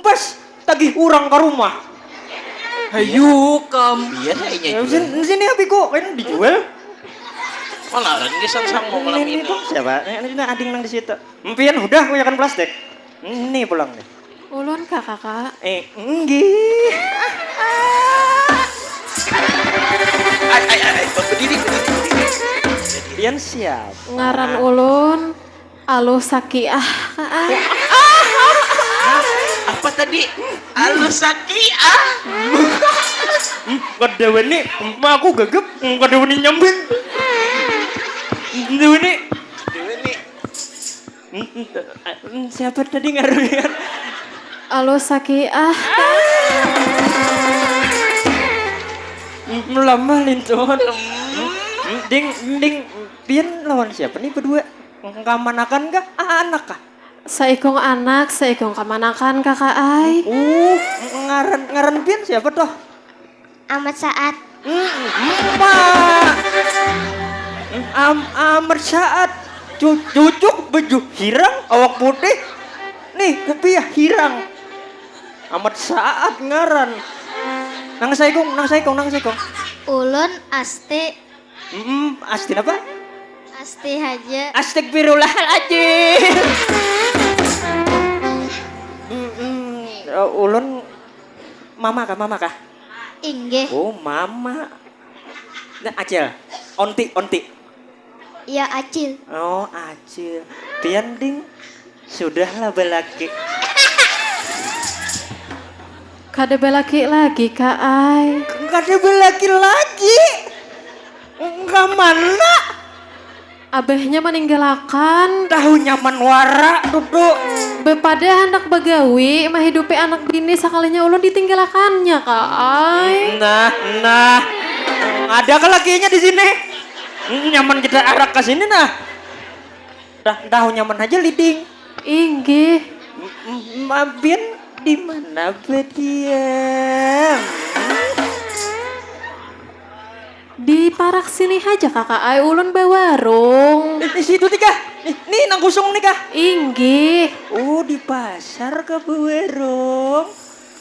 Pas tagih orang ke rumah. Hayu kam. Biar aja Ya, jual. sini, sini apa kok kan dijual? Malaran gesan sama malam Ini ini. tuh siapa? Ini, ini ading nang di situ. Mpian udah kuyakan plastik. Ini pulang nih. Ulun kah kakak? Eh, enggih. Ay ay ay berdiri berdiri. Pian siap. Ngaran ulun Aluh Sakiah. Kak, ah. Apa tadi? Aluh Sakiah. Kada wani, ma aku gagap, kada wani nyambit. Kada wani. Dewa nih. Siapa tadi ngarannya? Aluh Sakiah. Lama lintun. Ding, ding, pian lawan siapa nih berdua? Kamanakan kah? Ah, anak kah? Saikung anak, saikung kamanakan kakak ai. Uh, ngaran ngaran pian siapa toh? Amat Saat. Emak. Am, amat saat. Cu- cucuk baju hirang, awak putih. Nih, kupiah hirang. Amat saat ngaran. Nang saikung, nang saikung, nang saikung. Ulun Asti. Mm, Asti apa? Asti haja. Astagfirullahaladzim. Mm, mm, eh, ulun mama kah, mama kah? Inggih. Oh, mama. Nah, acil. Onti, onti. Iya, acil. Oh, acil. Pian ding. Sudahlah belaki. Kada belaki lagi kak ai. Kada belaki lagi. Enggak mana? Abahnya maninggalakan. Tahu nyaman wara tutu. Bepada handak bagawi mahidupi anak bini sakalinya ulun ditinggalakannya kak ai. Nah, nah. Ada kah lakinya di sini? Nyaman kita arak ke sini nah. Dah, tahu nyaman aja leading. Inggih. Mampir di mana berdiam? Di parak sini haja kakak ai ulun bawarung. Di situ nih kah? Nih, nih nang kusung nih kah? Inggih. Oh, di pasar ke bawarung.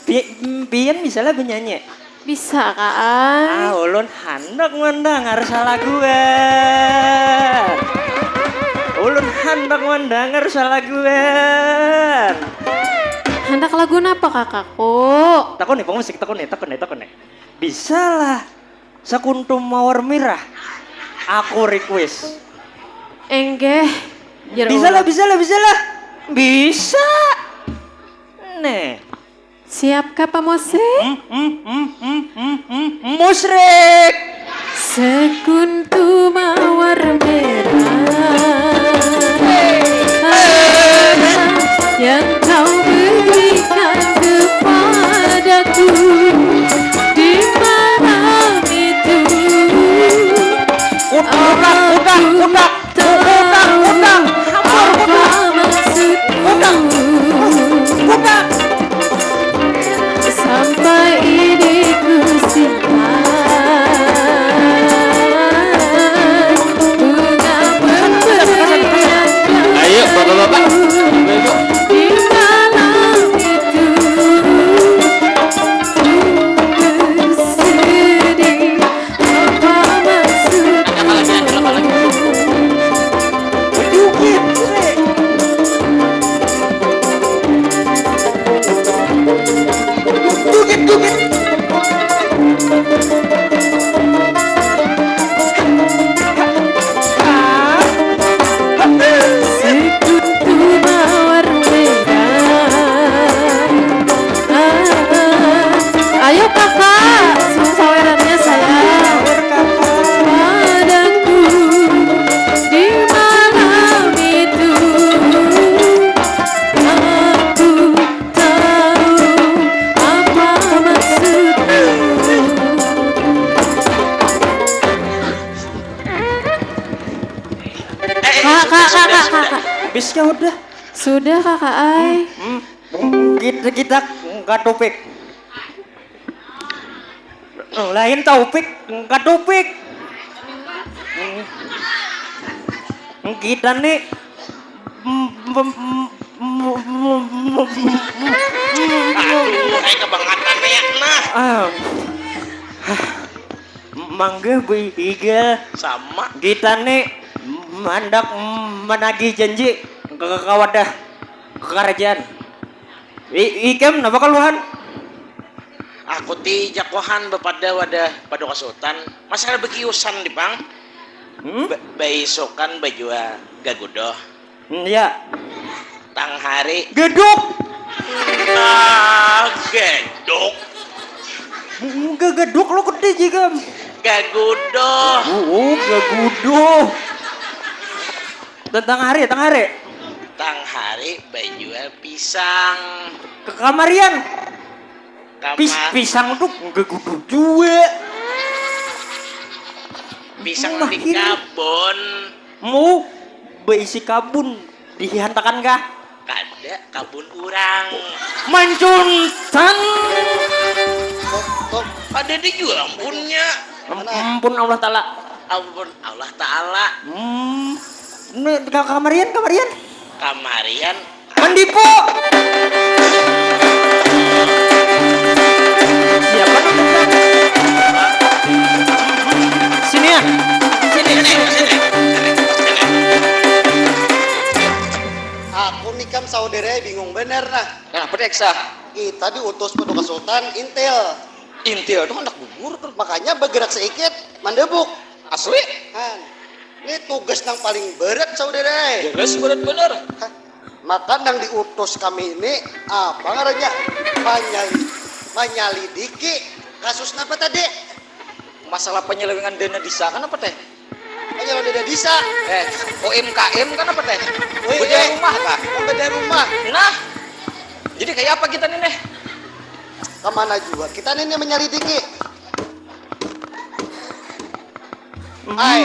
Pi- Pian bisa lah bernyanyi. Bisa kak ai. Ah, ulun handak mendengar salaguan. Ulun handak mendengar salaguan. Handak lagu napa kakakku? Takon nih, pemusik takon nih, takon nih, takon nih. Bisa lah. Sakuntum mawar mirah. Aku request. Enggeh. Bisa lah, bisa lah, bisa lah. Bisa. Nih. Siap kah pemusik? Hmm, hmm, hmm, hmm, hmm, hmm, hmm. Musrik. Sekuntum mawar merah yang kau berikan kepadaku di malam itu. Utak, utak, utak, utak. Habis ya udah. Sudah kakak ai. Hmm, kita kita katupik. Lain taupik, katupik. Kita nih Aduh, kayak kebangatan ya nah. Ah. Mangga Bu Iga. Sama. Kita nih handak menagih janji ke, ke wadah kerajaan. I, ikam napa kaluhan? Aku ti jakuhan bepada wadah paduka sultan. Masalah bekiusan di pang. Hmm? Ba- baisukan bajua gagudoh. Hmm, ya. Tang hari. Geduk. Nah, geduk. Enggak geduk lo gede jigam. Gagudoh. Oh, gagudo. Tentang hari, tentang hari. Tang hari bajual pisang. Ke kamarian. Kamar. Pis, pisang tuh gagudo juga. Pisang di kabun. Mu beisi kabun dihantakan kah? Kada, kabun urang. Mancuntan. Ada di jua ampunnya. Ampun Allah Ta'ala. Ampun Allah Ta'ala. Hmm. Ini kamarian, kamarian. Kamarian. Mandipo. Siapa namanya? Sini ya. Sini. Sini. Aku nikam saudara bingung bener nah. Kenapa deh Eksa? Kita diutus paduka sultan intil. Intil tuh anak bubur tuh. Makanya bergerak sedikit mandebuk. Asli? Han. Ini tugas yang paling berat saudara. Jelas berat benar. Maka yang diutus kami ini apa ngarannya? Manyali, manyalidiki kasus apa tadi? Masalah penyelewengan dana desa kan apa teh? Aja lo beda bisa. Eh, U M K M kan apa teh? Wih, beda eh, rumah kah? Beda rumah. Nah, jadi kayak apa kita nih nih? Kemana juga kita nih, nih menyelidiki? Hmm, Hai.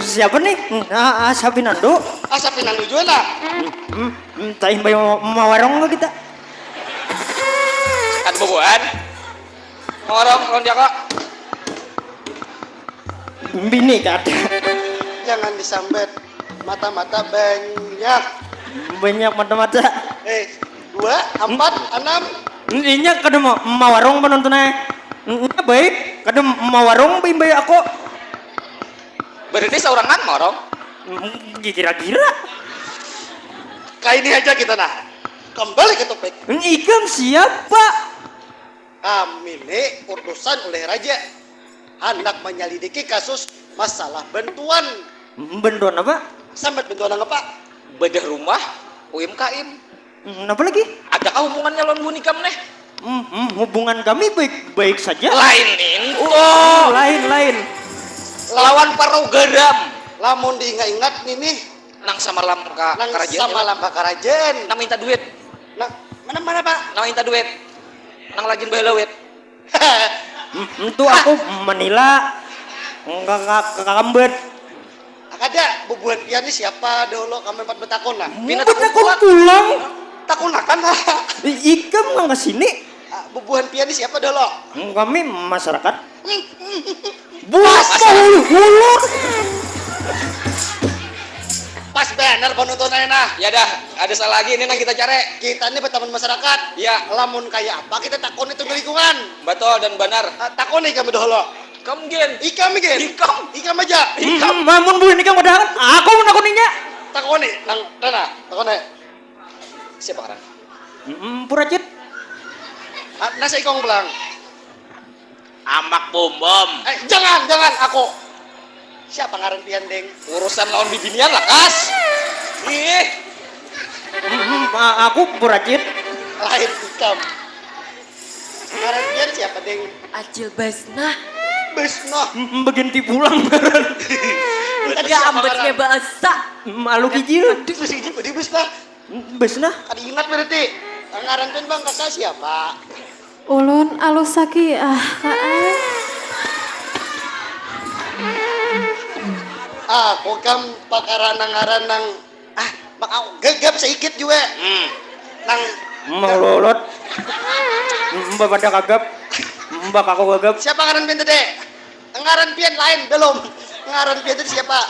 Siapa nih? Ah, ah, Sapinando. Ah, Sapinando juga lah. Hmm, hmm, hmm, tak imbai mawarong kita. Kan bubuhan. Mawarong, lawan dia kok. Bini kada. Jangan disambat. Mata-mata banyak. Banyak mata-mata. Eh, dua, empat, enam. Inya kada mau mawarung penontonnya. Inya baik, kada mawarung bimbai aku. Berarti saurangan mawarung. Kira-kira. Kayak ini aja kita nah. Kembali ke topik. Ikam siapa? Kami ni utusan oleh raja handak manyalidiki kasus masalah bantuan. Bantuan apa? Sambat bantuan nang apa? Badah rumah, U M K M. Napa lagi? Adakah hubungannya lawan buhan ikam neh? Hmm, hmm, hubungan kami baik baik saja. Lain nintu. Oh, lain lain. Lawan program. Lamun diingat-ingat nini. Nang samalam ka Nang karajaan. Samalam ka karajaan. Nang minta duit. Nang mana mana pak? Nang minta duit. Nang lajin bahalawit. Entu aku manila kakambet. Kada, bubuhan pian ni siapa dahulu kami empat betakun lah. Pina takun pulang. Takunakan lah. Ikam nang kesini. Ah, bubuhan pian ni siapa dahulu. Kami masyarakat. Buah ulur. Pas banar penontonnya nah. Ya dah, ada salah lagi ini nang kita cari. Kita ini bertamu masyarakat. Ya. Lamun kayak apa kita takon itu lingkungan. Betul dan benar. Ah, takon nih kami dahulu. Kamu gen. Ikam gen. Ikam. Ikam aja. Ikam. Hmm, mamun buin ikam padahal aku menakuninya. Takoni nang rena. Takoni. Siapa orang? Hmm, puracit. Ah, nasi ikong belang. Amak bombom. Eh, jangan, jangan aku. Siapa ngaran pian deng? Urusan lawan bibinian lah kas. Ih. Hmm, aku puracit. Lain ikam. Ngaran pian siapa deng? Acil Basnah. Basnah. Baganti pulang ngaran. Dia ambeknya bahasa. Malu kijil. Terus kijil, dia Basnah. Basnah. Kada ingat berarti. Ngaran pian bang kakak siapa? Ulun alus saki ah kak ah. Ah, kokam pakarana ngaran nang ah Mak aku gegap saikit jua. Hmm. Nang Mang lulut. Mbak pada kagap. Mbak aku kagap. Siapa ngaran pian tadi? Ngaran pian lain belum. Ngaran pian tadi siapa?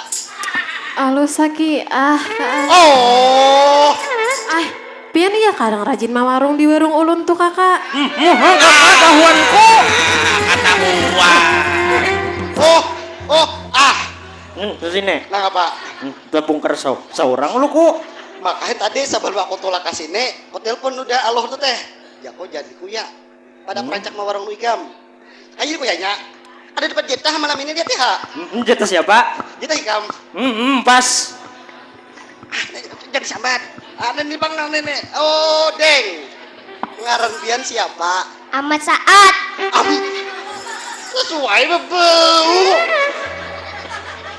Alus Saki, ah. Oh. Ah, pian iya kadang rajin mawarung di warung ulun tuh kakak. Hmm, muha kakak tahuanku. Katahuan. Oh, oh, ah. Hmm, sini. Nah apa? Hmm, tepung kersau. Seorang lu ku. Makanya tadi sebelum aku tulak ke sini, aku telepon udah aloh tuh teh. Ya kok jadi kuya. Pada hmm. Perancak mawarung ikam. Ayo kuyanya. Ada dapat jatah malam ini dia tiha. Hmm, jatah siapa? Jatah ikam. Hmm, hmm pas. Ah, jadi sambat. Ada nih bang nang nenek. Oh, deng. Ngaran pian siapa? Amat Saat. Am sesuai bebeu.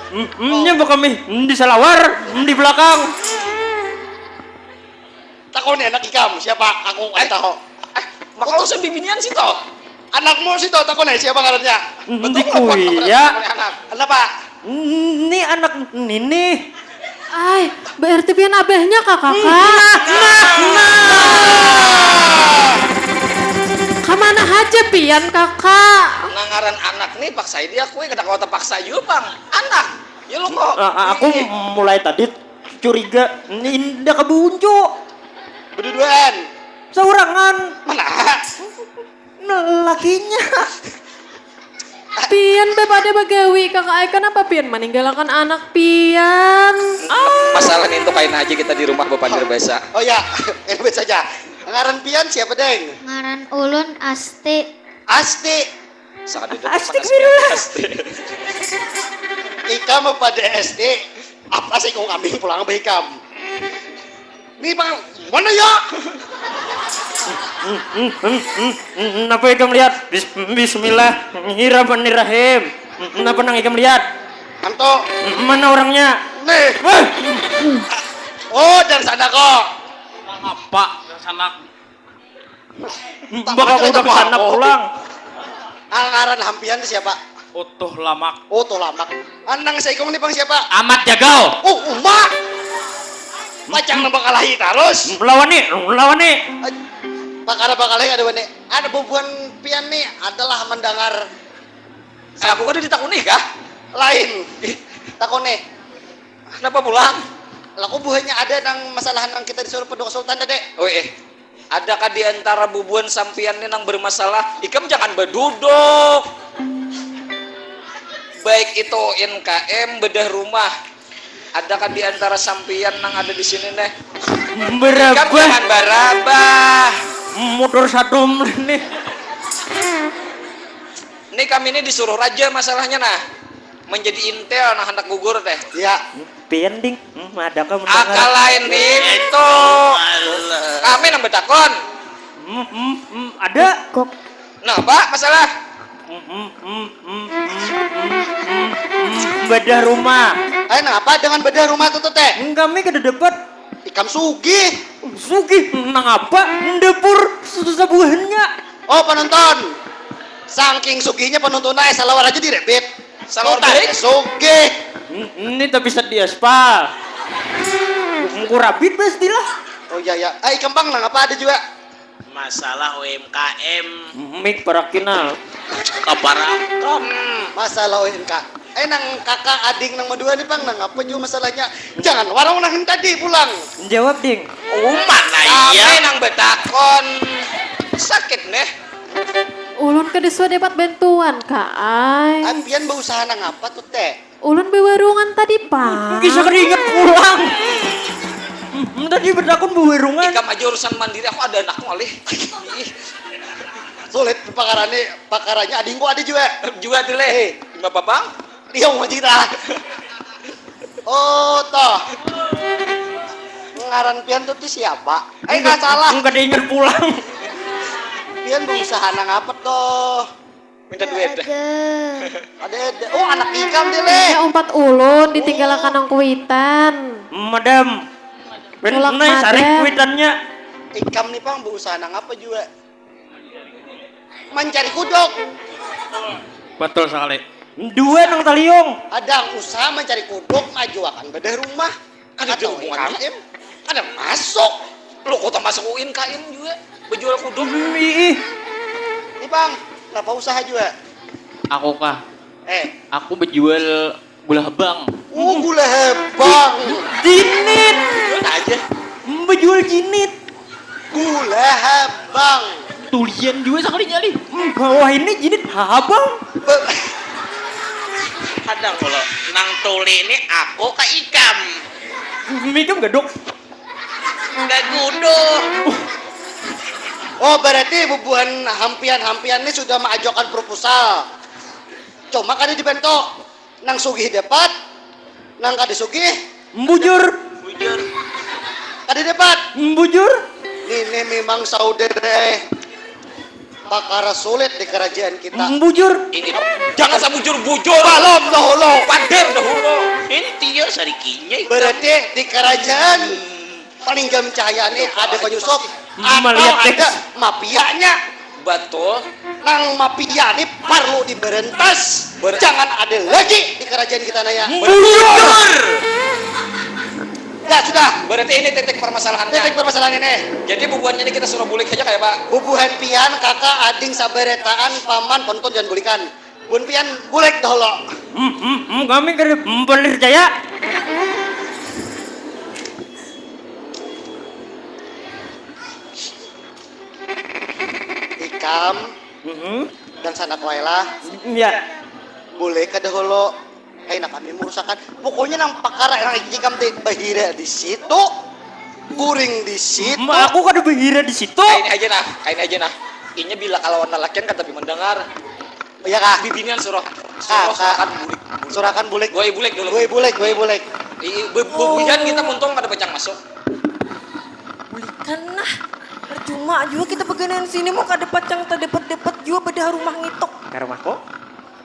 Hmm, hmm, nya kami hmm, di salawar, hmm, di belakang. Takoni anak ikam siapa? Aku kada tahu. Eh, maka usah bibinian situ. Anakmu situ takoni siapa ngarannya? Di kuya. Kenapa? Ni anak nini. Ay, berarti pian abahnya kakak. Nah, nah, nah. Kamana haja pian kakak? Nah ngaran anak nih paksa ini aku ya kada kau terpaksa juga bang. Anak, ya lo kok. Uh, aku mulai tadi curiga ini indah kebuncu. Berduaan. Seorangan. Mana? Lelakinya. Pian be pada bagawi kakak ai, kenapa pian maninggalakan anak pian? Masalah nih untuk kain aja kita di rumah bapandir basa. Oh ya, kain basa aja. Ngaran pian siapa deng? Ngaran ulun Asti. Asti. Sangat duduk Asti. Asti. Ikam apa deh Asti? Apa sih kau kambing pulang abah ikam? Ni pang mana ya? Napa ikam lihat? Bis, bismillahirrahmanirrahim. Napa nang ikam lihat? Anto. Mana orangnya? Nih. Wah. Oh, dari sana kok. Apa? Dari sana. Mbak aku udah kesana pulang. Angaran hampian tu siapa? Utuh Lamak. Utuh Lamak. Anang saikung ni pang siapa? Amat Jagau. Oh, uma. Macam nang bakalahi tarus. Lawan ni, lawan ni. Pakara bakalahi ada wani. Ada bubuhan pian ni adalah mendengar. Aku kada ditakuni kah? Lain. Takuni. Kenapa pulang? Laku buhannya ada nang masalah nang kita disuruh pedua sultan tadi. Oh eh. Adakah di antara bubuan sampian ni nang bermasalah? Ikam jangan beduduk. Baik itu U N K M, bedah rumah. Adakah di antara sampian nang ada di sini neh? Berabah. Ikam jangan barabah. Mutur sadum nih. Ni kami ni disuruh raja masalahnya nah. Menjadi intel nah handak gugur teh. Ya. Pian ding, hmm, ada kah mendengar? Akal lain itu. Kami nang betakon. Hmm, hmm, hmm, ada. Kok. Nah, apa masalah? Hmm, hmm, hmm, hmm, hmm, hmm, hmm, hmm, bedah rumah. Eh, napa dengan bedah rumah tuh teh? Kami kada dapat. Ikam sugih. Sugih nang apa? Dapur sabuhannya. Oh penonton. Sangking sugihnya penonton eh salawar aja direbit. Salawar baik. Sugih. Ini tapi set di aspal. Muku rabit pasti lah. Oh iya ya. Ai kembang nang apa ada juga. Masalah U M K M. Mik parakina. Kaparakan. Masalah U M K M. Eh nang kakak ading nang madua ni pang nang apa jua masalahnya. Jangan warung nang tadi pulang. Jawab ding. Uma nang iya. Kami nang betakon. Sakit neh. Ulun kada suah dapat bantuan ka ai. Apian bausaha nang apa tu teh? Ulun bawarungan tadi pang. Bisa kada ingat pulang. Tadi betakon bawarungan. Ikam aja urusan mandiri aku ada anakku ngalih. Sulit pakarane, pakaranya adingku ada juga. Juga tuh leh. Lima papang. Liau maji kita. Oh toh. Ngaran pian tuh ti siapa? Eh nggak salah. Nggak ada ingat pulang. Pian berusaha nang apa toh? Minta duit. Ada. Ada ada. Oh anak ikam ti leh. Ya umpat ulun ditinggalakan nang kuitan. Madam. Tulak madam. Sarik kuitannya. Ikam nih pang berusaha nang apa juga? Mancari kuduk. Betul sekali. Dua nang taliung. Ada usaha mancari kuduk, majuakan bedah rumah. Ada hubungan. Kada masuk. Lu kota masuk U I N K M juga. Bejual kuduk. Ih, ih. Nih bang, kenapa usaha juga? Aku kah? Eh. Aku bejual gula habang. Oh, gula habang. Jinit. Jual aja. Bejual jinit. Gula habang. Tulian juga sekalinya nih. Bawah ini jinit habang. Be- Kadang kalau nang tuli ini aku ke ikam. Mikam geduk. Gaguduh. Oh, berarti bubuhan hampian-hampian ini sudah mengajukan proposal. Cuma kada dibantu. Nang sugih dapat, nang kada sugih Mbujur. Bujur. Kada dapat. Mbujur. Ini memang saudara eh. Pakara sulit di kerajaan kita. Bujur. Ini jangan sabujur-bujur. Balom dahulu. Pader dahulu. Ini tia sarikinya. Berarti di kerajaan Paninggam Cahaya ni ada penyusup atau ada mafianya. Betul. Nang mafia ni parlu diberentas. Ber- Jangan ada lagi di kerajaan kita naya. Betul. Ya sudah. Berarti ini titik permasalahannya. Titik permasalahan ini. Jadi bubuhannya ini kita suruh bulik saja kayak Pak. Bubuhan pian kakak ading saberetaan paman penonton jangan bulikan. Bun pian bulek dahulu. Hmm, hmm, hmm, kami kada hmm, boleh percaya. Ikam mm -hmm. dan sanak wailah. Ya. Bulek ka dahulu. Kaina kami murusakan. Pokoknya nang pakara nang ikam teh bahira di situ. Guring di situ. Ma, aku kada bahira di situ. Kaini aja nah, kaini aja nah. Inya bila kalawan lalakian kada tapi mendengar. Iya kah? Bibinian suruh. Suruh surakan bulik. Surakan bulik. Gue bulik dulu. Gue bulik, gue bulik. Iya, be bebulian kita muntung kada pacang masuk. Bulikan nah. Percuma juga kita beganaan sini mau kada pacang tadapat-dapat juga badaha rumah ngituk. Ka rumahku?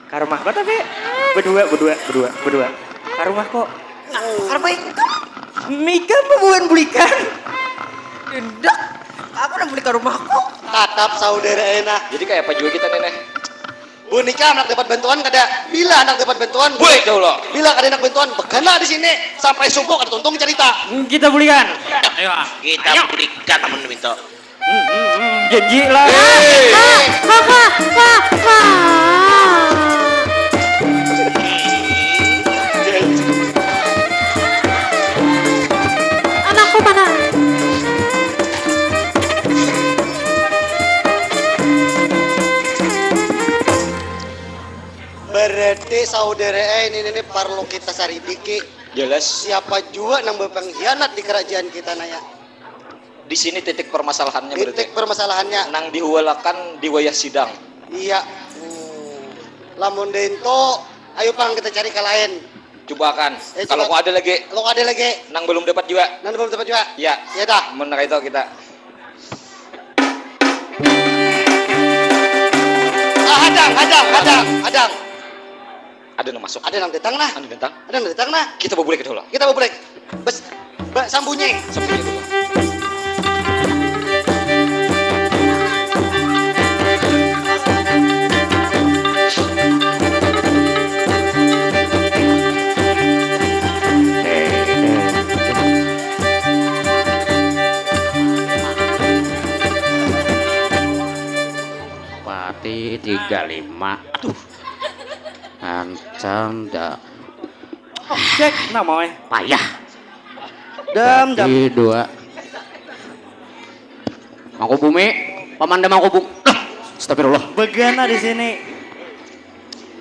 Ka rumahku tapi bedua, bedua, bedua, bedua. Ka rumahku. Nang bakar baik. Mika bebuan bulikan. Dendak. Aku nang bulik ka rumahku. Tatap saudara enak. Jadi kayak apa juga kita nih? Bunika anak dapat bantuan kada? Bila anak dapat bantuan, bulik dahulu. Bila kada anak bantuan, begana di sini sampai subuh kada tuntung cerita. Kita bulikan. Ayo. Kita Ayo. bulikan namun minta. Hmm, hmm, hmm. Janji lah. Hei. Ha, ha, ha, ha, ha. Anakku mana? Berarti saudara eh ini, ini parlu kita saridiki. Jelas. Siapa jua nang berpengkhianat di kerajaan kita naya. Di sini titik permasalahannya berarti. Titik permasalahannya. Nang dihualakan di wayah sidang. Iya. Hmm. Lamun dento, ayo pang kita cari ka lain. Cubakan. Eh, Kalau coba. Kau ada lagi. Kalau ada lagi. Nang belum dapat juga. Nang belum dapat juga. Ya. Ya dah. Mun itu kita. Ah, hadang, hadang, hadang, hadang. Ada nang masuk. Ada nang datang nah. Ada datang. Ada nang datang nah. Kita berbulik dulu. Kita berbulik. Bes, ba, sambunyi. Sambunyi dulu. Pati tiga lima. Aduh. Ancam dah. Oh, cek nama eh. Payah. Dam, dam. Pati dua. Mangkubumi, pamanda Mangkubumi. Lah, astagfirullah. Begana di sini.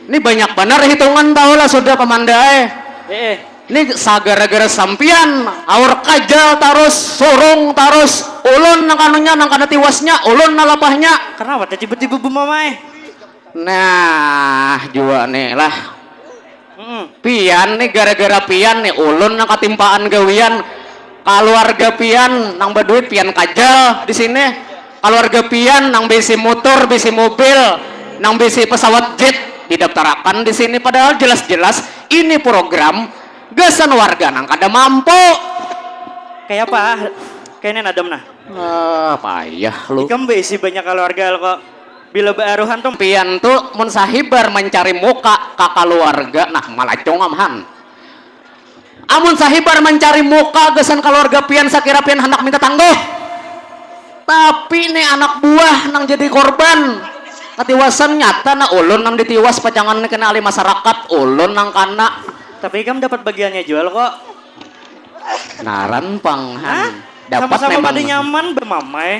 Ini banyak banar hitungan tahu lah sudah pamanda eh. Eh, eh. Ini sagara-gara sampian, aur kajal tarus, surung tarus, ulun nang kanunya, nang kana tiwasnya, ulun nang lapahnya. Kenapa teh tiba-tiba bumamai? Nah, jua nih lah. Mm. Pian nih gara-gara pian nih ulun nang katimpaan gawian. Kaluarga pian nang baduit pian kajal di sini. Kaluarga pian nang bisi mutur, bisi mobil, nang bisi pesawat jet didaftarakan di sini padahal jelas-jelas ini program gasan warga nang kada mampu. Kayak apa? Kayak ini nadam nah. Ah, payah lu. Ikam beisi banyak keluarga lo kok. Bila bearuhan tuh. Pian tuh mun sahibar mencari muka ka keluarga, nah malacung am han. Amun sahibar mancari muka gasan kaluarga pian sakira pian handak minta tangguh. Tapi nih anak buah nang jadi korban katiwasan nyata nah ulun nang ditiwas pacangan nih kena ahli masyarakat ulun nang kana. Tapi ikam dapat bagiannya jual kok. Ngaran pang han. Dapat Sama-sama memang. Kada nyaman bermamai.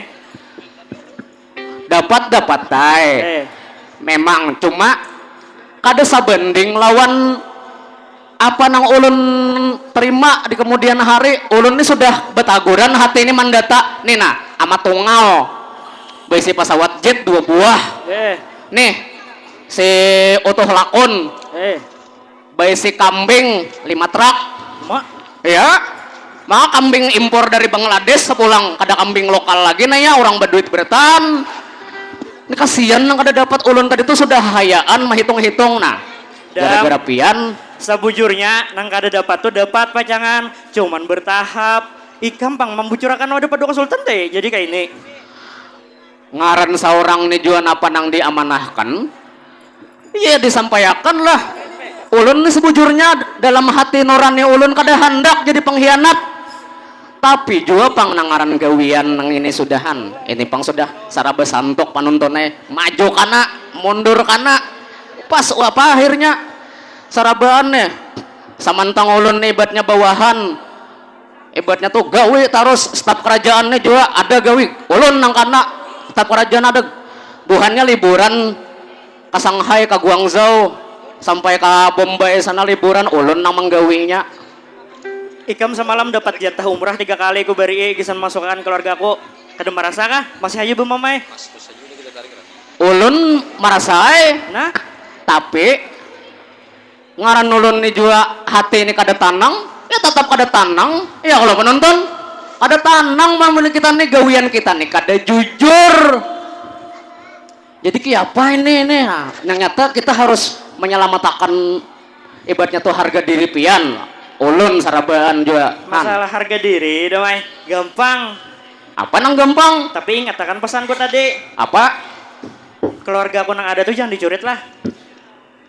Dapat dapat tai. Eh. Memang cuma kada sabanding lawan apa nang ulun terima di kemudian hari. Ulun ni sudah betaguran hati ini mandata nih nah amat tungau berisi pesawat jet dua buah. Eh. Nih si utuh lakun. Eh. Baisi kambing lima truk. Mak. Ya. Maka kambing impor dari Bangladesh sepulang kada kambing lokal lagi nah ya orang berduit bertan. Ini kasihan nang kada dapat ulun tadi tuh sudah hayaan menghitung-hitung nah. Gara-gara pian. Sabujurnya nang kada dapat tuh dapat pacangan, cuman bertahap. Ikam pang membucurakan wadah paduka sultan teh jadi kayak ini. Ngaran saurang ni jua napa nang diamanahkan. Iya disampaiakan lah. Ulun ni sebujurnya dalam hati nurani ulun kada handak jadi pengkhianat. Tapi jua pang nang ngaran gawian nang ini sudahan. Ini pang sudah saraba santuk panuntun ai. Maju kana, mundur kana. Pas apa akhirnya sarabaan nih. Samantang ulun ni ibatnya bawahan. Ibatnya tuh gawi tarus staf kerajaan nih jua ada gawi ulun nang kana staf kerajaan ada buhannya liburan ke Shanghai ke Guangzhou sampai ke Bombay sana liburan ulun nang menggawinya. Ikam semalam dapat jatah umrah tiga kali ku bari gasan masukakan keluarga ku kada merasa kah masih aja bemamai. Ulun merasa ai. Nah. Tapi Ngaran ulun ni jua hati ni kada tanang, ya tatap kada tanang, ya kalo penonton. Kada tanang mun kita ni gawian kita ni kada jujur. Jadi kiapa ini ini nah, yang nyata kita harus menyelamatakan ibaratnya tu harga diri pian, ulun sarabaan jua. Masalah harga diri dah mai, gampang. Apa nang gampang? Tapi ingatakan pesanku tadi. Apa? Keluarga aku nang ada tu jangan dicurit lah.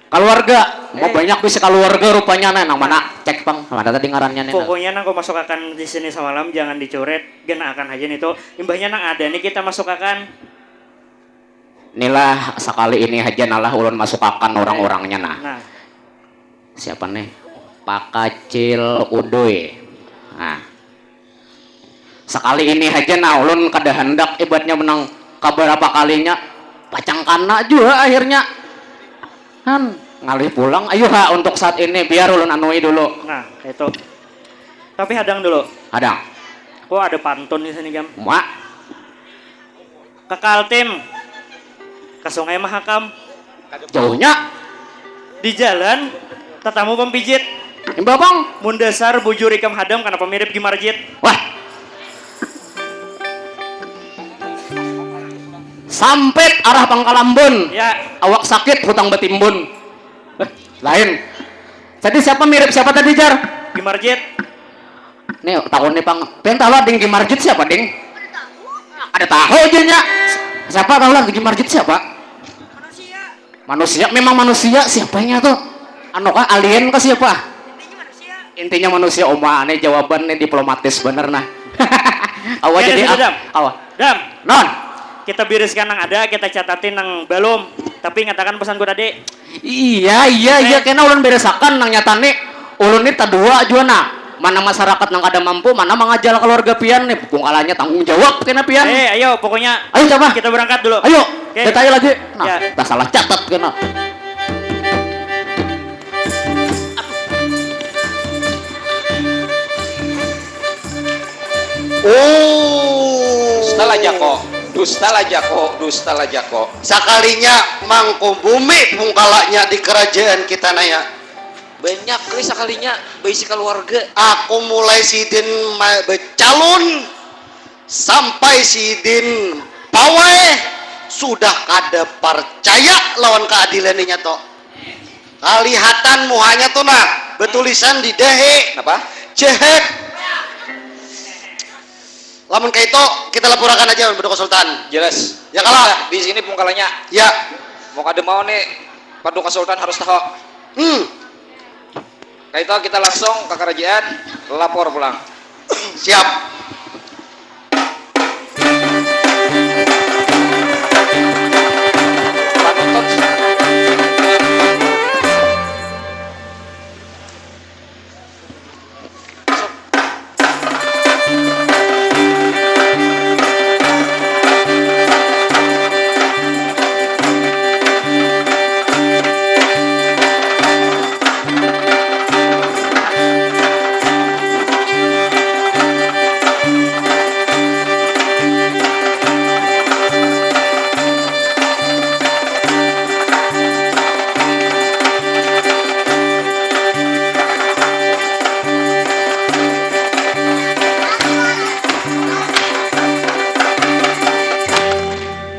Kaluarga, mau banyak bisi kaluarga rupanya nah, nang mana? Cek pang, mana tadi ngarannya nih? Pokoknya nang kau masuk akan di sini samalam jangan dicurit, genaakan haja nitu. Imbahnya nang ada nih kita masuk akan. Nilah sakali ini haja nalah ulun masuk akan orang-orangnya nah. Nah. Siapa nih? Pakacil Udoy. Nah. Sakali ini haja nah ulun kada handak ibatnya menang kabarapa kalinya pacang kana jua akhirnya han ngalih pulang ayu ha untuk saat ini biar ulun anui dulu nah itu tapi hadang dulu hadang oh ada pantun di sini gam mak Ke Kaltim. Ke Sungai Mahakam. Jauhnya. Di jalan tatamu pampijit. Imbah pang. Mun dasar bujur ikam hadam kanapa mirip Gimarjit. Wah. Sampit arah Pangkalambun. Ya. Awak sakit hutang batimbun. Eh, lain. Tadi siapa mirip siapa tadi jar? Gimarjit. Nih tahun nih pang, pian tahu lah Dingki Marjit siapa ding? Ada tahu aja nya. Siapa tahu lah Dingki Marjit siapa? Manusia. Manusia memang manusia siapanya tuh? Anu kah alien kah siapa? Intinya manusia. Intinya manusia oma nih jawaban nih diplomatis bener nah. Awa jadi dam. Awa. Dam. Non. Kita biriskan yang ada, kita catatin yang belum. Tapi ingatakan pesanku tadi. Iya iya iya kena ulun beresakan nang nyata ni ulun ni tadua jua nah mana masyarakat nang kada mampu mana mangajal keluarga pian nih pungkalanya tanggung jawab kena pian eh ayo pokoknya ayo coba kita berangkat dulu ayo okay. Kita ayo lagi nah ya. Kita salah catat kena Oh. Dusta lah jako, dusta lah jako, dusta lah jako. Sakalinya mangko bumi pungkalanya di kerajaan kita naya. Banyak kali sakalinya baisi keluarga. Aku mulai sidin becalon sampai sidin pawai sudah kada percaya lawan keadilan ini nyato. Kalihatan muhanya tu nah betulisan di dahi. Napa? Cehek. Lamun kaitu kita lapurakan aja Paduka Sultan. Jelas. Ya kalo. Nah, di sini pungkalanya. Ya. Mau kada mau nih Paduka Sultan harus tahu. Hmm. Kaito kita langsung ka karajaan, lapor pulang. Siap. Panuntun.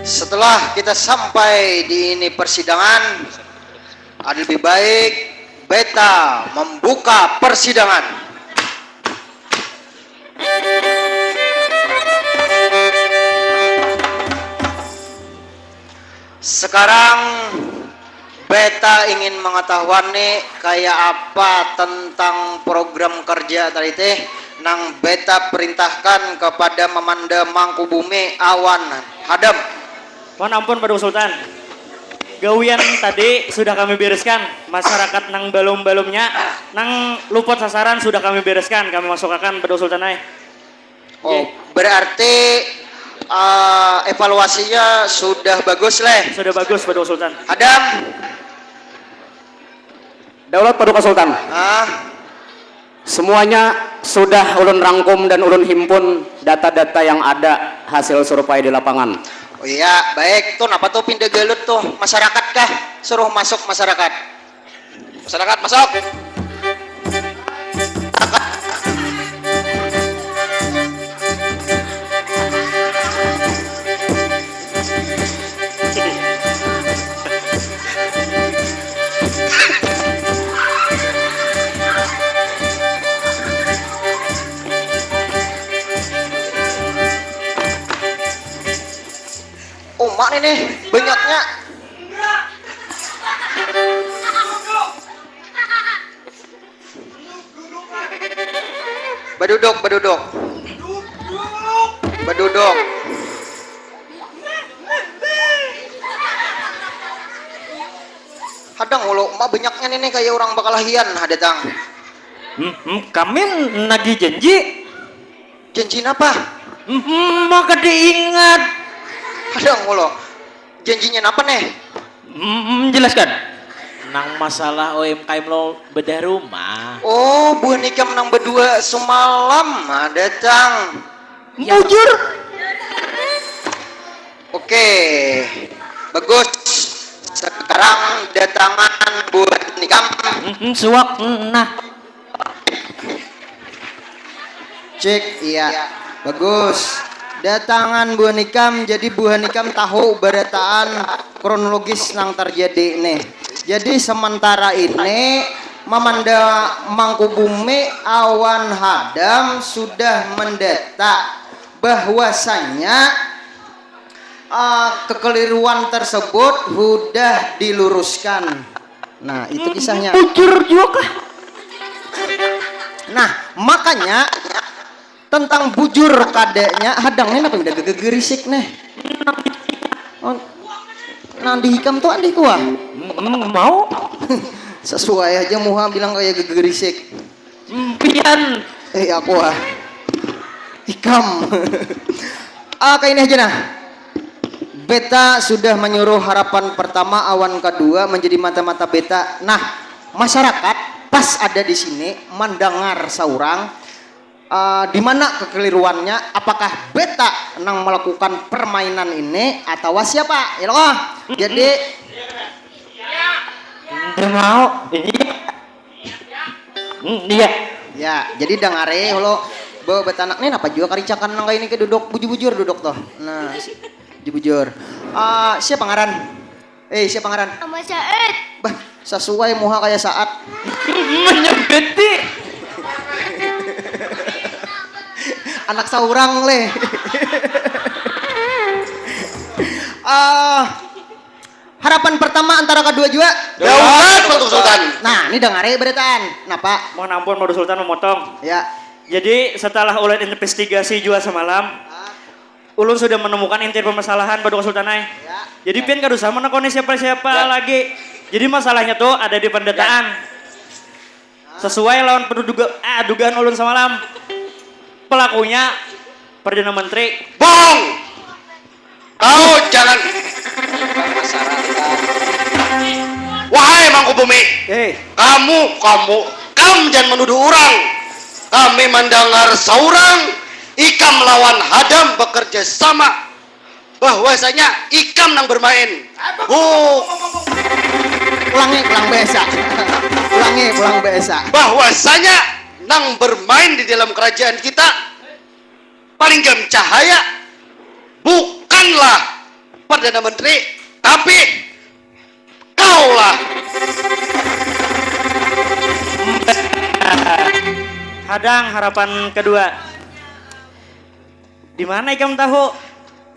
Setelah kita sampai di ini persidangan, ada lebih baik beta membuka persidangan. Sekarang beta ingin mengetahuan nih kayak apa tentang program kerja tadi teh nang beta perintahkan kepada Mamanda Mangkubumi awan Hadam. Mohon ampun, Badung Sultan. Gawian tadi sudah kami bereskan. Masyarakat nang balum-balumnya, nang luput sasaran sudah kami bereskan. Kami masukakan, Badung Sultan ai. Oh, oke. Berarti, eh, evaluasinya sudah bagus, leh? Sudah bagus, Badung Sultan. Hadam. Daulat Paduka Sultan. Ah. Semuanya sudah ulun rangkum dan ulun himpun data-data yang ada hasil survei di lapangan. Oh iya, baik. Tuh, napa tuh pindah galut tuh? Masyarakat kah? Suruh masuk masyarakat. Masyarakat, masuk. Uma nih, nih, banyaknya. Baduduk, baduduk. Baduduk. Hadang, ulo, uma banyaknya nih, nih, kayak orang bakalahian, nah, datang. Hmm, hmm, kami nagih janji. Janji napa? Hmm, hmm, maka diingat. Hadang, ulo. Janjinya napa, nih? Hmm, hmm, jelaskan. Nang masalah U M K M lo bedah rumah. Oh, buhan ikam nang berdua semalam, ah, datang. Ya. Bujur. Oke, bagus. Sekarang datangan buhan ikam. Hmm, hmm, suak, hmm, nah. Cek, iya. Bagus. Datangan buhan ikam, jadi buhan ikam tahu barataan kronologis nang terjadi nih. Jadi sementara ini Mamanda Mangkubumi awan Hadam sudah mendata bahwasanya, ah, kekeliruan tersebut sudah diluruskan. Nah, itu kisahnya. Bujur juga kah? Nah, makanya tentang bujur kadanya, Hadang nih napa udah gegerisik nih. Oh, nang di ikam tuh andih kuah. Hmm, mau. Sesuai aja muha bilang kayak gegerisik. Pian. Eh, aku ah. Ikam. Ah, kayak ini aja nah. Beta sudah menyuruh harapan pertama awan kedua menjadi mata-mata beta. Nah, masyarakat pas ada di sini mendengar seorang, eh, di mana kekeliruannya, apakah beta nang melakukan permainan ini atau siapa? Ya loh. Jadi, nggak mau. Iya. Hmm, iya. Ya, jadi dangare, halo, bawa betanak nih, napa jua karicakan nang kayak ini ke duduk, bujur-bujur duduk tuh. Nah, bujur-bujur. Ah, siapa ngaran? Eh, siapa ngaran? Nama Said. Bah, sesuai muha kayak saat. Menyebeti. Anak saurang leh. Ah, harapan pertama antara kedua jua. Daulat, Patuk Sultan. Nah, ini dengari beritaan. Napa? Mohon ampun, Madu Sultan memotong. Ya. Jadi, setelah ulun investigasi jua semalam, ulun sudah menemukan inti permasalahan, Paduka Sultan ai. Ya. Jadi, pian kada usah menekuni siapa-siapa lagi. Jadi, masalahnya tuh ada di pendataan. Sesuai lawan peduduga, ah, dugaan ulun semalam. Pelakunya Perdana Menteri. Bohong! Kau jangan. Wahai Mangkubumi, Hei, kamu, kamu, kamu jangan menuduh orang. Kami mendengar seorang ikam lawan Hadam bekerja sama. Bahwasanya ikam nang bermain. Buk. Ulangi, ulang biasa. Ulangi, ulang biasa. Bahwasanya nang bermain di dalam kerajaan kita paling gam cahaya bukanlah Perdana Menteri, tapi kaulah. Hadang, harapan kedua. Di mana ikam tahu?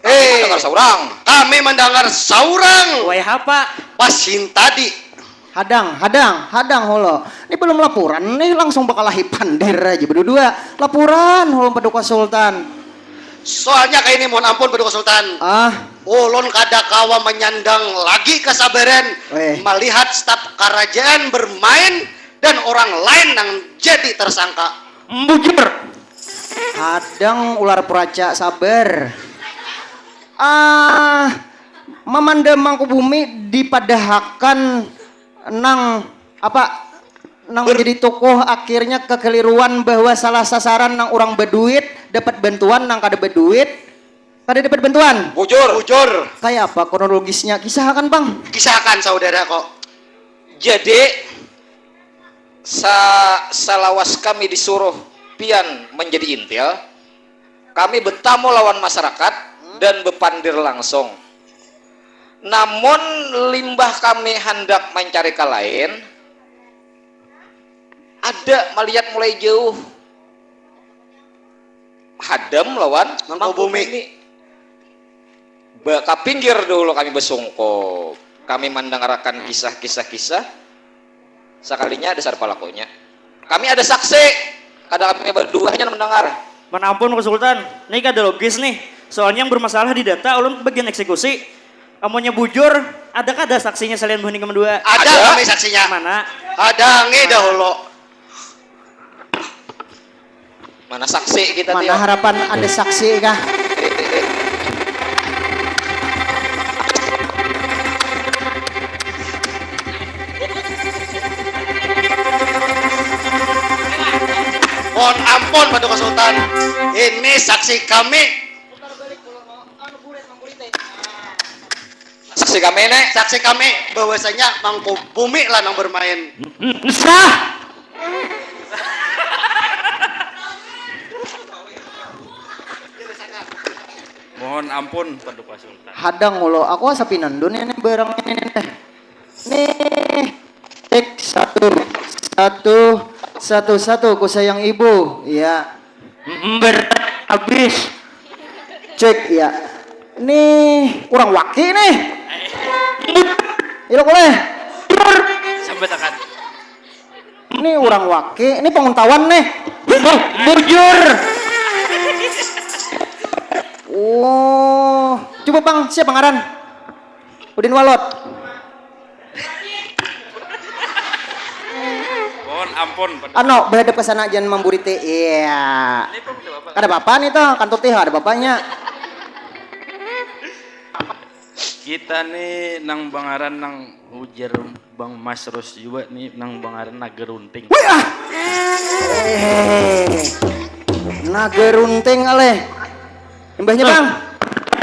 Eh, mendengar seorang. Kami mendengar seorang. Wayah apa? Pas tadi. Hadang, hadang, hadang holo. Ini belum laporan nih, langsung bakalahi pandir aja berdua. Laporan holo Paduka Sultan. Soalnya kayak ini, mohon ampun Paduka Sultan. Ah, Ulun kada kawa menyandang lagi kesabaran Weh. melihat staf kerajaan bermain dan orang lain yang jadi tersangka. Bujur. Hadang ular peraca, sabar. Ah, Mamanda Mangkubumi dipadahakan nang apa, nang menjadi tokoh akhirnya kekeliruan bahwa salah sasaran nang orang berduit dapat bantuan, nang kada berduit kada dapat bantuan. Bujur. Bujur. Kayak apa kronologisnya? Kisahkan, Bang. Kisahkan, saudara kok. Jadi, sa salawas kami disuruh pian menjadi intil, kami betamu lawan masyarakat dan bepandir langsung. Namun limbah kami handak mancari ka lain, ada malihat mulai jauh Hadam lawan Mangkubumi. Mangkubumi. Ba, kapinggir dahulu kami basungkup. Kami mandangarakan kisah-kisah kisah. Sakalinya dasar palakunya. Kami ada saksi. Kada kami badua haja nang mandangar. Mana ampun Paduka Sultan, ni kada logis nih. Soalnya yang bermasalah di data, ulun bagian eksekusi. Amunnya bujur, ada kada saksinya selain buhan ikam dua? Ada kami saksinya. Mana? Hadangi dahulu. Mana saksi kita Mana harapan ada saksi kah? Mohon ampun Paduka Sultan. Ini saksi kami. Saksi kami nek. Saksi kami bahwasanya Mangkubumi lah nang bermain. Sah. Mohon ampun Paduka Sultan. Hadang ulo, aku asa pinandun ini barang ini nih. Nih, cek satu, satu, satu, satu, ku sayang ibu, ya. Ber habis. Cek ya. Nih orang waki nih. Ilok oleh. Sampai takat. Ini orang waki, ini penguntawan nih. Bujur. Oh, coba bang, siapa ngaran? Udin Walot. Mohon ampun. Ano, berhadap ke sana jangan memburiti. Iya. Ada bapak nih toh, kantor tih ada bapaknya. Kita nih nang bangaran nang ujar Bang Masros juga nih nang bangaran Naga Runting. Wih ah. Eh, Naga Runting aleh. Imbahnya bang.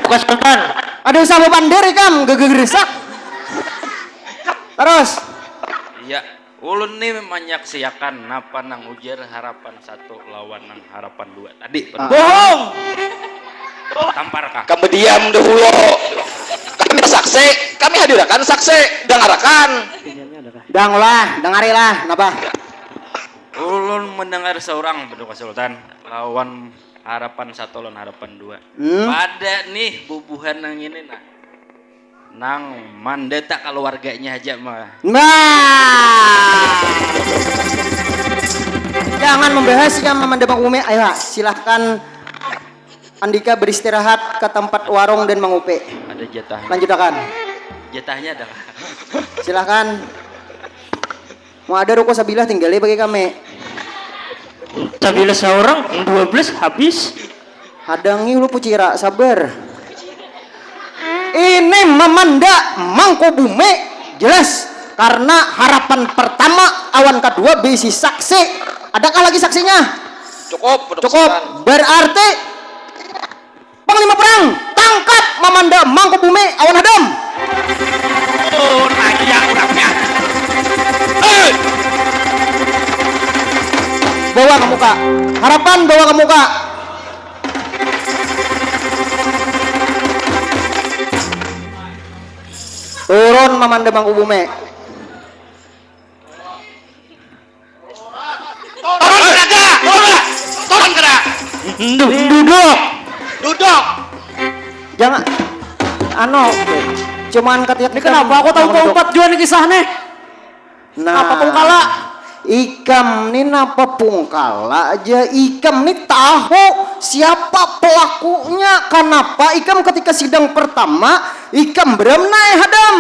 Bukan spontan. Ada usaha bapander ikam, gegeresak. Terus. Iya, ulun nih menyaksiakan napa nang ujar harapan satu lawan nang harapan dua tadi. Ah. Bohong. Tampar kah? Kamu diam dahulu. Kami saksi, kami hadirakan saksi, dangarakan. Dang lah, dangari lah, napa? Ulun mendengar seorang Beduk Sultan lawan harapan satu lawan harapan dua. Hmm? Pada nih bubuhan nang ini nah. Nang mandata kaluarganya haja mah. Nah. Jangan membahas ikam Mamanda Mangkubumi. Ayo, silahkan Andika beristirahat ke tempat warung dan mangupi. Ada jatah. Lanjutakan. Jatahnya ada. Silahkan. Mau ada ruko sabilah tinggali bagi kami. Sabilah seorang, dua belas habis. Hadangi lu pucira, sabar. Ini Mamanda Mangkubumi, jelas karena harapan pertama awan kedua bisi saksi. Adakah lagi saksinya? Cukup, Cukup. Berarti Panglima perang, tangkap Mamanda Mangkubumi awan Hadam. Oh, nanya urangnya. Hei! Bawa ke muka. Harapan bawa ke muka. Turun Mamanda Mangkubumi. Turun kada? Turun kada? Duduk. Duduk. Jangan, anu, cuman ketiak. Ini kenapa aku tahu keempat jua nih kisah nih? Nah, apa pungkala? Ikam nih napa pungkala aja? Ikam nih tahu siapa pelakunya? Kenapa ikam ketika sidang pertama ikam beram naik hadam?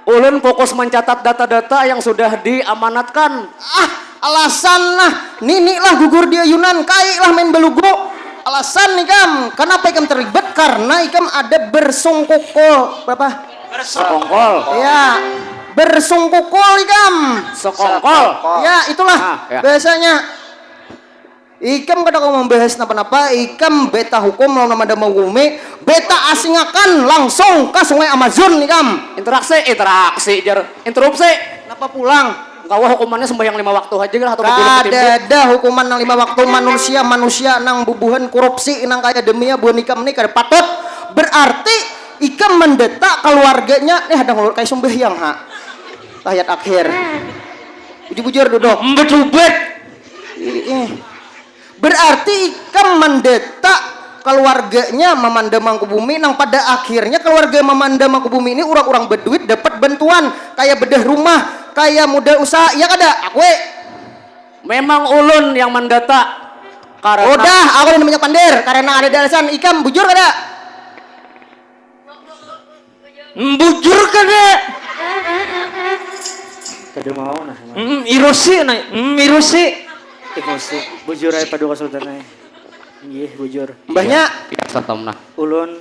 Ulun fokus mencatat data-data yang sudah diamanatkan. Ah, alasan lah. Nini lah gugur di ayunan, kai lah main belugu. Alasan ikam, kenapa ikam terlibat? Karena ikam ada bersungkukul. Berapa? Sekongkol. Ya, bersungkukul ikam. Sekongkol. Ya, itulah Ah, ya. bahasanya. Ikam kada kawa membahas napa-napa, ikam beta hukum lawan Mamanda Mangkubumi, beta asingakan langsung ka Sungai Amazon ikam. Interaksi, interaksi jar, interupsi. Napa pulang? Kawa hukumannya sembahyang lima waktu haja lah atau bebulu ketimbun. Kadada hukuman nang lima waktu, manusia, manusia nang bubuhan korupsi nang kaya demia buhan ikam ni kada patut. Berarti ikam mendeta keluarganya, nih ada ngulur kaya sembahyang ha. Tahiyat akhir. Bujur-bujur duduk. Betubat. Ih, ih. Berarti ikam mandeta keluarganya Mamanda Mangkubumi nang pada akhirnya keluarga Mamanda Mangkubumi ini urang-urang beduit dapat bantuan kaya bedah rumah, kaya muda usaha, iya kada? Akui. Memang ulun yang mandata karena Udah, aku udah banyak pandir karena ada di alasan ikam bujur kada? Bujur kada? Kada mau nah. Mm, irosi nah. Mm, irosi. Emosi. Bujur aja Paduka Sultan aja. Iya, bujur. Mbahnya Biasa tom nah. Ulun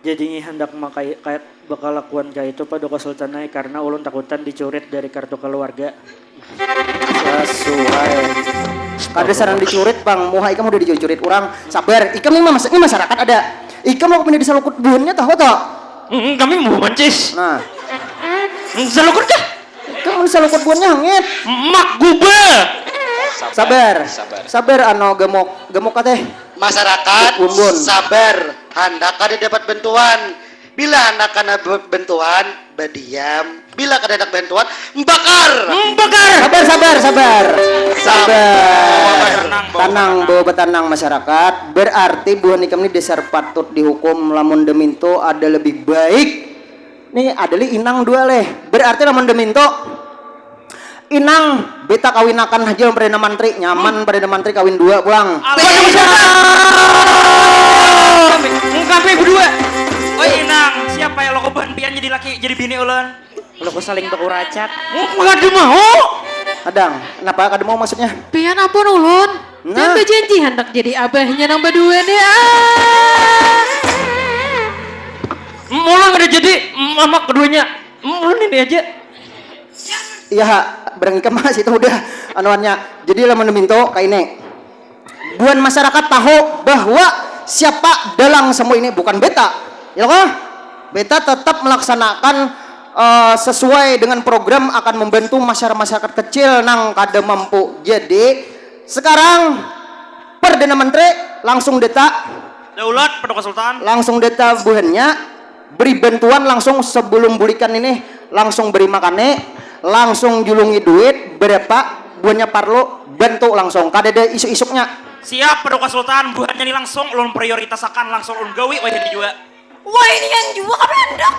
jadi ngi hendak makai kayak bakalakuan kayak itu Paduka Sultan aja karena ulun takutan dicurit dari kartu keluarga. Sesuai. Kada sarang dicurit pang, muha ikam udah dicurit-curit urang. Sabar, ikam ni mas, ni masyarakat ada. Ikam lawan pindah di salukut buhannya tahu toh? Mm, kami mau mancis. Nah. Mm, salukut kah? Ikam mun salukut buhannya hangit. Mak guba. Sabar. Sabar ano gemuk, gemuk kateh. Masyarakat Bumbun. Sabar, handak kada dapat bantuan. Bila handak kana be- bantuan, badiam. Bila kada handak bantuan, mbakar. Mbakar. Sabar, sabar, sabar. Sabar. Tenang, bawa Tanang, tenang. Bawa betanang masyarakat. Berarti buhan ikam ni dasar patut dihukum. Lamun deminto ada lebih baik. Nih ada li inang dua leh. Berarti lamun deminto Inang, beta kawinakan haja lawan Perdana Mantri, nyaman Perdana Mantri kawin dua pulang. Alhamdulillah. Kami, kami berdua. Oi inang, siapa yang lo keban pian jadi laki, jadi bini ulun? Lo ku saling bakuracat. Kada mau. Kadang, kenapa kada mau maksudnya? Pian ampun ulun. Nah. Jangan berjanji hendak jadi abahnya nang berdua nih. Ah. Ulun kada jadi mamak keduanya. Ulun ini aja. Iya ha, barang ikam ha situ udah anuannya. Jadi lamun minto kaini. Buhan masyarakat tahu bahwa siapa dalang semua ini bukan beta. Ya kah? Beta tetap melaksanakan eh, sesuai dengan program akan membantu masyarakat-masyarakat kecil nang kada mampu. Jadi sekarang Perdana Menteri langsung deta Daulat Paduka Sultan. Langsung data buhannya, beri bantuan langsung sebelum bulikan ini, langsung beri makani, langsung julungi duit berapa buhannya parlu, bantu langsung, kadada isuk-isuknya. Siap Paduka Sultan, buhannya ni langsung ulun prioritasakan, langsung ulun gawi wayahini jua. Wah, ini yang jua kami handak.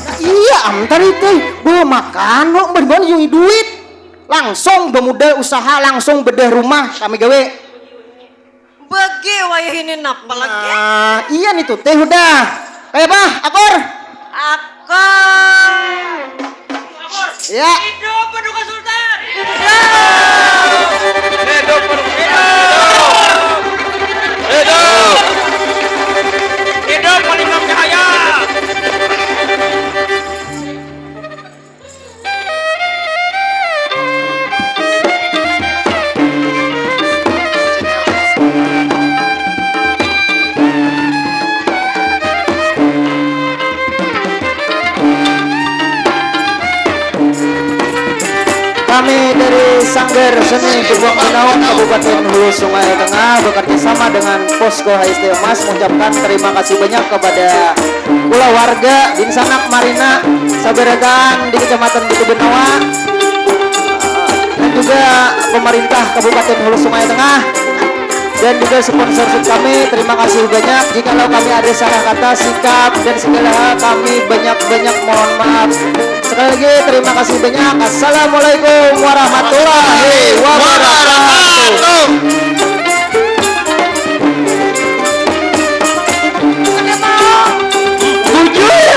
Nah, iya, am tadi teh bawa makan lo, bari-bari jui duit. Langsung bemodal usaha, langsung bedah rumah kami gawe. Bagi wayah ini napa lagi? Nah, iya nih tuh teh udah. Kayak apa? Akur. Akur. Ya. Hidup Paduka Sultan. Hidup. Hidup Paduka Sultan. Hidup. Hidup. Hidup Malingam Cahaya. Kami dari Sanggar Seni Gerbong Binaung, Kabupaten Hulu Sungai Tengah, bekerja sama dengan Posko H S T Emas mengucapkan terima kasih banyak kepada kula warga, dinsanak marina, sabarataan di Kecamatan Batu Benawa, dan juga pemerintah Kabupaten Hulu Sungai Tengah, dan juga sponsor kami. Terima kasih banyak. Jikalau kami ada salah kata, sikap, dan segala hal, kami banyak-banyak mohon maaf. Sekali lagi, terima kasih banyak. Assalamualaikum warahmatullahi wabarakatuh. Bujur.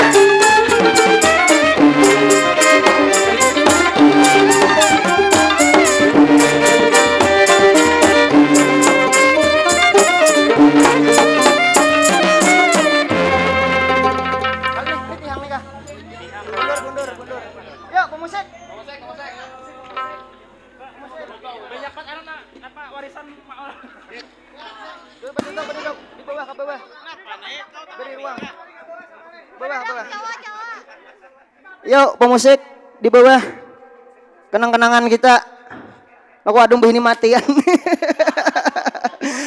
Mundur, mundur, mundur. Yuk, pemusik. Banyak banget anu, nah, apa, warisan Mak Ol. Duduk, duduk, duduk. Di bawah, ke bawah. Beri ruang. Bawah, bawah. Yuk, pemusik di bawah. Kenang-kenangan kita. Aku adung bahini matian.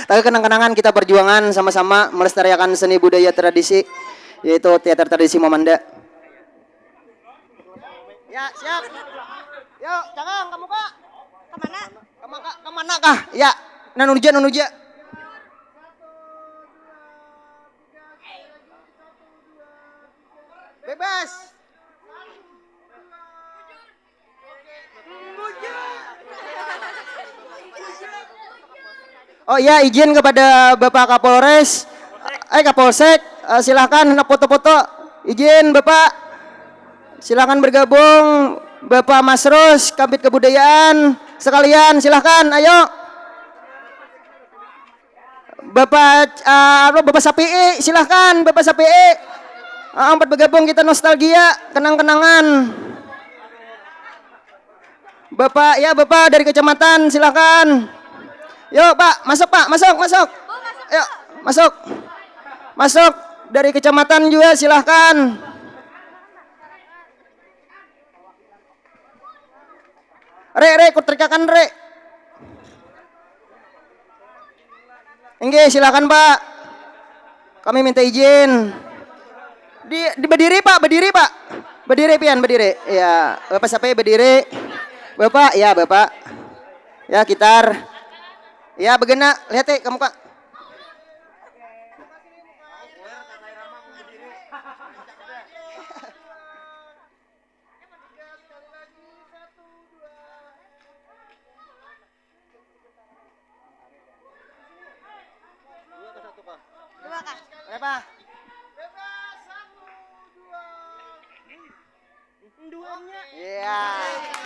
Tapi kenang-kenangan kita perjuangan sama-sama melestariakan seni budaya tradisi, yaitu teater tradisi Mamanda. Ya, siap. Yuk, Cakang, kamu, Kak. Kemana? Kemana, kemana kah? Ya, nanuja, nanuja. Bebas. Oh iya, izin kepada Bapak Kapolres, eh, Kapolsek, eh, silahkan hendak foto-foto. Izin, Bapak. Silahkan bergabung, Bapak Masrus, Kabid Kebudayaan. Sekalian, silahkan, ayo. Bapak, eh, apa, Bapak Sapi'i, silahkan, Bapak Sapi'i. Ah, empat bergabung kita nostalgia, kenang-kenangan. Bapak, ya, Bapak dari kecamatan, silahkan. Yuk, Pak, masuk, Pak, masuk, masuk. Yuk, masuk. Masuk dari kecamatan juga, silahkan. Re, re, kutrikakan, re. Inggih, silakan, Pak. Kami minta izin. Di, di berdiri, Pak, berdiri, Pak. Berdiri, pian, berdiri. Ya, Bapak siapa ya berdiri? Bapak, ya, Bapak. Ya, gitar. Ya, begena, lihat, eh, kamu, Kak. Dua kah? Berapa? Duanya. Iya.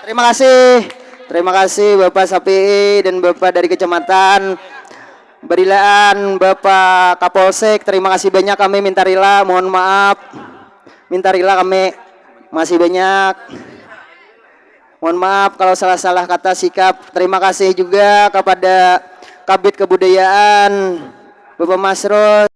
Terima kasih. Terima kasih Bapak Sapi'i dan Bapak dari Kecamatan Barilaan, Bapak Kapolsek. Terima kasih banyak, kami minta rila, mohon maaf. Minta rila kami. Masih banyak. Mohon maaf kalau salah-salah kata sikap. Terima kasih juga kepada Kabid Kebudayaan, Bapak Masrul.